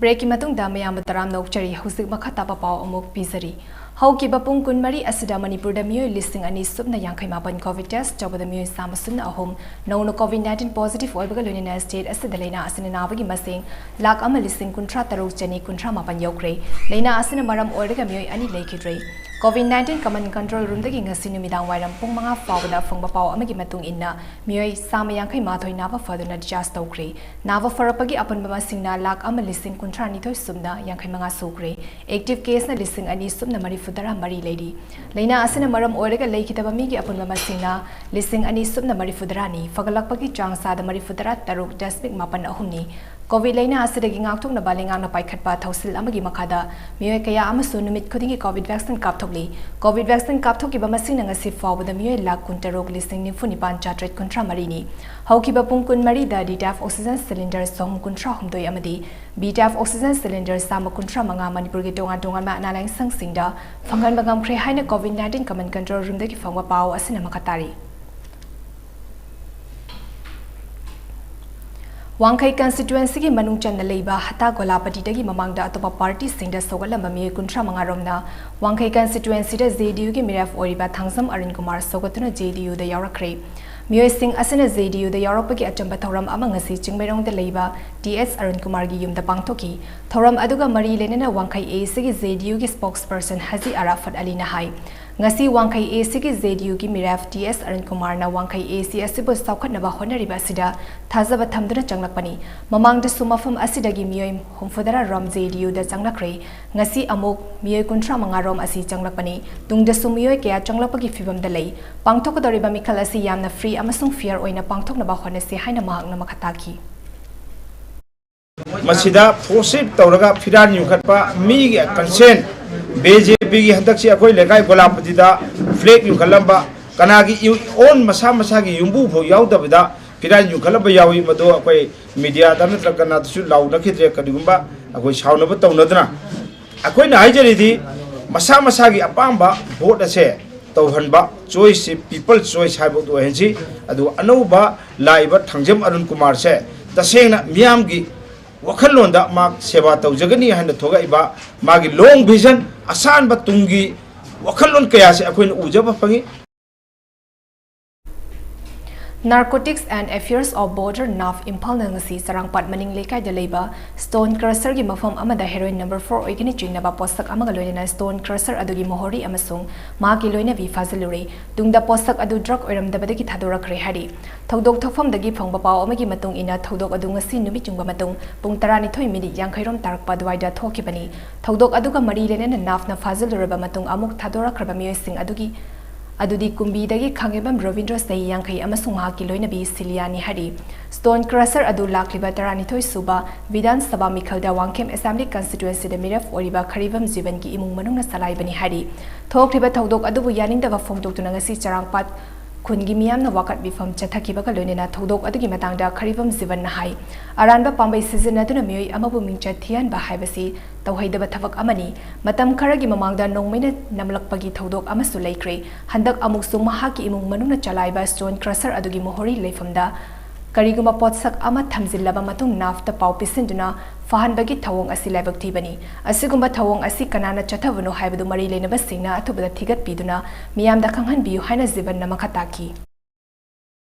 Break ꯀꯤ ꯃꯇꯨꯡꯗ ꯃꯌꯥꯝꯕꯨ ꯇꯔꯥꯝꯅ ꯑꯣꯛꯆꯔꯤ꯫ ꯍꯧꯖꯤꯛ ꯃꯈꯥ ꯇꯥꯕ ꯄꯥꯎ ꯑꯃꯨꯛ ꯄꯤꯖꯔꯤ꯫ ꯍꯧꯈꯤꯕ ꯄꯨꯡ ꯀꯨꯟꯃꯔꯤ ꯑꯁꯤꯗ ꯃꯅꯤꯄꯨꯔꯗ ꯃꯤꯑꯣꯏ ꯂꯤꯁꯤꯡ ꯑꯅꯤ ꯁꯨꯞꯅ ꯌꯥꯡꯈꯩ ꯃꯥꯄꯟ COVID test ꯇꯧꯕꯗ ꯃꯤꯑꯣꯏ ꯆꯥꯝꯃ ꯁꯨꯞꯅ ꯑꯍꯨꯝ ꯅꯧꯅ COVID nineteen positive ꯑꯣꯏꯕꯒ ꯂꯣꯏꯅꯅ state ꯑꯁꯤꯗ ꯂꯥꯏꯅꯥ ꯑꯁꯤꯅ ꯅꯥꯕꯒꯤ ꯃꯁꯤꯡ ꯂꯥꯈ ꯑꯃ ꯂꯤꯁꯤꯡ ꯀꯨꯟꯊ꯭ꯔꯥ ꯇꯔꯨꯛ ꯆꯅꯤ ꯀꯨꯟꯊ꯭ꯔꯥ ꯃꯥꯄꯟ ꯌꯧꯈ꯭ꯔꯦ꯫ ꯂꯥꯏꯅꯥ ꯑꯁꯤꯅ ꯃꯔꯝ ꯑꯣꯏꯔꯒ ꯃꯤꯑꯣꯏ ꯑꯅꯤ ꯂꯩꯈꯤꯗ꯭ꯔꯦ꯫ COVID nineteen command control room ꯗꯒꯤ ꯉꯁꯤ ꯅꯨꯃꯤꯗꯥꯡ ꯋꯥꯏꯔꯝ ꯄꯨꯡ ꯃꯉꯥ ꯐꯥꯎꯕꯗ ꯐꯪꯕ ꯄꯥꯎ ꯑꯃꯒꯤ ꯃꯇꯨꯡ ꯏꯟꯅ, ꯃꯤꯑꯣꯏ ꯆꯥꯝꯃ ꯌꯥꯡꯈꯩ ꯃꯥꯊꯣꯏ ꯅꯥꯕ ꯐꯗꯨꯅ discharge ꯇꯧꯈ꯭ꯔꯦ꯫ ꯅꯥꯕ ꯐꯔꯛꯄꯒꯤ ꯑꯄꯨꯟꯕ ꯃꯁꯤꯡꯅ ꯂꯥꯈ ꯑꯃ ꯂꯤꯁꯤꯡ ꯀꯨꯟꯊ꯭ꯔꯥ ꯅꯤꯊꯣꯏ ꯁꯨꯞꯅ ꯌꯥꯡꯈꯩ ꯃꯉꯥ ꯁꯨꯈ꯭ꯔꯦ꯫ Active case ꯅ ꯂꯤꯁꯤꯡ ꯑꯅꯤ ꯁꯨꯞꯅ ꯃꯔꯤꯐꯨ ꯇꯔꯥ ꯃꯔꯤ ꯂꯩꯔꯤ꯫ ꯂꯥꯏꯅꯥ ꯑꯁꯤꯅ ꯃꯔꯝ ꯑꯣꯏꯔꯒ ꯂꯩꯈꯤꯗꯕ ꯃꯤꯒꯤ ꯑꯄꯨꯟꯕ ꯃꯁꯤꯡꯅ ꯂꯤꯁꯤꯡ ꯑꯅꯤ ꯁꯨꯞꯅ ꯃꯔꯤꯐꯨ ꯇꯔꯥꯅꯤ꯫ ꯐꯒꯠꯂꯛꯄꯒꯤ ꯆꯥꯡ ꯆꯥꯗ ꯃꯔꯤꯐꯨ ꯇꯔꯥ ꯇꯔꯨꯛ ꯗꯁꯃꯤꯛ ꯃꯥꯄꯟ ꯑꯍꯨꯝꯅꯤ꯫ COVID ꯂꯥꯏꯅꯥ ꯑꯁꯤꯗꯒꯤ ꯉꯥꯛꯊꯣꯛꯅꯕ ꯂꯩꯉꯥꯛꯅ ꯄꯥꯏꯈꯠꯄ ꯊꯧꯁꯤꯜ ꯑꯃꯒꯤ ꯃꯈꯥꯗ ꯃꯤꯑꯣꯏ ꯀꯌꯥ ꯑꯃꯁꯨ ꯅꯨꯃꯤꯠ ꯈꯨꯗꯤꯡꯒꯤ COVID vaccine ꯀꯥꯞꯊꯣꯛꯂꯤ꯫ COVID vaccine ꯀꯥꯞꯊꯣꯛꯈꯤꯕ ꯃꯁꯤꯡꯅ ꯉꯁꯤ ꯐꯥꯎꯕꯗ ꯃꯤꯑꯣꯏ ꯂꯥꯈ ꯀꯨꯟꯇꯔꯨꯛ ꯂꯤꯁꯤꯡ ꯅꯤꯐꯨ ꯅꯤꯄꯥꯟ ꯆꯥꯇ꯭ꯔꯦꯠ ꯀꯨꯟꯊ꯭ꯔꯥ ꯃꯔꯤꯅꯤ꯫ ꯍꯧꯈꯤꯕ ꯄꯨꯡ ꯀꯨꯟꯃꯔꯤꯗ D-TAF oxygen cylinder ꯆꯍꯨꯝ ꯀꯨꯟꯊ꯭ꯔꯥ ꯍꯨꯝꯗꯣꯏ ꯑꯃꯗꯤ B-TAF oxygen cylinder ꯆꯥꯝꯃ ꯀꯨꯟꯊ꯭ꯔꯥ ꯃꯉꯥ ꯃꯅꯤꯄꯨꯔꯒꯤ ꯇꯣꯉꯥꯟ ꯇꯣꯉꯥꯟꯕ ꯑꯅꯥ ꯂꯥꯌꯦꯡꯁꯪꯁꯤꯡꯗ ꯐꯪꯍꯟꯕ ꯉꯝꯈ꯭ꯔꯦ ꯍꯥꯏꯅ COVID nineteen command control room ꯗꯒꯤ ꯐꯪꯕ ꯄꯥꯎ ꯑꯁꯤꯅ ꯃꯈꯥ ꯇꯥꯔꯤ꯫ ꯋꯥꯡꯈꯩ ꯀꯟꯁꯇꯤꯇ꯭ꯋꯦꯟꯁꯤꯒꯤ ꯃꯅꯨꯡ ꯆꯟꯅ ꯂꯩꯕ ꯍꯇꯥ ꯒꯣꯂꯥꯄꯇꯤꯗꯒꯤ ꯃꯃꯥꯡꯗ ꯑꯇꯣꯞꯄ ꯄꯥꯔꯇꯤꯁꯤꯡꯗ ꯁꯧꯒꯠꯂꯝꯕ ꯃꯤꯑꯣꯏ ꯀꯨꯟꯊ꯭ꯔꯥ ꯃꯉꯥ ꯔꯣꯝꯅ ꯋꯥꯡꯈꯩ ꯀꯟꯁꯇꯤꯇ꯭ꯋꯦꯟꯁꯤꯗ ꯖꯦ ꯗꯤ ꯌꯨꯒꯤ ꯃꯤꯔꯦꯞ ꯑꯣꯏꯔꯤꯕ ꯊꯥꯡꯖꯝ ꯑꯔꯨꯟ ꯀꯨꯃꯥꯔ ꯁꯧꯒꯠꯇꯨꯅ ꯖꯦ ꯗꯤ ꯌꯨꯗ ꯌꯥꯎꯔꯛꯈ꯭ꯔꯦ꯫ ꯃꯤꯑꯣꯏꯁꯤꯡ ꯑꯁꯤꯅ ꯖꯦ ꯗꯤ ꯌꯨꯗ ꯌꯥꯎꯔꯛꯄꯒꯤ ꯑꯆꯝꯕ ꯊꯧꯔꯝ ꯑꯃ ꯉꯁꯤ ꯆꯤꯡꯃꯩꯔꯣꯡꯗ ꯂꯩꯕ ꯇꯤ ꯑꯦꯁ ꯑꯔꯨꯟ ꯀꯨꯃꯥꯔꯒꯤ ꯌꯨꯝꯗ ꯄꯥꯡꯊꯣꯛꯈꯤ꯫ ꯊꯧꯔꯝ ꯑꯗꯨꯒ ꯃꯔꯤ ꯂꯩꯅꯅ ꯋꯥꯡꯈꯩ ꯑꯦ ꯁꯤꯒꯤ ꯖꯦ ꯗꯤ ꯌꯨꯒꯤ ꯁ꯭ꯄꯣꯛꯁꯄꯔꯁꯟ ꯍꯥꯖꯤ ꯑꯔꯥꯐꯠ ꯑꯂꯤꯅ ꯍꯥꯏ, ꯉꯁꯤ ꯋꯥꯡꯈꯩ ꯑꯦ ꯁꯤꯒꯤ ꯖꯦ ꯗꯤ ꯌꯨꯒꯤ ꯃꯤꯔꯦꯞ ꯇꯤ ꯑꯦꯁ ꯑꯔꯨꯟ ꯀꯨꯃꯥꯔꯅ ꯋꯥꯡꯈꯩ ꯑꯦ ꯁꯤ ꯑꯁꯤꯕꯨ ꯆꯥꯎꯈꯠꯅꯕ ꯍꯣꯠꯅꯔꯤꯕ ꯑꯁꯤꯗ ꯊꯥꯖꯕ ꯊꯝꯗꯨꯅ ꯆꯪꯂꯛꯄꯅꯤ꯫ ꯃꯃꯥꯡꯗꯁꯨ ꯃꯐꯝ ꯑꯁꯤꯗꯒꯤ ꯃꯤꯑꯣꯏ ꯍꯨꯝꯐꯨꯇꯔꯥ ꯔꯣꯝ ꯖꯦ ꯗꯤ ꯌꯨꯗ ꯆꯪꯂꯛꯈ꯭ꯔꯦ꯫ ꯉꯁꯤ ꯑꯃꯨꯛ ꯃꯤꯑꯣꯏ ꯀꯨꯟꯊ꯭ꯔꯥ ꯃꯉꯥ ꯔꯣꯝ ꯑꯁꯤ ꯆꯪꯂꯛꯄꯅꯤ꯫ ꯇꯨꯡꯗꯁꯨ ꯃꯤꯑꯣꯏ ꯀꯌꯥ ꯆꯪꯂꯛꯄꯒꯤ ꯐꯤꯕꯝꯗ ꯂꯩ꯫ ꯄꯥꯡꯊꯣꯛꯀꯗꯧꯔꯤꯕ ꯃꯤꯈꯜ ꯑꯁꯤ ꯌꯥꯝꯅ ꯐ꯭ꯔꯤ ꯑꯃꯁꯨꯡ ꯐꯤꯌꯔ ꯑꯣꯏꯅ ꯄꯥꯡꯊꯣꯛꯅꯕ ꯍꯣꯠꯅꯁꯤ ꯍꯥꯏꯅ ꯃꯍꯥꯛꯅ ꯃꯈꯥ ꯇꯥꯈꯤ꯫ ꯃꯁꯤꯗ ꯐꯣꯔꯁꯤꯞ ꯇꯧꯔꯒ ꯐꯤꯔꯥꯜ ꯌꯨꯡꯈꯠꯄ, ꯃꯤꯒꯤ ꯀꯟꯁꯦꯟ, ꯕꯤ ꯖꯦ ꯄꯤꯒꯤ ꯍꯟꯗꯛꯁꯤ ꯑꯩꯈꯣꯏ ꯂꯩꯀꯥꯏ ꯒꯣꯂꯥꯄꯇꯤꯗ ꯐ꯭ꯂꯦꯒ ꯌꯨꯡꯈꯠꯂꯝꯕ, ꯀꯅꯥꯒꯤ ꯏ- ꯑꯣꯟ ꯃꯁꯥ ꯃꯁꯥꯒꯤ ꯌꯨꯝꯕꯨ ꯐꯥꯎ ꯌꯥꯎꯗꯕꯗ ꯐꯤꯔꯥꯜ ꯌꯨꯡꯈꯠꯂꯝꯕ ꯌꯥꯎꯏ꯫ ꯃꯗꯨ ꯑꯩꯈꯣꯏ ꯃꯤꯗꯤꯌꯥꯗ ꯅꯠꯇ꯭ꯔꯒ ꯀꯅꯥꯗꯁꯨ ꯂꯥꯎꯅꯈꯤꯗ꯭ꯔꯦ꯫ ꯀꯔꯤꯒꯨꯝꯕ ꯑꯩꯈꯣꯏ ꯁꯥꯎꯅꯕ ꯇꯧꯅꯗꯅ, ꯑꯩꯈꯣꯏꯅ ꯍꯥꯏꯖꯔꯤꯗꯤ ꯃꯁꯥ ꯃꯁꯥꯒꯤ ꯑꯄꯥꯝꯕ ꯚꯣꯠ ꯑꯁꯦ ꯇꯧꯍꯟꯕ, ꯆꯣꯏꯁꯁꯤ ꯄꯤꯄꯜ ꯆꯣꯏꯁ ꯍꯥꯏꯕꯗꯨ ꯑꯣꯏꯍꯟꯁꯤ꯫ ꯑꯗꯨꯒ ꯑꯅꯧꯕ ꯂꯥꯛꯏꯕ ꯊꯥꯡꯖꯝ ꯑꯔꯨꯟ ꯀꯨꯃꯥꯔꯁꯦ ꯇꯁꯦꯡꯅ ꯃꯤꯌꯥꯝꯒꯤ ꯋꯥꯈꯜꯂꯣꯟꯗ ꯃꯥ ꯁꯦꯕꯥ ꯇꯧꯖꯒꯅꯤ ꯍꯥꯏꯅ ꯊꯣꯛꯂꯛꯏꯕ ꯃꯥꯒꯤ ꯂꯣꯡ ꯚꯤꯖꯟ, ꯑꯁꯥꯟꯕ ꯇꯨꯡꯒꯤ ꯋꯥꯈꯜꯂꯣꯟ ꯀꯌꯥꯁꯦ ꯑꯩꯈꯣꯏꯅ ꯎꯖꯕ ꯐꯪꯉꯤ꯫ Narcotics and Affairs of Border, ꯅꯥꯐ, ꯏꯝꯐꯥꯜꯅ ꯉꯁꯤ ꯆꯔꯥꯡꯄꯥꯠ ꯃꯅꯤꯡ ꯂꯩꯀꯥꯏꯗ ꯂꯩꯕ ꯁ꯭ꯇꯣꯟ ꯀ꯭ꯔꯁꯔꯒꯤ ꯃꯐꯝ ꯑꯃꯗ ꯍꯦꯔꯣꯏꯟ ꯅꯝꯕꯔ ꯐꯣꯔ ꯑꯣꯏꯒꯅꯤ ꯆꯤꯡꯅꯕ ꯄꯣꯠꯁꯛ ꯑꯃꯒ ꯂꯣꯏꯅꯅ ꯁ꯭ꯇꯣꯟ ꯀ꯭ꯔꯁꯔ ꯑꯗꯨꯒꯤ ꯃꯣꯍꯣꯔꯤ ꯑꯃꯁꯨꯡ ꯃꯍꯥꯛꯀꯤ ꯂꯣꯏꯅꯕꯤ ꯐꯥꯖꯤꯜꯂꯨꯔꯦ꯫ ꯇꯨꯡꯗ ꯄꯣꯠꯁꯛ ꯑꯗꯨ ꯗ꯭ꯔꯒ ꯑꯣꯏꯔꯝꯗꯕꯗꯒꯤ ꯊꯥꯗꯣꯔꯛꯈ꯭ꯔꯦ ꯍꯥꯏꯔꯤ꯫ ꯊꯧꯗꯣꯛ ꯊꯣꯛꯐꯝꯗꯒꯤ ꯐꯪꯕ ꯄꯥꯎ ꯑꯃꯒꯤ ꯃꯇꯨꯡ ꯏꯟꯅ ꯊꯧꯗꯣꯛ ꯑꯗꯨ ꯉꯁꯤ ꯅꯨꯃꯤꯠ ꯌꯨꯡꯕ ꯃꯇꯨꯡ ꯄꯨꯡ ꯇꯔꯥꯅꯤꯊꯣꯏ ꯃꯤꯅꯤꯠ ꯌꯥꯡꯈꯩ ꯔꯣꯝ ꯇꯥꯔꯛꯄ ꯑꯗꯨꯋꯥꯏꯗ ꯊꯣꯛꯈꯤꯕꯅꯤ꯫ ꯊꯧꯗꯣꯛ ꯑꯗꯨꯒ ꯃꯔꯤ ꯂꯩꯅꯅ ꯅꯥꯐꯅ ꯐꯥꯖꯤꯜꯂꯨꯔꯕ ꯃꯇꯨꯡ ꯑꯃꯨꯛ ꯊꯥꯗꯣꯔꯛꯈ꯭ꯔꯕ ꯃꯤꯑꯣꯏꯁꯤꯡ ꯑꯗꯨꯒꯤ ꯑꯗꯨꯗꯤ ꯀꯨꯝꯕꯤꯗꯒꯤ ꯈꯥꯉꯦꯝꯕꯝ ꯔꯕꯤꯟꯗ꯭ꯔꯣ, ꯆꯍꯤ ꯌꯥꯡꯈꯩ, ꯑꯃꯁꯨꯡ ꯃꯍꯥꯛꯀꯤ ꯂꯣꯏꯅꯕꯤ ꯁꯤꯂꯤꯌꯥꯅꯤ ꯍꯥꯏꯔꯤ꯫ ꯁ꯭ꯇꯣꯟ ꯀ꯭ꯔꯁꯔ ꯑꯗꯨ ꯂꯥꯛꯂꯤꯕ ꯇꯔꯥꯅꯤꯊꯣꯏ ꯁꯨꯕ ꯕꯤꯙꯥꯟ ꯁꯚꯥ ꯃꯤꯈꯜꯗ ꯋꯥꯡꯈꯦꯝ ꯑꯦꯁꯦꯝꯕ꯭ꯂꯤ ꯀꯟꯁꯇꯤꯇ꯭ꯋꯦꯟꯁꯤꯗ ꯃꯤꯔꯦꯞ ꯑꯣꯏꯔꯤꯕ ꯈꯔꯤꯕꯝ ꯖꯤꯕꯟꯒꯤ ꯏꯃꯨꯡ ꯃꯅꯨꯡꯅ ꯆꯂꯥꯏꯕꯅꯤ ꯍꯥꯏꯔꯤ꯫ ꯊꯣꯛꯈ꯭ꯔꯤꯕ ꯊꯧꯗꯣꯛ ꯑꯗꯨꯕꯨ ꯌꯥꯅꯤꯡꯗꯕ ꯐꯣꯡꯗꯣꯛꯇꯨꯅ ꯉꯁꯤ ꯆꯔꯥꯡꯄꯥꯠ ꯈꯨꯟꯒꯤ ꯃꯤꯌꯥꯝꯅ ꯋꯥꯀꯠ ꯃꯤꯐꯝ ꯆꯠꯊꯈꯤꯕꯒ ꯂꯣꯏꯅꯅ ꯊꯧꯗꯣꯛ ꯑꯗꯨꯒꯤ ꯃꯇꯥꯡꯗ ꯈꯔꯤꯕꯝ ꯖꯤꯕꯟꯅ ꯍꯥꯏ, ꯑꯔꯥꯟꯕ ꯄꯥꯝꯕꯩ ꯁꯤꯖꯤꯟꯅꯗꯨꯅ ꯃꯤꯑꯣꯏ ꯑꯃꯕꯨ ꯃꯤꯡꯆꯠ ꯊꯤꯍꯟꯕ ꯍꯥꯏꯕꯁꯤ ꯇꯧꯍꯩꯗꯕ ꯊꯕꯛ ꯑꯃꯅꯤ꯫ ꯃꯇꯝ ꯈꯔꯒꯤ ꯃꯃꯥꯡꯗ ꯅꯣꯡꯃꯩꯅ ꯅꯝꯂꯛꯄꯒꯤ ꯊꯧꯗꯣꯛ ꯑꯃꯁꯨ ꯂꯩꯈ꯭ꯔꯦ꯫ ꯍꯟꯗꯛ ꯑꯃꯨꯛꯁꯨ ꯃꯍꯥꯛꯀꯤ ꯏꯃꯨꯡ ꯃꯅꯨꯡꯅ ꯆꯂꯥꯏꯕ ꯁ꯭ꯇꯣꯟ ꯀ꯭ꯔꯁꯔ ꯑꯗꯨꯒꯤ ꯃꯣꯍꯣꯔꯤ ꯂꯩꯐꯝꯗ ꯀꯔꯤꯒꯨꯝꯕ ꯄꯣꯠꯁꯛ ꯑꯃ ꯊꯝꯖꯤꯜꯂꯕ ꯃꯇꯨꯡ ꯅꯥꯐꯇ ꯄꯥꯎ ꯄꯤꯁꯤꯟꯗꯨꯅ ꯐꯍꯟꯕꯒꯤ ꯊꯧꯑꯣꯡ ꯑꯁꯤ ꯂꯥꯏꯕꯛ ꯊꯤꯕꯅꯤ꯫ ꯑꯁꯤꯒꯨꯝꯕ ꯊꯧꯑꯣꯡ ꯑꯁꯤ ꯀꯅꯥꯅ ꯆꯠꯊꯕꯅꯣ ꯍꯥꯏꯕꯗꯨ ꯃꯔꯤ ꯂꯩꯅꯕꯁꯤꯡꯅ ꯑꯊꯨꯕꯗ ꯊꯤꯒꯠꯄꯤꯗꯨꯅ ꯃꯤꯌꯥꯝꯗ ꯈꯪꯍꯟꯕꯤꯌꯨ ꯍꯥꯏꯅ ꯖꯤꯕꯟꯅ ꯃꯈꯥ ꯇꯥꯈꯤ꯫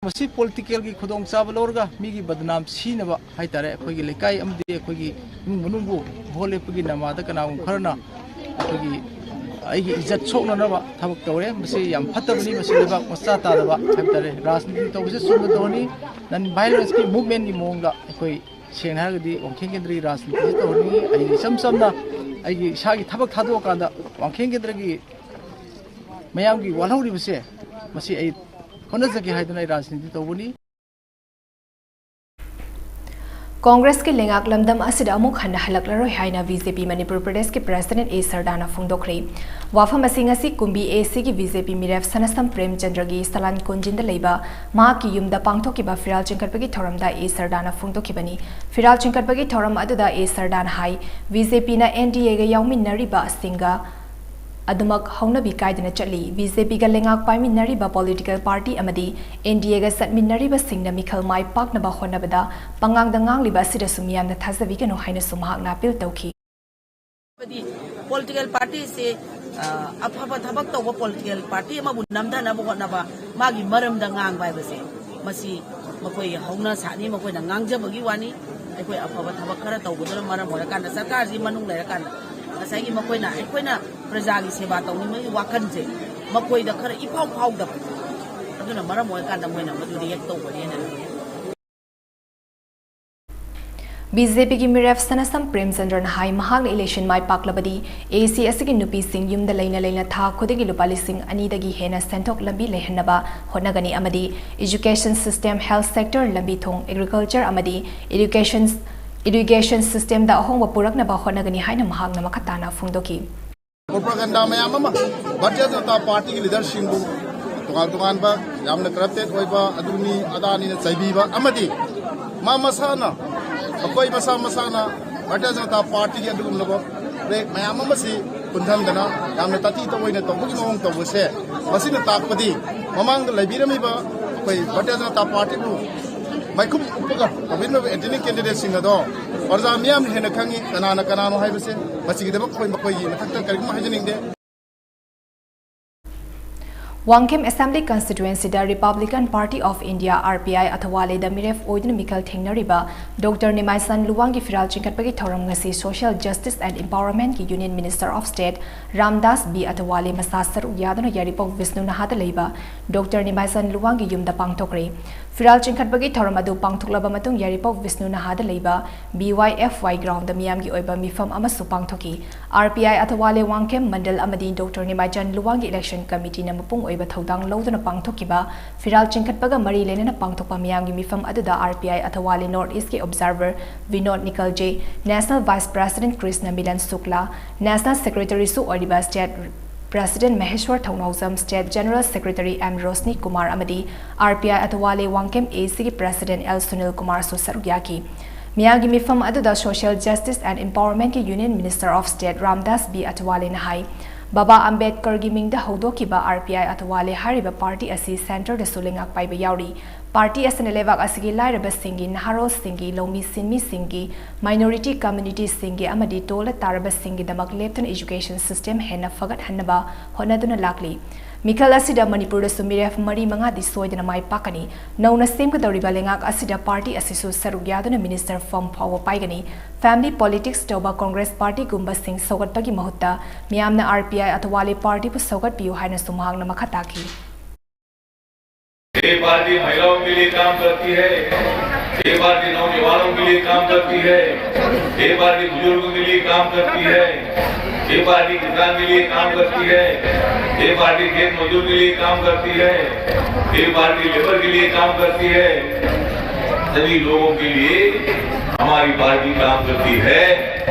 ꯃꯁꯤ ꯄꯣꯂꯤꯇꯤꯀꯦꯜꯒꯤ ꯈꯨꯗꯣꯡꯆꯥꯕ ꯂꯧꯔꯒ ꯃꯤꯒꯤ ꯕꯗꯅꯥꯝ ꯁꯤꯅꯕ ꯍꯥꯏꯇꯥꯔꯦ, ꯑꯩꯈꯣꯏꯒꯤ ꯂꯩꯀꯥꯏ ꯑꯃꯗꯤ ꯑꯩꯈꯣꯏꯒꯤ ꯏꯃꯨꯡ ꯃꯅꯨꯡꯕꯨ ꯚꯣꯠ ꯂꯦꯞꯄꯒꯤ ꯅꯃꯥꯗ ꯀꯅꯥꯒꯨꯝꯕ ꯈꯔꯅ ꯑꯩꯈꯣꯏꯒꯤ ꯑꯩꯒꯤ ꯏꯖꯠ ꯁꯣꯛꯅꯅꯕ ꯊꯕꯛ ꯇꯧꯔꯦ꯫ ꯃꯁꯤ ꯌꯥꯝ ꯐꯠꯇꯕꯅꯤ꯫ ꯃꯁꯤ ꯂꯩꯕꯥꯛ ꯃꯆꯥ ꯇꯥꯗꯕ ꯍꯥꯏꯕ ꯇꯥꯔꯦ꯫ ꯔꯥꯖꯅꯤꯇꯤ ꯇꯧꯕꯁꯦ ꯆꯨꯝꯅ ꯇꯧꯔꯅꯤ, ꯅꯟ ꯚꯥꯏꯑꯣꯂꯦꯟꯁꯀꯤ ꯃꯨꯚꯃꯦꯟꯒꯤ ꯃꯑꯣꯡꯗ ꯑꯩꯈꯣꯏ ꯁꯦꯡꯅ ꯍꯥꯏꯔꯒꯗꯤ ꯋꯥꯡꯈꯦꯡ ꯀꯦꯟꯗ꯭ꯔꯒꯤ ꯔꯥꯖꯅꯤꯇꯤꯁꯤ ꯇꯧꯔꯅꯤ꯫ ꯑꯩ ꯏꯆꯝ ꯆꯝꯅ ꯑꯩꯒꯤ ꯏꯁꯥꯒꯤ ꯊꯕꯛ ꯊꯥꯗꯣꯛꯑꯀꯥꯟꯗ ꯋꯥꯡꯈꯦꯡ ꯀꯦꯟꯗ꯭ꯔꯒꯤ ꯃꯌꯥꯝꯒꯤ ꯋꯥꯍꯧꯔꯤꯕꯁꯦ ꯃꯁꯤ ꯑꯩ ꯍꯣꯠꯅꯖꯒꯦ ꯍꯥꯏꯗꯨꯅ ꯑꯩ ꯔꯥꯖꯅꯤꯇꯤ ꯇꯧꯕꯅꯤ꯫ ꯀꯣꯡꯒ꯭ꯔꯦꯁꯀꯤ ꯂꯩꯉꯥꯛ ꯂꯝꯗꯝ ꯑꯁꯤꯗ ꯑꯃꯨꯛ ꯍꯟꯅ ꯍꯜꯂꯛꯂꯔꯣꯏ ꯍꯥꯏꯅ ꯕꯤ ꯖꯦ ꯄꯤ ꯃꯅꯤꯄꯨꯔ ꯄ꯭ꯔꯗꯦꯁꯀꯤ ꯄ꯭ꯔꯦꯁꯤꯗꯦꯟꯠ ꯑꯦ ꯁꯔꯗꯥꯅ ꯐꯣꯡꯗꯣꯛꯈ꯭ꯔꯦ꯫ ꯋꯥꯐꯝ ꯑꯁꯤ ꯉꯁꯤ ꯀꯨꯝꯕꯤ ꯑꯦ ꯁꯤꯒꯤ ꯕꯤ ꯖꯦ ꯄꯤ ꯃꯤꯔꯦꯞ ꯁꯅꯥꯁꯝ ꯄ꯭ꯔꯦꯝꯆꯟꯗ꯭ꯔꯒꯤ ꯁꯂꯥꯟ ꯀꯣꯟꯖꯤꯟꯗ ꯂꯩꯕ ꯃꯍꯥꯛꯀꯤ ꯌꯨꯝꯗ ꯄꯥꯡꯊꯣꯛꯈꯤꯕ ꯐꯤꯔꯥꯜ ꯆꯤꯡꯈꯠꯄꯒꯤ ꯊꯧꯔꯝꯗ ꯑꯦ ꯁꯔꯗꯥꯅ ꯐꯣꯡꯗꯣꯛꯈꯤꯕꯅꯤ꯫ ꯐꯤꯔꯥꯜ ꯆꯤꯡꯈꯠꯄꯒꯤ ꯊꯧꯔꯝ ꯑꯗꯨꯗ ꯑꯦ ꯁꯔꯗꯥꯅ ꯍꯥꯏ, ꯕꯤ ꯖꯦ ꯄꯤꯅ ꯑꯦꯟ ꯗꯤ ꯑꯦꯒ ꯌꯥꯎꯃꯤꯟꯅꯔꯤꯕꯁꯤꯡꯒ ꯑꯗꯨꯃꯛ ꯍꯧꯅꯕꯤ ꯀꯥꯏꯗꯅ ꯆꯠꯂꯤ꯫ ꯕꯤ ꯖꯦ ꯄꯤꯒ ꯂꯩꯉꯥꯛ ꯄꯥꯏꯃꯤꯟꯅꯔꯤꯕ ꯄꯣꯂꯤꯇꯤꯀꯦꯜ ꯄꯥꯔꯇꯤ ꯑꯃꯗꯤ ꯑꯦꯟ ꯗꯤ ꯑꯦꯒ ꯆꯠꯃꯤꯟꯅꯔꯤꯕꯁꯤꯡꯅ ꯃꯤꯈꯜ ꯃꯥꯏ ꯄꯥꯛꯅꯕ ꯍꯣꯠꯅꯕꯗ ꯄꯉꯥꯡꯗ ꯉꯥꯡꯂꯤꯕ ꯑꯁꯤꯗꯁꯨ ꯃꯤꯌꯥꯝꯅ ꯊꯥꯖꯕꯤꯒꯅꯨ ꯍꯥꯏꯅꯁꯨ ꯃꯍꯥꯛꯅ ꯑꯄꯤꯜ ꯇꯧꯈꯤ꯫ ꯍꯥꯏꯕꯗꯤ ꯄꯣꯂꯤꯇꯤꯀꯦꯜ ꯄꯥꯔꯇꯤꯁꯦ, ꯑ, ꯑꯐꯕ ꯊꯕꯛ ꯇꯧꯕ ꯄꯣꯂꯤꯇꯤꯀꯦꯜ ꯄꯥꯔꯇꯤ ꯑꯃꯕꯨ ꯅꯝꯊꯅꯕ ꯍꯣꯠꯅꯕ, ꯃꯥꯒꯤ ꯃꯔꯝꯗ ꯉꯥꯡꯕ ꯍꯥꯏꯕꯁꯦ, ꯃꯁꯤ ꯃꯈꯣꯏ ꯍꯧꯅ ꯁꯥꯅꯤ, ꯃꯈꯣꯏꯅ ꯉꯥꯡꯖꯕꯒꯤ ꯋꯥꯅꯤ꯫ ꯑꯩꯈꯣꯏ ꯑꯐꯕ ꯊꯕꯛ ꯈꯔ ꯇꯧꯕꯗꯨꯅ ꯃꯔꯝ ꯑꯣꯏꯔꯀꯥꯟꯗ, ꯁꯔꯀꯥꯔꯁꯤ ꯃꯅꯨꯡ ꯂꯩꯔꯀꯥꯟꯗ, ꯉꯁꯥꯏꯒꯤ ꯃꯈꯣꯏꯅ, ꯑꯩꯈꯣꯏꯅ ꯄ꯭ꯔꯖꯥꯒꯤ ꯁꯦꯕꯥ ꯇꯧꯅꯤꯡꯕꯒꯤ ꯋꯥꯈꯜꯁꯦ ꯃꯈꯣꯏꯗ ꯈꯔ ꯏꯐꯥꯎ ꯐꯥꯎꯗꯕ, ꯑꯗꯨꯅ ꯃꯔꯝ ꯑꯣꯏꯔꯀꯥꯟꯗ ꯃꯣꯏꯅ ꯃꯗꯨ ꯔꯤꯌꯦꯛ ꯇꯧꯕꯅꯦꯅ ꯈꯜꯂꯤ꯫ ꯕꯤ ꯖꯦ ꯄꯤꯒꯤ ꯃꯤꯔꯦꯞ ꯁꯅꯥꯁꯝ ꯄ꯭ꯔꯦꯝꯆꯟꯗ꯭ꯔꯅ ꯍꯥꯏ, ꯃꯍꯥꯛꯅ ꯏꯂꯦꯛꯁꯟ ꯃꯥꯏ ꯄꯥꯛꯂꯕꯗꯤ ꯑꯦ ꯁꯤ ꯑꯁꯤꯒꯤ ꯅꯨꯄꯤꯁꯤꯡ ꯌꯨꯝꯗ ꯂꯩꯅ ꯂꯩꯅ ꯊꯥ ꯈꯨꯗꯤꯡꯒꯤ ꯂꯨꯄꯥ ꯂꯤꯁꯤꯡ ꯑꯅꯤꯗꯒꯤ ꯍꯦꯟꯅ ꯁꯦꯟꯊꯣꯛ ꯂꯝꯕꯤ ꯂꯩꯍꯟꯅꯕ ꯍꯣꯠꯅꯒꯅꯤ ꯑꯃꯗꯤ education system, health sector, ꯂꯝꯕꯤ ꯊꯣꯡ, agriculture ꯑꯃꯗꯤ education, irrigation systemꯗ ꯑꯍꯣꯡꯕ ꯄꯨꯔꯛꯅꯕ ꯍꯣꯠꯅꯒꯅꯤ ꯍꯥꯏꯅ ꯃꯍꯥꯛꯅ ꯃꯈꯥ ꯇꯥꯅ ꯐꯣꯡꯗꯣꯛꯈꯤ꯫ ꯄ꯭ꯔꯣꯄꯥꯒꯟꯗꯥ ꯃꯌꯥꯝ ꯑꯃ ꯚꯥꯔꯇꯤꯌ ꯖꯅꯇꯥ ꯄꯥꯔꯇꯤꯒꯤ ꯂꯤꯗꯔꯁꯤꯡꯕꯨ ꯇꯣꯉꯥꯟ ꯇꯣꯉꯥꯟꯕ ꯌꯥꯝꯅ ꯀꯔꯞꯇꯦꯗ ꯑꯣꯏꯕ, ꯑꯗꯨꯅꯤ ꯑꯗꯥꯅꯤꯅ ꯆꯩꯕꯤꯕ ꯑꯃꯗꯤ ꯃꯥ ꯃꯁꯥꯅ, ꯑꯩꯈꯣꯏ ꯃꯁꯥ ꯃꯁꯥꯅ ꯚꯥꯔꯇꯤꯌ ꯖꯅꯇꯥ ꯄꯥꯔꯇꯤꯒꯤ ꯑꯗꯨꯒꯨꯝꯂꯕ ꯔꯦꯛ ꯃꯌꯥꯝ ꯑꯃꯁꯤ ꯄꯨꯟꯊꯝꯗꯅ ꯌꯥꯝꯅ ꯇꯥꯊꯤ ꯇꯥꯑꯣꯏꯅ ꯇꯧꯕꯒꯤ ꯃꯑꯣꯡ ꯇꯧꯕꯁꯦ, ꯃꯁꯤꯅ ꯇꯥꯛꯄꯗꯤ ꯃꯃꯥꯡꯗ ꯂꯩꯕꯤꯔꯝꯃꯤꯕ ꯑꯩꯈꯣꯏ ꯚꯥꯔꯇꯤꯌ ꯖꯅꯇꯥ ꯄꯥꯔꯇꯤꯕꯨ ꯄꯥꯏꯈꯨꯝ ꯎꯞꯄꯒ ꯑꯣꯏꯕꯤꯔꯝꯂꯤꯕ ꯑꯦꯇꯦꯟꯗꯤꯡ ꯀꯦꯟꯗꯤꯗꯦꯠꯁꯤꯡ ꯑꯗꯣ ꯑꯣꯖꯥ ꯃꯤꯌꯥꯝꯅ ꯍꯦꯟꯅ ꯈꯪꯉꯤ ꯀꯅꯥꯅ ꯀꯅꯥꯅꯣ ꯍꯥꯏꯕꯁꯦ꯫ ꯃꯁꯤꯒꯤꯗꯃꯛ ꯑꯩꯈꯣꯏ ꯃꯈꯣꯏꯒꯤ ꯃꯊꯛꯇ ꯀꯔꯤꯒꯨꯝꯕ ꯍꯥꯏꯖꯅꯤꯡꯗꯦ꯫ ꯋꯥꯡꯈꯦꯝ ꯑꯦꯁꯦꯝꯕ꯭ꯂꯤ ꯀꯟꯁꯇꯤꯇ꯭ꯋꯦꯟꯁꯤꯗ republican party of India, RPI, ꯑꯊꯋꯥꯂꯦꯗ ꯃꯤꯔꯦꯞ ꯑꯣꯏꯗꯨꯅ ꯃꯤꯈꯜ ꯊꯦꯡꯅꯔꯤꯕ ꯗꯣꯛꯇꯔ ꯅꯤꯃꯥꯏꯁꯟ ꯂꯨꯋꯥꯡꯒꯤ ꯐꯤꯔꯥꯜ ꯆꯤꯡꯈꯠꯄꯒꯤ ꯊꯧꯔꯝ ꯉꯁꯤ Social Justice and Empowerment ꯀꯤ Union Minister of State Ramdas B Athawale ꯃꯁꯥ ꯁꯔꯨꯛ ꯌꯥꯗꯨꯅ ꯌꯥꯏꯔꯤꯄꯣꯛ ꯕꯤꯁꯅꯨ ꯅꯍꯥꯗ ꯂꯩꯕ ꯗꯣꯛꯇꯔ ꯅꯤꯃꯥꯏꯁꯟ ꯂꯨꯋꯥꯡꯒꯤ ꯌꯨꯝꯗ ꯄꯥꯡꯊꯣꯛꯈ꯭ꯔꯦ꯫ ꯐꯤꯔꯥꯜ ꯆꯤꯡꯈꯠꯄꯒꯤ ꯊꯧꯔꯝ ꯑꯗꯨ ꯄꯥꯡꯊꯣꯛꯂꯕ ꯃꯇꯨꯡ ꯌꯥꯏꯔꯤꯄꯣꯛ ꯕꯤꯁꯅꯨ ꯅꯍꯥꯗ ꯂꯩꯕ BYFY ground ꯗ ꯃꯤꯌꯥꯝꯒꯤ ꯑꯣꯏꯕ ꯃꯤꯐꯝ ꯑꯃꯁꯨ ꯄꯥꯡꯊꯣꯛꯈꯤ꯫ RPI ꯑꯊꯋꯥꯂꯦ ꯋꯥꯡꯈꯦꯝ ꯃꯟꯗꯜ ꯑꯃꯗꯤ ꯗꯣꯛꯇꯔ ꯅꯤꯃꯥꯏꯆꯟ ꯂꯨꯋꯥꯡꯒꯤ election committee ꯅ ꯃꯄꯨꯡ ꯑꯣꯏꯕ ꯊꯧꯗꯥꯡ ꯂꯧꯗꯨꯅ ꯄꯥꯡꯊꯣꯛꯈꯤꯕ ꯐꯤꯔꯥꯜ ꯆꯤꯡꯈꯠꯄꯒ ꯃꯔꯤ ꯂꯩꯅꯅ ꯄꯥꯡꯊꯣꯛꯄ ꯃꯤꯌꯥꯝꯒꯤ ꯃꯤꯐꯝ ꯑꯗꯨꯗ RPI ꯑꯊꯋꯥꯂꯦ North East ꯀꯤ observer Binod Nikalje, National Vice President Krishna Milan Shukla, National Secretary ꯁꯨ ꯑꯣꯏꯔꯤꯕ State President Maheshwar Thounaojam, State General Secretary M Roshni Kumar ꯑꯃꯗꯤ RPI ꯑꯊꯋꯥꯂꯦ ꯋꯥꯡꯈꯦꯝ AAC ꯒꯤ President ꯑꯦꯜ ꯁꯨꯅꯤꯜ ꯀꯨꯃꯥꯔꯁꯨ ꯁꯔꯨꯛ ꯌꯥꯈꯤ꯫ ꯃꯤꯌꯥꯝꯒꯤ ꯃꯤꯐꯝ ꯑꯗꯨꯗ Social Justice and Empowerment ꯀꯤ Union Minister of State Ramdas B ꯑꯊꯋꯥꯂꯦꯅ ꯍꯥꯏ, ꯕꯥꯕꯥ ꯑꯝꯕꯦꯗꯀꯔꯒꯤ ꯃꯤꯡꯗ ꯍꯧꯗꯣꯛꯈꯤꯕ RPI ꯑꯊꯋꯥꯂꯦ ꯍꯥꯏꯔꯤꯕ party ꯑꯁꯤ centre ꯗꯁꯨ ꯂꯩꯉꯥꯛ ꯄꯥꯏꯕ ꯌꯥꯎꯔꯤ꯫ Party ꯑꯁꯤꯅ ꯂꯩꯕꯥꯛ ꯑꯁꯤꯒꯤ ꯂꯥꯏꯔꯕꯁꯤꯡꯒꯤ, ꯅꯍꯥꯔꯣꯜꯁꯤꯡꯒꯤ, ꯂꯧꯃꯤ ꯁꯤꯟꯃꯤꯁꯤꯡꯒꯤ, minority communities ꯁꯤꯡꯒꯤ ꯑꯃꯗꯤ ꯇꯣꯜꯂ ꯇꯥꯔꯕꯁꯤꯡꯒꯤꯗꯃꯛ ꯂꯦꯞꯇꯅ education system ꯍꯦꯟꯅ ꯐꯒꯠꯍꯟꯅꯕ ꯍꯣꯠꯅꯗꯨꯅ ꯂꯥꯛꯂꯤ꯫ ꯃꯤꯈꯜ ꯑꯁꯤꯗ ꯃꯅꯤꯄꯨꯔꯗꯁꯨ ꯃꯤꯔꯦꯞ ꯃꯔꯤ ꯃꯉꯥꯗꯤ ꯁꯣꯏꯗꯅ ꯃꯥꯏ ꯄꯥꯛꯀꯅꯤ꯫ ꯅꯧꯅ ꯁꯦꯝꯒꯗꯧꯔꯤꯕ ꯂꯩꯉꯥꯛ ꯑꯁꯤꯗ party ꯑꯁꯤꯁꯨ ꯁꯔꯨꯛ ꯌꯥꯗꯨꯅ minister ꯐꯝ ꯐꯥꯎꯕ ꯄꯥꯏꯒꯅꯤ꯫ Family politics ꯇꯧꯕ Congress party ꯒꯨꯝꯕꯁꯤꯡ ꯁꯧꯒꯠꯄꯒꯤ ꯃꯍꯨꯠꯇ ꯃꯤꯌꯥꯝꯅ RPI ꯑꯊꯋꯥꯂꯦ party ꯕꯨ ꯁꯧꯒꯠꯄꯤꯌꯨ ꯍꯥꯏꯅꯁꯨ ꯃꯍꯥꯛꯅ ꯃꯈꯥ ꯇꯥꯈꯤ꯫ ये पार्टी महिलाओं के लिए काम करती है, ये पार्टी नौजवानों के लिए काम करती है, ये पार्टी बुजुर्गों के लिए काम करती है, ये पार्टी किसान के लिए काम करती है, ये पार्टी खेत मजदूर के लिए काम करती है, ये पार्टी लेबर के लिए काम करती है। सभी लोगों के लिए हमारी पार्टी काम करती है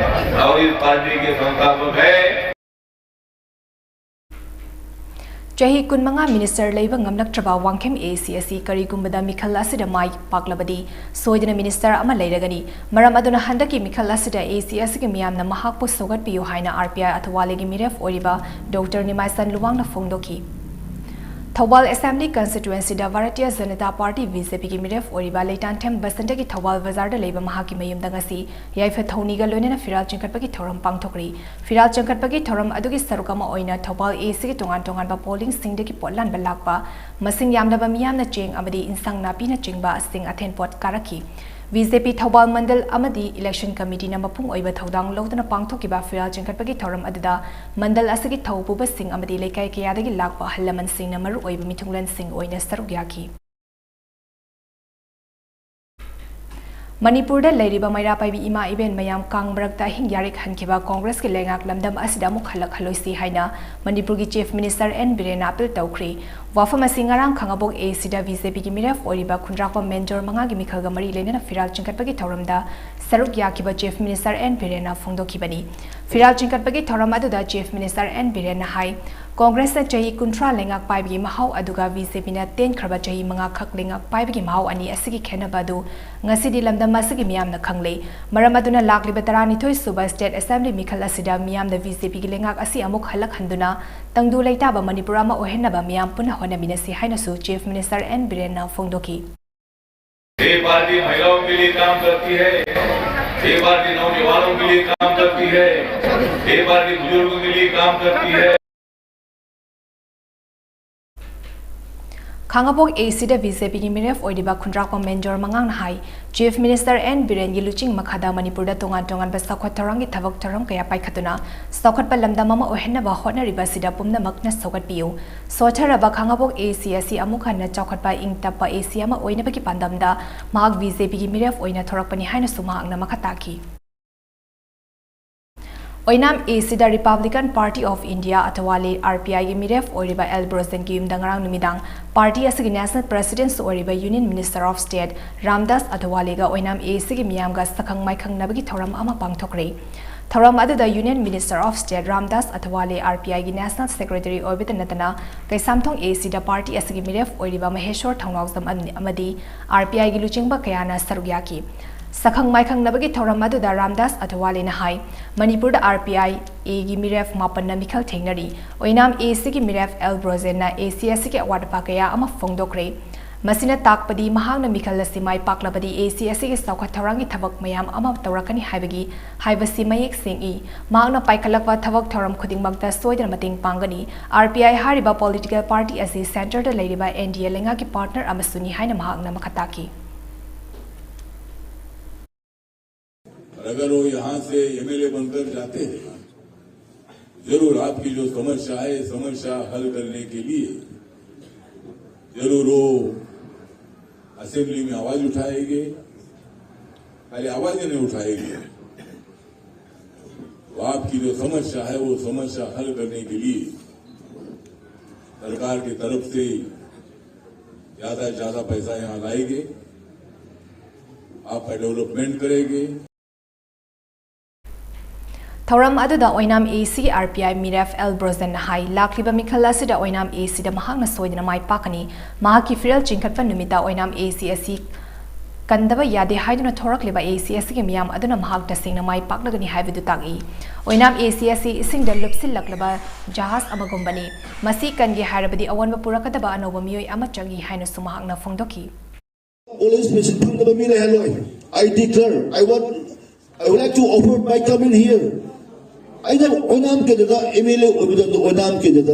और इस पार्टी के संस्थापक है। ꯆꯍꯤ ꯀꯨꯟꯃꯉꯥ minister ꯂꯩꯕ ꯉꯝꯂꯛꯇ꯭ꯔꯕ ꯋꯥꯡꯈꯦꯝ AAC ꯑꯁꯤ ꯀꯔꯤꯒꯨꯝꯕꯗ ꯃꯤꯈꯜ ꯑꯁꯤꯗ ꯃꯥꯏ ꯄꯥꯛꯂꯕꯗꯤ ꯁꯣꯏꯗꯅ minister ꯑꯃ ꯂꯩꯔꯒꯅꯤ꯫ ꯃꯔꯝ ꯑꯗꯨꯅ ꯍꯟꯗꯛꯀꯤ ꯃꯤꯈꯜ ꯑꯁꯤꯗ AAC ꯑꯁꯤꯒꯤ ꯃꯤꯌꯥꯝꯅ ꯃꯍꯥꯛꯄꯨ ꯁꯧꯒꯠꯄꯤꯌꯨ ꯍꯥꯏꯅ RPI ꯑꯊꯋꯥꯂꯦꯒꯤ ꯃꯤꯔꯦꯞ ꯑꯣꯏꯔꯤꯕ ꯗꯣꯛꯇꯔ ꯅꯤꯃꯥꯏꯁꯟ ꯂꯨꯋꯥꯡꯅ ꯐꯣꯡꯗꯣꯛꯈꯤ꯫ ꯊꯧꯕꯥꯜ ꯑꯦꯁꯦꯝꯕ꯭ꯂꯤ ꯀꯟꯁꯇꯤꯇ꯭ꯋꯦꯟꯁꯤꯗ Bharatiya Janata party, B J ꯄꯤꯒꯤ ꯃꯤꯔꯦꯞ ꯑꯣꯏꯔꯤꯕ ꯂꯩꯇꯥꯟꯊꯦꯝ ꯕꯁꯟꯇꯒꯤ ꯊꯧꯕꯥꯜ ꯕꯖꯥꯔꯗ ꯂꯩꯕ ꯃꯍꯥꯛꯀꯤ ꯃꯌꯨꯝꯗ ꯉꯁꯤ ꯌꯥꯏꯐ ꯊꯧꯅꯤꯒ ꯂꯣꯏꯅꯅ ꯐꯤꯔꯥꯜ ꯆꯤꯡꯈꯠꯄꯒꯤ ꯊꯧꯔꯝ ꯄꯥꯡꯊꯣꯛꯈ꯭ꯔꯤ꯫ ꯐꯤꯔꯥꯜ ꯆꯤꯡꯈꯠꯄꯒꯤ ꯊꯧꯔꯝ ꯑꯗꯨꯒꯤ ꯁꯔꯨꯛ ꯑꯃ ꯑꯣꯏꯅ ꯊꯧꯕꯥꯜ ꯑꯦ ꯁꯤꯒꯤ ꯇꯣꯉꯥꯟ ꯇꯣꯉꯥꯟꯕ ꯄꯣꯂꯤꯡꯁꯤꯡꯗꯒꯤ ꯄꯣꯠ ꯂꯥꯟꯕ ꯂꯥꯛꯄ ꯃꯁꯤꯡ ꯌꯥꯝꯂꯕ ꯃꯤꯌꯥꯝꯅ ꯆꯦꯡ ꯑꯃꯗꯤ ꯏꯟꯁꯥꯡ ꯅꯥꯄꯤꯅꯆꯤꯡꯕꯁꯤꯡ ꯑꯊꯦꯟ ꯄꯣꯠ ꯀꯥꯔꯛꯈꯤ꯫ ꯕꯤ ꯖꯦ ꯄꯤ ꯊꯧꯕꯥꯜ ꯃꯟꯗꯜ ꯑꯃꯗꯤ ꯏꯂꯦꯛꯁꯟ ꯀꯃꯤꯇꯤꯅ ꯃꯄꯨꯡ ꯑꯣꯏꯕ ꯊꯧꯗꯥꯡ ꯂꯧꯗꯨꯅ ꯄꯥꯡꯊꯣꯛꯈꯤꯕ ꯐꯤꯔꯥꯜ ꯆꯤꯡꯈꯠꯄꯒꯤ ꯊꯧꯔꯝ ꯑꯗꯨꯗ ꯃꯟꯗꯜ ꯑꯁꯤꯒꯤ ꯊꯧ ꯄꯨꯕꯁꯤꯡ ꯑꯃꯗꯤ ꯂꯩꯀꯥꯏ ꯀꯌꯥꯗꯒꯤ ꯂꯥꯛꯄ ꯑꯍꯜ ꯂꯃꯟꯁꯤꯡꯅ ꯃꯔꯨ ꯑꯣꯏꯕ ꯃꯤꯊꯨꯡꯂꯦꯟꯁꯤꯡ ꯑꯣꯏꯅ ꯁꯔꯨꯛ ꯌꯥꯈꯤ꯫ ꯃꯅꯤꯄꯨꯔꯗ ꯂꯩꯔꯤꯕ ꯃꯩꯔꯥ ꯄꯥꯏꯕꯤ ꯏꯃꯥ ꯏꯕꯦꯟ ꯃꯌꯥꯝ ꯀꯥꯡ ꯃꯔꯛꯇ ꯑꯍꯤꯡ ꯌꯥꯔꯦꯛ ꯍꯟꯈꯤꯕ ꯀꯣꯡꯒ꯭ꯔꯦꯁꯀꯤ ꯂꯩꯉꯥꯛ ꯂꯝꯗꯝ ꯑꯁꯤꯗ ꯑꯃꯨꯛ ꯍꯜꯂꯛꯍꯜꯂꯣꯏꯁꯤ ꯍꯥꯏꯅ ꯃꯅꯤꯄꯨꯔꯒꯤ ꯆꯤꯐ ꯃꯤꯅꯤꯁꯇꯔ ꯑꯦꯟ ꯕꯤꯔꯦꯟꯅ ꯑꯄꯤꯜ ꯇꯧꯈ꯭ꯔꯤ꯫ ꯋꯥꯐꯝ ꯑꯁꯤ ꯉꯔꯥꯡ ꯈꯥꯉꯕꯣꯛ ꯑꯦ ꯁꯤꯗ ꯕꯤ ꯖꯦ ꯄꯤꯒꯤ ꯃꯤꯔꯦꯞ ꯑꯣꯏꯔꯤꯕ ꯈꯨꯟꯗ꯭ꯔꯥꯛꯄꯝ ꯃꯦꯟꯖꯣꯔ ꯃꯉꯥꯒꯤ ꯃꯤꯈꯜꯒ ꯃꯔꯤ ꯂꯩꯅꯅ ꯐꯤꯔꯥꯜ ꯆꯤꯡꯈꯠꯄꯒꯤ ꯊꯧꯔꯝꯗ ꯁꯔꯨꯛ ꯌꯥꯈꯤꯕ ꯆꯤꯐ ꯃꯤꯅꯤꯁꯇꯔ ꯑꯦꯟ ꯕꯤꯔꯦꯟꯅ ꯐꯣꯡꯗꯣꯛꯈꯤꯕꯅꯤ꯫ ꯐꯤꯔꯥꯜ ꯆꯤꯡꯈꯠꯄꯒꯤ ꯊꯧꯔꯝ ꯑꯗꯨꯗ ꯆꯤꯐ ꯃꯤꯅꯤꯁꯇꯔ ꯑꯦꯟ ꯕꯤꯔꯦꯟꯅ ꯍꯥꯏ, ꯀꯣꯡꯒ꯭ꯔꯦꯁꯅ ꯆꯍꯤ ꯀꯨꯟꯊ꯭ꯔꯥ ꯂꯩꯉꯥꯛ ꯄꯥꯏꯕꯒꯤ ꯃꯍꯥꯎ ꯑꯗꯨꯒ ꯕꯤ ꯖꯦ ꯄꯤꯅ ꯇꯦꯟꯈ꯭ꯔꯕ ꯆꯍꯤ ꯃꯉꯥꯈꯛ ꯂꯩꯉꯥꯛ ꯄꯥꯏꯕꯒꯤ ꯃꯍꯥꯎ ꯑꯅꯤ ꯑꯁꯤꯒꯤ ꯈꯦꯠꯅꯕ ꯑꯗꯨ ꯉꯁꯤꯗꯤ ꯂꯝꯗꯝ ꯑꯁꯤꯒꯤ ꯃꯤꯌꯥꯝꯅ ꯈꯪꯂꯦ꯫ ꯃꯔꯝ ꯑꯗꯨꯅ ꯂꯥꯛꯂꯤꯕ ꯇꯔꯥꯅꯤꯊꯣꯏ ꯁꯨꯕ ꯁ꯭ꯇꯦꯠ ꯑꯦꯁꯦꯝꯕ꯭ꯂꯤ ꯃꯤꯈꯜ ꯑꯁꯤꯗ ꯃꯤꯌꯥꯝꯅ ꯕꯤ ꯖꯦ ꯄꯤꯒꯤ ꯂꯩꯉꯥꯛ ꯑꯁꯤ ꯑꯃꯨꯛ ꯍꯜꯂꯛꯍꯟꯗꯨꯅ ꯇꯪꯗꯨ ꯂꯩꯇꯥꯕ ꯃꯅꯤꯄꯨꯔ ꯑꯃ ꯑꯣꯏꯍꯟꯅꯕ ꯃꯤꯌꯥꯝ ꯄꯨꯟꯅ ꯍꯣꯠꯅꯃꯤꯟꯅꯁꯤ ꯍꯥꯏꯅꯁꯨ ꯆꯤꯐ ꯃꯤꯅꯤꯁꯇꯔ ꯑꯦꯟ ꯕꯤꯔꯦꯟꯅ ꯐꯣꯡꯗꯣꯛꯈꯤ꯫ ये पार्टी महिलाओं के लिए काम करती है, ये पार्टी नौजवानों के लिए काम करती है, ये पार्टी बुजुर्गों के लिए काम करती है। ꯈꯥꯉꯕꯣꯛ ꯑꯦ ꯁꯤꯗ ꯕꯤ ꯖꯦ ꯄꯤꯒꯤ ꯃꯤꯔꯦꯞ ꯑꯣꯏꯔꯤꯕ ꯈꯨꯟꯗ꯭ꯔꯥꯛꯄꯝ ꯃꯦꯟꯖꯣꯔ ꯃꯉꯥꯡꯅ ꯍꯥꯏ, ꯆꯤꯐ ꯃꯤꯅꯤꯁꯇꯔ ꯑꯦꯟ ꯕꯤꯔꯦꯟꯒꯤ ꯂꯨꯆꯤꯡ ꯃꯈꯥꯗ ꯃꯅꯤꯄꯨꯔꯗ ꯇꯣꯉꯥꯟ ꯇꯣꯉꯥꯟꯕ ꯆꯥꯎꯈꯠ ꯊꯧꯔꯥꯡꯒꯤ ꯊꯕꯛ ꯊꯧꯔꯝ ꯀꯌꯥ ꯄꯥꯏꯈꯠꯇꯨꯅ ꯆꯥꯎꯈꯠꯄ ꯂꯝꯗꯝ ꯑꯃ ꯑꯣꯏꯍꯟꯅꯕ ꯍꯣꯠꯅꯔꯤꯕ ꯑꯁꯤꯗ ꯄꯨꯝꯅꯃꯛꯅ ꯁꯧꯒꯠꯄꯤꯌꯨ꯫ ꯁꯣꯠꯊꯔꯕ ꯈꯥꯉꯕꯣꯛ ꯑꯦ ꯁꯤ ꯑꯁꯤ ꯑꯃꯨꯛ ꯍꯟꯅ ꯆꯥꯎꯈꯠꯄ ꯏꯪ ꯇꯞꯄ ꯑꯦ ꯁꯤ ꯑꯃ ꯑꯣꯏꯅꯕꯒꯤ ꯄꯥꯟꯗꯝꯗ ꯃꯍꯥꯛ ꯕꯤ ꯖꯦ ꯄꯤꯒꯤ ꯃꯤꯔꯦꯞ ꯑꯣꯏꯅ ꯊꯣꯔꯛꯄꯅꯤ ꯍꯥꯏꯅꯁꯨ ꯃꯍꯥꯛꯅ ꯃꯈꯥ ꯇꯥꯈꯤ꯫ ꯑꯣꯏꯅꯥꯝ ꯑꯦ ꯁꯤꯗ republican party of India Athawale, R P ꯑꯥꯏꯒꯤ ꯃꯤꯔꯦꯞ ꯑꯣꯏꯔꯤꯕ ꯑꯦꯜ ꯕ꯭ꯔꯣꯖꯦꯟꯒꯤ ꯌꯨꯝꯗ ꯉꯔꯥꯡ ꯅꯨꯃꯤꯗꯥꯡ ꯄꯥꯔꯇꯤ ꯑꯁꯤꯒꯤ ꯅꯦꯁꯅꯦꯜ ꯄ꯭ꯔꯦꯁꯤꯗꯦꯟꯠꯁꯨ ꯑꯣꯏꯔꯤꯕ union minister of state Ramdas ꯑꯊꯋꯥꯂꯦꯒ ꯑꯣꯏꯅꯥꯝ ꯑꯦ ꯁꯤꯒꯤ ꯃꯤꯌꯥꯝꯒ ꯁꯛꯈꯪ ꯃꯥꯏꯈꯪꯅꯕꯒꯤ ꯊꯧꯔꯝ ꯑꯃ ꯄꯥꯡꯊꯣꯛꯈ꯭ꯔꯦ꯫ ꯊꯧꯔꯝ ꯑꯗꯨꯗ union minister of state Ramdas Athawale, R P ꯑꯥꯏꯒꯤ ꯅꯦꯁꯅꯦꯜ ꯁꯦꯀ꯭ꯔꯦꯇꯔꯤ ꯑꯣꯏꯕꯇ ꯅꯠꯇꯅ ꯀꯩꯁꯥꯝꯊꯣꯡ ꯑꯦ ꯁꯤꯗ ꯄꯥꯔꯇꯤ ꯑꯁꯤꯒꯤ ꯃꯤꯔꯦꯞ ꯑꯣꯏꯔꯤꯕ ꯃꯍꯦꯁꯣꯔ ꯊꯧꯅꯥꯎꯖꯝ ꯑꯃꯗꯤ ꯑꯥꯔ ꯄꯤ ꯑꯥꯏꯒꯤ ꯂꯨꯆꯤꯡꯕ ꯀꯌꯥꯅ ꯁꯔꯨꯛ ꯌꯥꯈꯤ꯫ ꯁꯛꯈꯪ ꯃꯥꯏꯈꯪꯅꯕꯒꯤ ꯊꯧꯔꯝ ꯑꯗꯨꯗ ꯔꯥꯝꯗꯥꯁ ꯑꯊꯋꯥꯂꯦꯅ ꯍꯥꯏ, ꯃꯅꯤꯄꯨꯔꯗ ꯑꯥꯔ ꯄꯤ ꯑꯥꯏ ꯑꯦꯒꯤ ꯃꯤꯔꯦꯞ ꯃꯥꯄꯟꯅ ꯃꯤꯈꯜ ꯊꯦꯡꯅꯔꯤ꯫ ꯑꯣꯏꯅꯥꯝ ꯑꯦ ꯁꯤꯒꯤ ꯃꯤꯔꯦꯞ ꯑꯦꯜ ꯕ꯭ꯔꯣꯖꯦꯟꯅ ꯑꯦ ꯁꯤ ꯑꯦꯁ ꯁꯤꯒꯤ ꯑꯋꯥꯠ ꯑꯄꯥ ꯀꯌꯥ ꯑꯃ ꯐꯣꯡꯗꯣꯛꯈ꯭ꯔꯦ꯫ ꯃꯁꯤꯅ ꯇꯥꯛꯄꯗꯤ ꯃꯍꯥꯛꯅ ꯃꯤꯈꯜ ꯑꯁꯤ ꯃꯥꯏ ꯄꯥꯛꯂꯕꯗꯤ ꯑꯦ ꯁꯤ ꯑꯦꯁ ꯁꯤꯒꯤ ꯆꯥꯎꯈꯠ ꯊꯧꯔꯥꯡꯒꯤ ꯊꯕꯛ ꯃꯌꯥꯝ ꯑꯃ ꯇꯧꯔꯛꯀꯅꯤ ꯍꯥꯏꯕꯒꯤ, ꯍꯥꯏꯕꯁꯤ ꯃꯌꯦꯛ ꯁꯦꯡꯏ꯫ ꯃꯍꯥꯛꯅ ꯄꯥꯏꯈꯠꯂꯛꯄ ꯊꯕꯛ ꯊꯧꯔꯝ ꯈꯨꯗꯤꯡꯃꯛꯇ ꯁꯣꯏꯗꯅ ꯃꯇꯦꯡ ꯄꯥꯡꯒꯅꯤ꯫ ꯑꯥꯔ ꯄꯤ ꯑꯥꯏ ꯍꯥꯏꯔꯤꯕ ꯄꯣꯂꯤꯇꯤꯀꯦꯜ ꯄꯥꯔꯇꯤ ꯑꯁꯤ ꯁꯦꯟꯇꯔꯗ ꯂꯩꯔꯤꯕ ꯑꯦꯟ ꯗꯤ ꯑꯦ ꯂꯩꯉꯥꯛꯀꯤ ꯄꯥꯔꯠꯅꯔ ꯑꯃꯁꯨꯅꯤ ꯍꯥꯏꯅ ꯃꯍꯥꯛꯅ ꯃꯈꯥ ꯇꯥꯈꯤ꯫ और अगर वो यहाँ से एमएलए बनकर जाते हैं, जरूर आपकी जो समस्या है, समस्या हल करने के लिए जरूर वो असेंबली में आवाज उठाएंगे। खाली आवाज नहीं उठाएंगे, वो आपकी जो समस्या है, वो समस्या हल करने के लिए सरकार की तरफ से ज्यादा से ज्यादा पैसा यहाँ लाएंगे, आपका डेवलपमेंट करेंगे। ꯊꯧꯔꯝ ꯑꯗꯨꯗ ꯑꯣꯏꯅꯥꯝ ꯑꯦ ꯁꯤꯒꯤ ꯑꯥꯔ ꯄꯤ ꯑꯥꯏ ꯃꯤꯔꯦꯞ ꯑꯦꯜ ꯕ꯭ꯔꯣꯖꯟꯅ ꯍꯥꯏ, ꯂꯥꯛꯂꯤꯕ ꯃꯤꯈꯜ ꯑꯁꯤꯗ ꯑꯣꯏꯅꯥꯝ ꯑꯦ ꯁꯤꯗ ꯃꯍꯥꯛꯅ ꯁꯣꯏꯗꯅ ꯃꯥꯏ ꯄꯥꯛꯀꯅꯤ꯫ ꯃꯍꯥꯛꯀꯤ ꯐꯤꯔꯦꯜ ꯆꯤꯡꯈꯠꯄ ꯅꯨꯃꯤꯠꯇ ꯑꯣꯏꯅꯥꯝ ꯑꯦ ꯁꯤ ꯑꯁꯤ ꯀꯟꯗꯕ ꯌꯥꯗꯦ ꯍꯥꯏꯗꯨꯅ ꯊꯣꯔꯛꯂꯤꯕ ꯑꯦ ꯁꯤ ꯑꯦꯁ ꯁꯤꯒꯤ ꯃꯤꯌꯥꯝ ꯑꯗꯨꯅ ꯃꯍꯥꯛ ꯇꯁꯦꯡꯅ ꯃꯥꯏ ꯄꯥꯛꯂꯒꯅꯤ ꯍꯥꯏꯕꯗꯨ ꯇꯥꯛꯏ꯫ ꯑꯣꯏꯅꯥꯝ ꯑꯦ ꯁꯤ ꯑꯁꯤ ꯏꯁꯤꯡꯗ ꯂꯨꯞꯁꯤꯜꯂꯛꯂꯕ ꯖꯍꯥꯖ ꯑꯃꯒꯨꯝꯕꯅꯤ꯫ ꯃꯁꯤ ꯀꯟꯒꯦ ꯍꯥꯏꯔꯕꯗꯤ ꯑꯑꯣꯟꯕ ꯄꯨꯔꯛꯀꯗꯕ ꯑꯅꯧꯕ ꯃꯤꯑꯣꯏ ꯑꯃ ꯆꯪꯏ ꯍꯥꯏꯅꯁꯨ ꯃꯍꯥꯛꯅ ꯐꯣꯡꯗꯣꯛꯈꯤ꯫ College ꯄꯦꯟꯁꯤꯟ ꯐꯪꯗꯕ ꯃꯤ ꯂꯩꯍꯜꯂꯣꯏ꯫ I declare, I want, I would like to offer my coming here. ꯑꯩꯅ ꯑꯣꯏꯅꯥꯝ ꯀꯦꯟꯗ꯭ꯔꯗ ꯑꯦꯝ ꯑꯦꯜ ꯑꯦ ꯑꯣꯏꯕꯗ ꯑꯣꯏꯅꯥꯝ ꯀꯦꯟꯗ꯭ꯔꯗ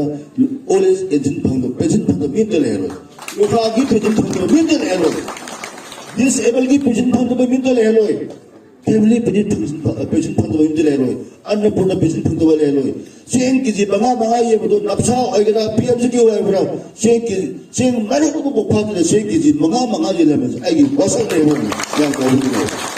ꯑꯣꯜ ꯑꯦꯖ ꯄꯦꯟꯁꯤꯟ ꯐꯪꯗꯕ ꯄꯦꯟꯁꯤꯟ ꯐꯪꯗꯕ ꯃꯤ ꯑꯝꯇ ꯂꯩꯍꯜꯂꯣꯏ꯫ ꯂꯨꯈꯥꯒꯤ ꯄꯦꯟꯁꯤꯟ ꯐꯪꯗꯕ ꯃꯤ ꯑꯝꯇ ꯂꯩꯍꯜꯂꯣꯏ꯫ ꯗꯤꯁꯑꯦꯕꯜꯒꯤ ꯄꯦꯟꯁꯤꯟ ꯐꯪꯗꯕ ꯃꯤ ꯑꯝꯇ ꯂꯩꯍꯜꯂꯣꯏ꯫ ꯐꯦꯃꯤꯂꯤ ꯄꯦꯟꯁꯤꯟ ꯐꯪꯗꯕ ꯃꯤ ꯑꯝꯇ ꯂꯩꯍꯜꯂꯣꯏ꯫ ꯑꯟꯅꯄꯨꯔꯅ ꯄꯦꯟꯁꯤꯟ ꯐꯪꯗꯕ ꯂꯩꯍꯜꯂꯣꯏ꯫ ꯆꯦꯡ ꯀꯦꯖꯤ ꯃꯉꯥ ꯃꯉꯥ ꯌꯦꯟꯕꯗꯣ ꯅꯞꯁꯥ ꯑꯣꯏꯒꯦꯔꯥ ꯄꯤ ꯑꯦꯝ ꯁꯤ ꯀ꯭ꯌꯨ ꯑꯣꯏꯕ꯭ꯔꯥ ꯆꯦꯡ ꯀꯦꯖꯤ ꯆꯦꯡ ꯃꯔꯨ ꯑꯃꯐꯥꯎ ꯐꯥꯗꯅ ꯆꯦꯡ ꯀꯦꯖꯤ ꯃꯉꯥ ꯃꯉꯥ ꯌꯦꯜꯂꯝꯕꯁꯦ ꯑꯩꯒꯤ ꯋꯥꯁꯛꯅꯦꯕ ꯌꯥꯝ ꯀꯧꯕꯒꯤꯅꯦꯕ꯫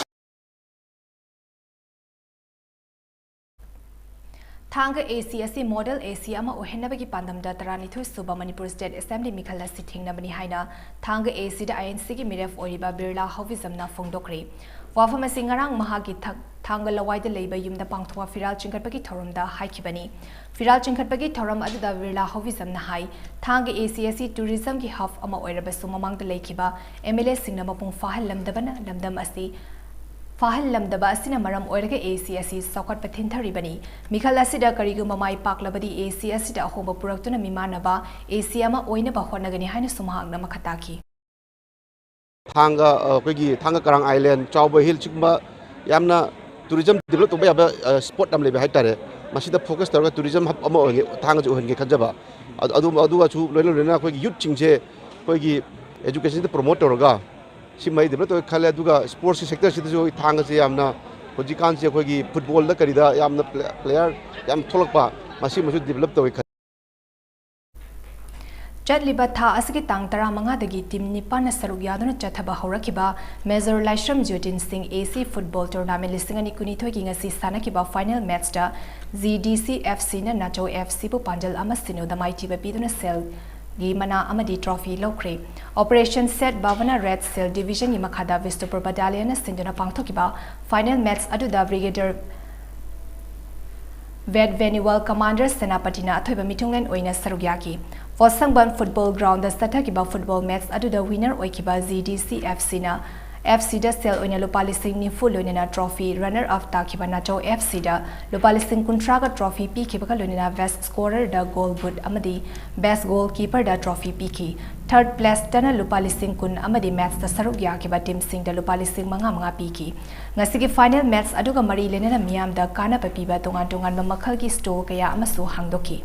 ꯊꯥꯡꯒ ꯑꯦ ꯁꯤ ꯑꯁꯤ ꯃꯣꯗꯦꯜ ꯑꯦ ꯁꯤ ꯑꯃ ꯑꯣꯏꯍꯟꯅꯕꯒꯤ ꯄꯥꯟꯗꯝꯗ ꯇꯔꯥꯅꯤꯊꯣꯏ ꯁꯨꯕ ꯃꯅꯤꯄꯨꯔ ꯁ꯭ꯇꯦꯠ ꯑꯦꯁꯦꯝꯕ꯭ꯂꯤ ꯃꯤꯈꯜ ꯑꯁꯤ ꯊꯦꯡꯅꯕꯅꯤ ꯍꯥꯏꯅ ꯊꯥꯡꯒ ꯑꯦ ꯁꯤꯗ ꯑꯥꯏ ꯑꯦꯟ ꯁꯤꯒꯤ ꯃꯤꯔꯦꯞ ꯑꯣꯏꯔꯤꯕ ꯕꯤꯔꯂꯥ ꯍꯥꯎꯕꯤꯖꯝꯅ ꯐꯣꯡꯗꯣꯛꯈ꯭ꯔꯦ꯫ ꯋꯥꯐꯝ ꯑꯁꯤ ꯉꯔꯥꯡ ꯃꯍꯥꯛꯀꯤ ꯊꯛ-, ꯊꯥꯡꯒ ꯂꯋꯥꯏꯗ ꯂꯩꯕ ꯌꯨꯝꯗ ꯄꯥꯡꯊꯣꯛꯄ ꯐꯤꯔꯥꯜ ꯆꯤꯡꯈꯠꯄꯒꯤ ꯊꯧꯔꯝꯗ ꯍꯥꯏꯈꯤꯕꯅꯤ꯫ ꯐꯤꯔꯥꯜ ꯆꯤꯡꯈꯠꯄꯒꯤ ꯊꯧꯔꯝ ꯑꯗꯨꯗ ꯕꯤꯔꯂꯥ ꯍꯥꯎꯕꯤꯖꯝꯅ ꯍꯥꯏ, ꯊꯥꯡꯒ ꯑꯦ ꯁꯤ ꯑꯁꯤ ꯇꯨꯔꯤꯖꯝꯒꯤ ꯍꯕ ꯑꯃ ꯑꯣꯏꯔꯕꯁꯨ ꯃꯃꯥꯡꯗ ꯂꯩꯈꯤꯕ ꯑꯦꯝ ꯑꯦꯜ ꯑꯦꯁꯤꯡꯅ ꯃꯄꯨꯡ ꯐꯥꯍꯜꯂꯝꯗꯕꯅ ꯂꯝꯗꯝ ꯑꯁꯤ ꯐꯥꯍꯜꯂꯝꯗꯕ ꯑꯁꯤꯅ ꯃꯔꯝ ꯑꯣꯏꯔꯒ ꯑꯦ ꯁꯤ ꯑꯁꯤ ꯆꯥꯎꯈꯠꯄ ꯊꯤꯟꯊꯔꯤꯕꯅꯤ꯫ ꯃꯤꯈꯜ ꯑꯁꯤꯗ ꯀꯔꯤꯒꯨꯝꯕ ꯃꯥꯏ ꯄꯥꯛꯂꯕꯗꯤ ꯑꯦ ꯁꯤ ꯑꯁꯤꯗ ꯑꯍꯣꯡꯕ ꯄꯨꯔꯛꯇꯨꯅ ꯃꯤꯃꯥꯟꯅꯕ ꯑꯦ ꯁꯤ ꯑꯃ ꯑꯣꯏꯅꯕ ꯍꯣꯠꯅꯒꯅꯤ ꯍꯥꯏꯅꯁꯨ ꯃꯍꯥꯛꯅ ꯃꯈꯥ ꯇꯥꯈꯤ꯫ ꯊꯥꯡꯒ ꯑ, ꯑꯩꯈꯣꯏꯒꯤ ꯊꯥꯡꯒ ꯀꯔꯥꯡ ꯑꯥꯏꯂꯦꯟ, ꯆꯥꯎꯕ ꯍꯤꯜ, ꯁꯤꯒꯨꯝꯕ ꯌꯥꯝꯅ ꯇꯨꯔꯤꯖꯝ ꯗꯤꯕꯂꯞ ꯇꯧꯕ ꯌꯥꯕ ꯁ꯭ꯄꯣꯠ ꯌꯥꯝ ꯂꯩꯕ ꯍꯥꯏꯇꯥꯔꯦ꯫ ꯃꯁꯤꯗ ꯐꯣꯀꯁ ꯇꯧꯔꯒ ꯇꯨꯔꯤꯖꯝ ꯍꯕ ꯑꯃ ꯑꯣꯏꯍꯟꯒꯦ, ꯊꯥꯡꯒꯁꯦ ꯑꯣꯏꯍꯟꯒꯦ ꯈꯟꯖꯕ꯫ ꯑꯗꯨ ꯑꯗꯨ- ꯑꯗꯨꯒꯁꯨ ꯂꯣꯏꯅ ꯂꯣꯏꯅꯅ ꯑꯩꯈꯣꯏꯒꯤ ꯌꯨꯠꯁꯤꯡꯁꯦ ꯑꯩꯈꯣꯏꯒꯤ ꯑꯦꯖꯨꯀꯦꯁꯟꯗ ꯄ꯭ꯔꯣꯃꯣꯠ ꯇꯧꯔꯒ ꯁꯤꯃ ꯑꯩ ꯗꯤꯕꯂꯞ ꯇꯧꯒꯦ ꯈꯜꯂꯦ꯫ ꯑꯗꯨꯒ ꯁ꯭ꯄꯣꯔꯠꯁꯀꯤ ꯁꯦꯛꯇꯔꯁꯤꯗꯁꯨ ꯑꯩꯈꯣꯏ ꯊꯥꯡꯒꯁꯦ ꯌꯥꯝꯅ, ꯍꯧꯖꯤꯛꯀꯥꯟꯁꯦ ꯑꯩꯈꯣꯏꯒꯤ ꯐꯨꯠꯕꯣꯜꯗ ꯀꯔꯤꯗ ꯌꯥꯝꯅ ꯄ꯭ꯂꯦ-, ꯄ꯭ꯂꯦꯌꯔ ꯌꯥꯝ ꯊꯣꯛꯂꯛꯄ, ꯃꯁꯤꯃꯁꯨ ꯗꯤꯕꯂꯞ ꯇꯧꯒꯦ ꯈꯜꯂꯤ꯫ ꯆꯠꯂꯤꯕ ꯊꯥ ꯑꯁꯤꯒꯤ ꯇꯥꯡ ꯇꯔꯥꯃꯉꯥꯗꯒꯤ ꯇꯤꯝ ꯅꯤꯄꯥꯟꯅ ꯁꯔꯨꯛ ꯌꯥꯗꯨꯅ ꯆꯠꯊꯕ ꯍꯧꯔꯛꯈꯤꯕ ꯃꯦꯖꯔ ꯂꯥꯏꯁ꯭ꯔꯝ ꯖꯣꯇꯤꯟ ꯁꯤꯡ ꯑꯦ ꯁꯤ ꯐꯨꯠꯕꯣꯜ ꯇꯣꯔꯅꯥꯃꯦꯟ ꯂꯤꯁꯤꯡ ꯑꯅꯤ ꯀꯨꯟꯅꯤꯊꯣꯏꯒꯤ ꯉꯁꯤ ꯁꯥꯟꯅꯈꯤꯕ ꯐꯥꯏꯅꯦꯜ ꯃꯦꯠꯆꯇ ꯖꯤ ꯗꯤ ꯁꯤ ꯑꯦꯐ ꯁꯤꯅ ꯅꯥꯆꯧ ꯑꯦꯐ ꯁꯤꯕꯨ ꯄꯥꯟꯖꯜ ꯑꯃ ꯁꯤꯅꯣꯗ ꯃꯥꯏꯊꯤꯕ ꯄꯤꯗꯨꯅ ꯁꯦꯜꯒꯤ ꯃꯅꯥ ꯑꯃꯗꯤ ꯇ꯭ꯔꯣꯐꯤ ꯂꯧꯈ꯭ꯔꯦ꯫ ꯑꯣꯄꯔꯦꯁꯟ ꯁꯦꯠ ꯚꯥꯕꯅ ꯔꯦꯗ ꯁꯦꯜ ꯗꯤꯚꯤꯖꯟꯒꯤ ꯃꯈꯥꯗ ꯕꯤꯁꯅꯨꯄꯨꯔ ꯕꯇꯥꯂꯤꯌꯟꯅ ꯁꯤꯟꯗꯨꯅ ꯄꯥꯡꯊꯣꯛꯈꯤꯕ ꯐꯥꯏꯅꯦꯜ ꯃꯦꯠꯆ ꯑꯗꯨꯗ ꯕ꯭ꯔꯤꯒꯦꯗꯤꯌꯔ ꯚꯦꯠ ꯚꯦꯅꯨꯋꯦꯜ ꯀꯃꯥꯟꯗꯔ ꯁꯦꯅꯥꯄꯇꯤꯅ ꯑꯊꯣꯏꯕ ꯃꯤꯊꯨꯡꯂꯦꯟ ꯑꯣꯏꯅ ꯁꯔꯨꯛ ꯌꯥꯈꯤ꯫ ꯄꯣꯠꯁꯪꯕꯝ ꯐꯨꯠꯕꯣꯜ ꯒ꯭ꯔꯥꯎꯟꯗ ꯆꯠꯊꯈꯤꯕ ꯐꯨꯠꯕꯣꯜ ꯃꯦꯠꯆ ꯑꯗꯨꯗ ꯋꯤꯅꯔ ꯑꯣꯏꯈꯤꯕ ꯖꯤ ꯗꯤ ꯁꯤ ꯑꯦꯐ ꯁꯤꯅ ꯑꯦꯐ ꯁꯤꯗ ꯁꯦꯜ ꯑꯣꯏꯅ ꯂꯨꯄꯥ ꯂꯤꯁꯤꯡ ꯅꯤꯐꯨ, ꯂꯣꯏꯅꯅ ꯇ꯭ꯔꯣꯐꯤ, ꯔꯟꯅꯔ ꯑꯞ ꯇꯥꯈꯤꯕ ꯅꯥꯆꯧ ꯑꯦꯐ ꯁꯤꯗ ꯂꯨꯄꯥ ꯂꯤꯁꯤꯡ ꯀꯨꯟꯊ꯭ꯔꯥꯒ ꯇ꯭ꯔꯣꯐꯤ ꯄꯤꯈꯤꯕꯒ ꯂꯣꯏꯅꯅ ꯕꯦꯁ ꯁ꯭ꯀꯣꯔꯔꯗ ꯒꯣꯜ ꯕꯨꯠ ꯑꯃꯗꯤ ꯕꯦꯁ ꯒꯣꯜ ꯀꯤꯄꯔꯗ ꯇ꯭ꯔꯣꯐꯤ ꯄꯤꯈꯤ꯫ ꯊꯔꯗ ꯄ꯭ꯂꯦꯁꯇꯅ ꯂꯨꯄꯥ ꯂꯤꯁꯤꯡ ꯀꯨꯟ ꯑꯃꯗꯤ ꯃꯦꯠꯆꯇ ꯁꯔꯨꯛ ꯌꯥꯈꯤꯕ ꯇꯤꯝꯁꯤꯡꯗ ꯂꯨꯄꯥ ꯂꯤꯁꯤꯡ ꯃꯉꯥ ꯃꯉꯥ ꯄꯤꯈꯤ꯫ ꯉꯁꯤꯒꯤ ꯐꯥꯏꯅꯦꯜ ꯃꯦꯠꯆ ꯑꯗꯨꯒ ꯃꯔꯤ ꯂꯩꯅꯅ ꯃꯤꯌꯥꯝꯗ ꯀꯥꯟꯅꯕ ꯄꯤꯕ ꯇꯣꯉꯥꯟ ꯇꯣꯉꯥꯟꯕ ꯃꯈꯜꯒꯤ ꯁ꯭ꯇꯣꯜ ꯀꯌꯥ ꯑꯃꯁꯨ ꯍꯥꯡꯗꯣꯛꯈꯤ꯫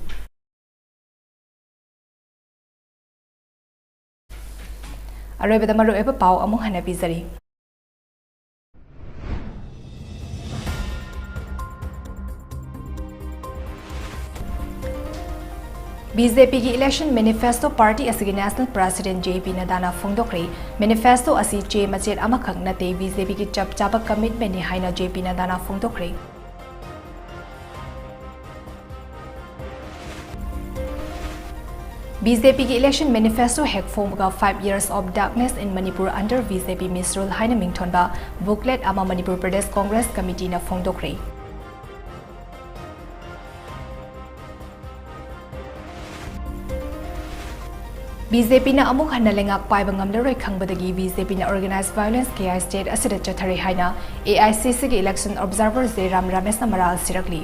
ꯑꯔꯣꯏꯕꯗ ꯃꯔꯨꯑꯣꯏꯕ ꯄꯥꯎ ꯑꯃꯨꯛ ꯍꯟꯅ ꯄꯤꯖꯔꯤ꯫ ꯕꯤ ꯖꯦ ꯄꯤꯒꯤ ꯏꯂꯦꯛꯁꯟ ꯃꯦꯅꯤꯐꯦꯁꯇꯣ ꯄꯥꯔꯇꯤ ꯑꯁꯤꯒꯤ ꯅꯦꯁꯅꯦꯜ ꯄ꯭ꯔꯦꯁꯤꯗꯦꯟꯠ ꯖꯦ ꯄꯤ ꯅꯗꯥꯅ ꯐꯣꯡꯗꯣꯛꯈ꯭ꯔꯦ꯫ ꯃꯦꯅꯤꯐꯦꯁꯇꯣ ꯑꯁꯤ ꯆꯦ ꯃꯆꯦꯠ ꯑꯃꯈꯛ ꯅꯠꯇꯦ, ꯕꯤ ꯖꯦ ꯄꯤꯒꯤ ꯆꯞ ꯆꯥꯕ ꯀꯃꯤꯠꯃꯦꯟꯠꯅꯤ ꯍꯥꯏꯅ ꯖꯦ ꯄꯤ ꯅꯗꯥꯅ ꯐꯣꯡꯗꯣꯛꯈ꯭ꯔꯦ꯫ ꯕꯤ ꯖꯦ ꯄꯤꯒꯤ ꯏꯂꯦꯛꯁꯟ ꯃꯦꯅꯤꯐꯦꯁꯇꯣ ꯍꯦꯛ ꯐꯣꯡꯕꯒ Five Years of Darkness in Manipur under B J P Misrule ꯍꯥꯏꯅ ꯃꯤꯡꯊꯣꯟꯕ ꯕꯨꯛꯂꯦꯠ ꯑꯃ ꯃꯅꯤꯄꯨꯔ ꯄ꯭ꯔꯗꯦꯁ ꯀꯣꯡꯒ꯭ꯔꯦꯁ ꯀꯃꯤꯇꯤꯅ ꯐꯣꯡꯗꯣꯛꯈ꯭ꯔꯦ꯫ ꯕꯤ ꯖꯦ ꯄꯤꯅ ꯑꯃꯨꯛ ꯍꯟꯅ ꯂꯩꯉꯥꯛ ꯄꯥꯏꯕ ꯉꯝꯂꯔꯣꯏ ꯈꯪꯕꯗꯒꯤ ꯕꯤ ꯖꯦ ꯄꯤꯅ organized violence ꯀꯌꯥ state ꯑꯁꯤꯗ ꯆꯠꯊꯔꯦ ꯍꯥꯏꯅ ꯑꯦ ꯑꯥꯏ ꯁꯤ ꯁꯤꯒꯤ election observer ꯖꯦ ꯔꯥꯝ ꯔꯥꯃꯦꯁꯅ ꯃꯔꯥꯜ ꯁꯤꯔꯛꯂꯤ꯫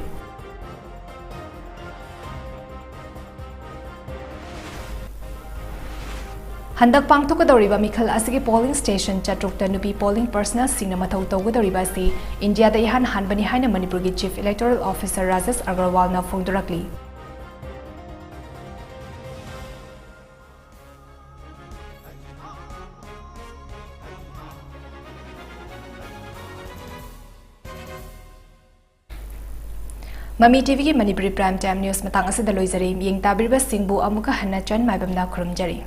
ꯍꯟꯗꯛ ꯄꯥꯡꯊꯣꯛꯀꯗꯧꯔꯤꯕ ꯃꯤꯈꯜ ꯑꯁꯤꯒꯤ polling station ꯆꯥꯇ꯭ꯔꯨꯛꯇ ꯅꯨꯄꯤ polling personnelꯁꯤꯡꯅ ꯃꯊꯧ ꯇꯧꯒꯗꯧꯔꯤꯕ ꯑꯁꯤ ꯏꯟꯗꯤꯌꯥꯗ ꯏꯍꯥꯟ ꯍꯥꯟꯕꯅꯤ ꯍꯥꯏꯅ ꯃꯅꯤꯄꯨꯔꯒꯤ Chief Electoral Officer ꯔꯥꯖꯦꯁ ꯑꯒꯔꯋꯥꯜꯅ ꯐꯣꯡꯗꯣꯔꯛꯂꯤ꯫ ꯃꯃꯤ ꯇꯤ ꯚꯤꯒꯤ ꯃꯅꯤꯄꯨꯔꯤ prime time news ꯃꯇꯥꯡ ꯑꯁꯤꯗ ꯂꯣꯏꯖꯔꯦ꯫ ꯃꯤꯠꯌꯦꯡ ꯇꯥꯕꯤꯔꯤꯕꯁꯤꯡꯕꯨ ꯑꯃꯨꯛꯀ ꯍꯟꯅ ꯆꯟ ꯃꯥꯏꯕꯝꯅ ꯈꯨꯔꯨꯝꯖꯔꯤ꯫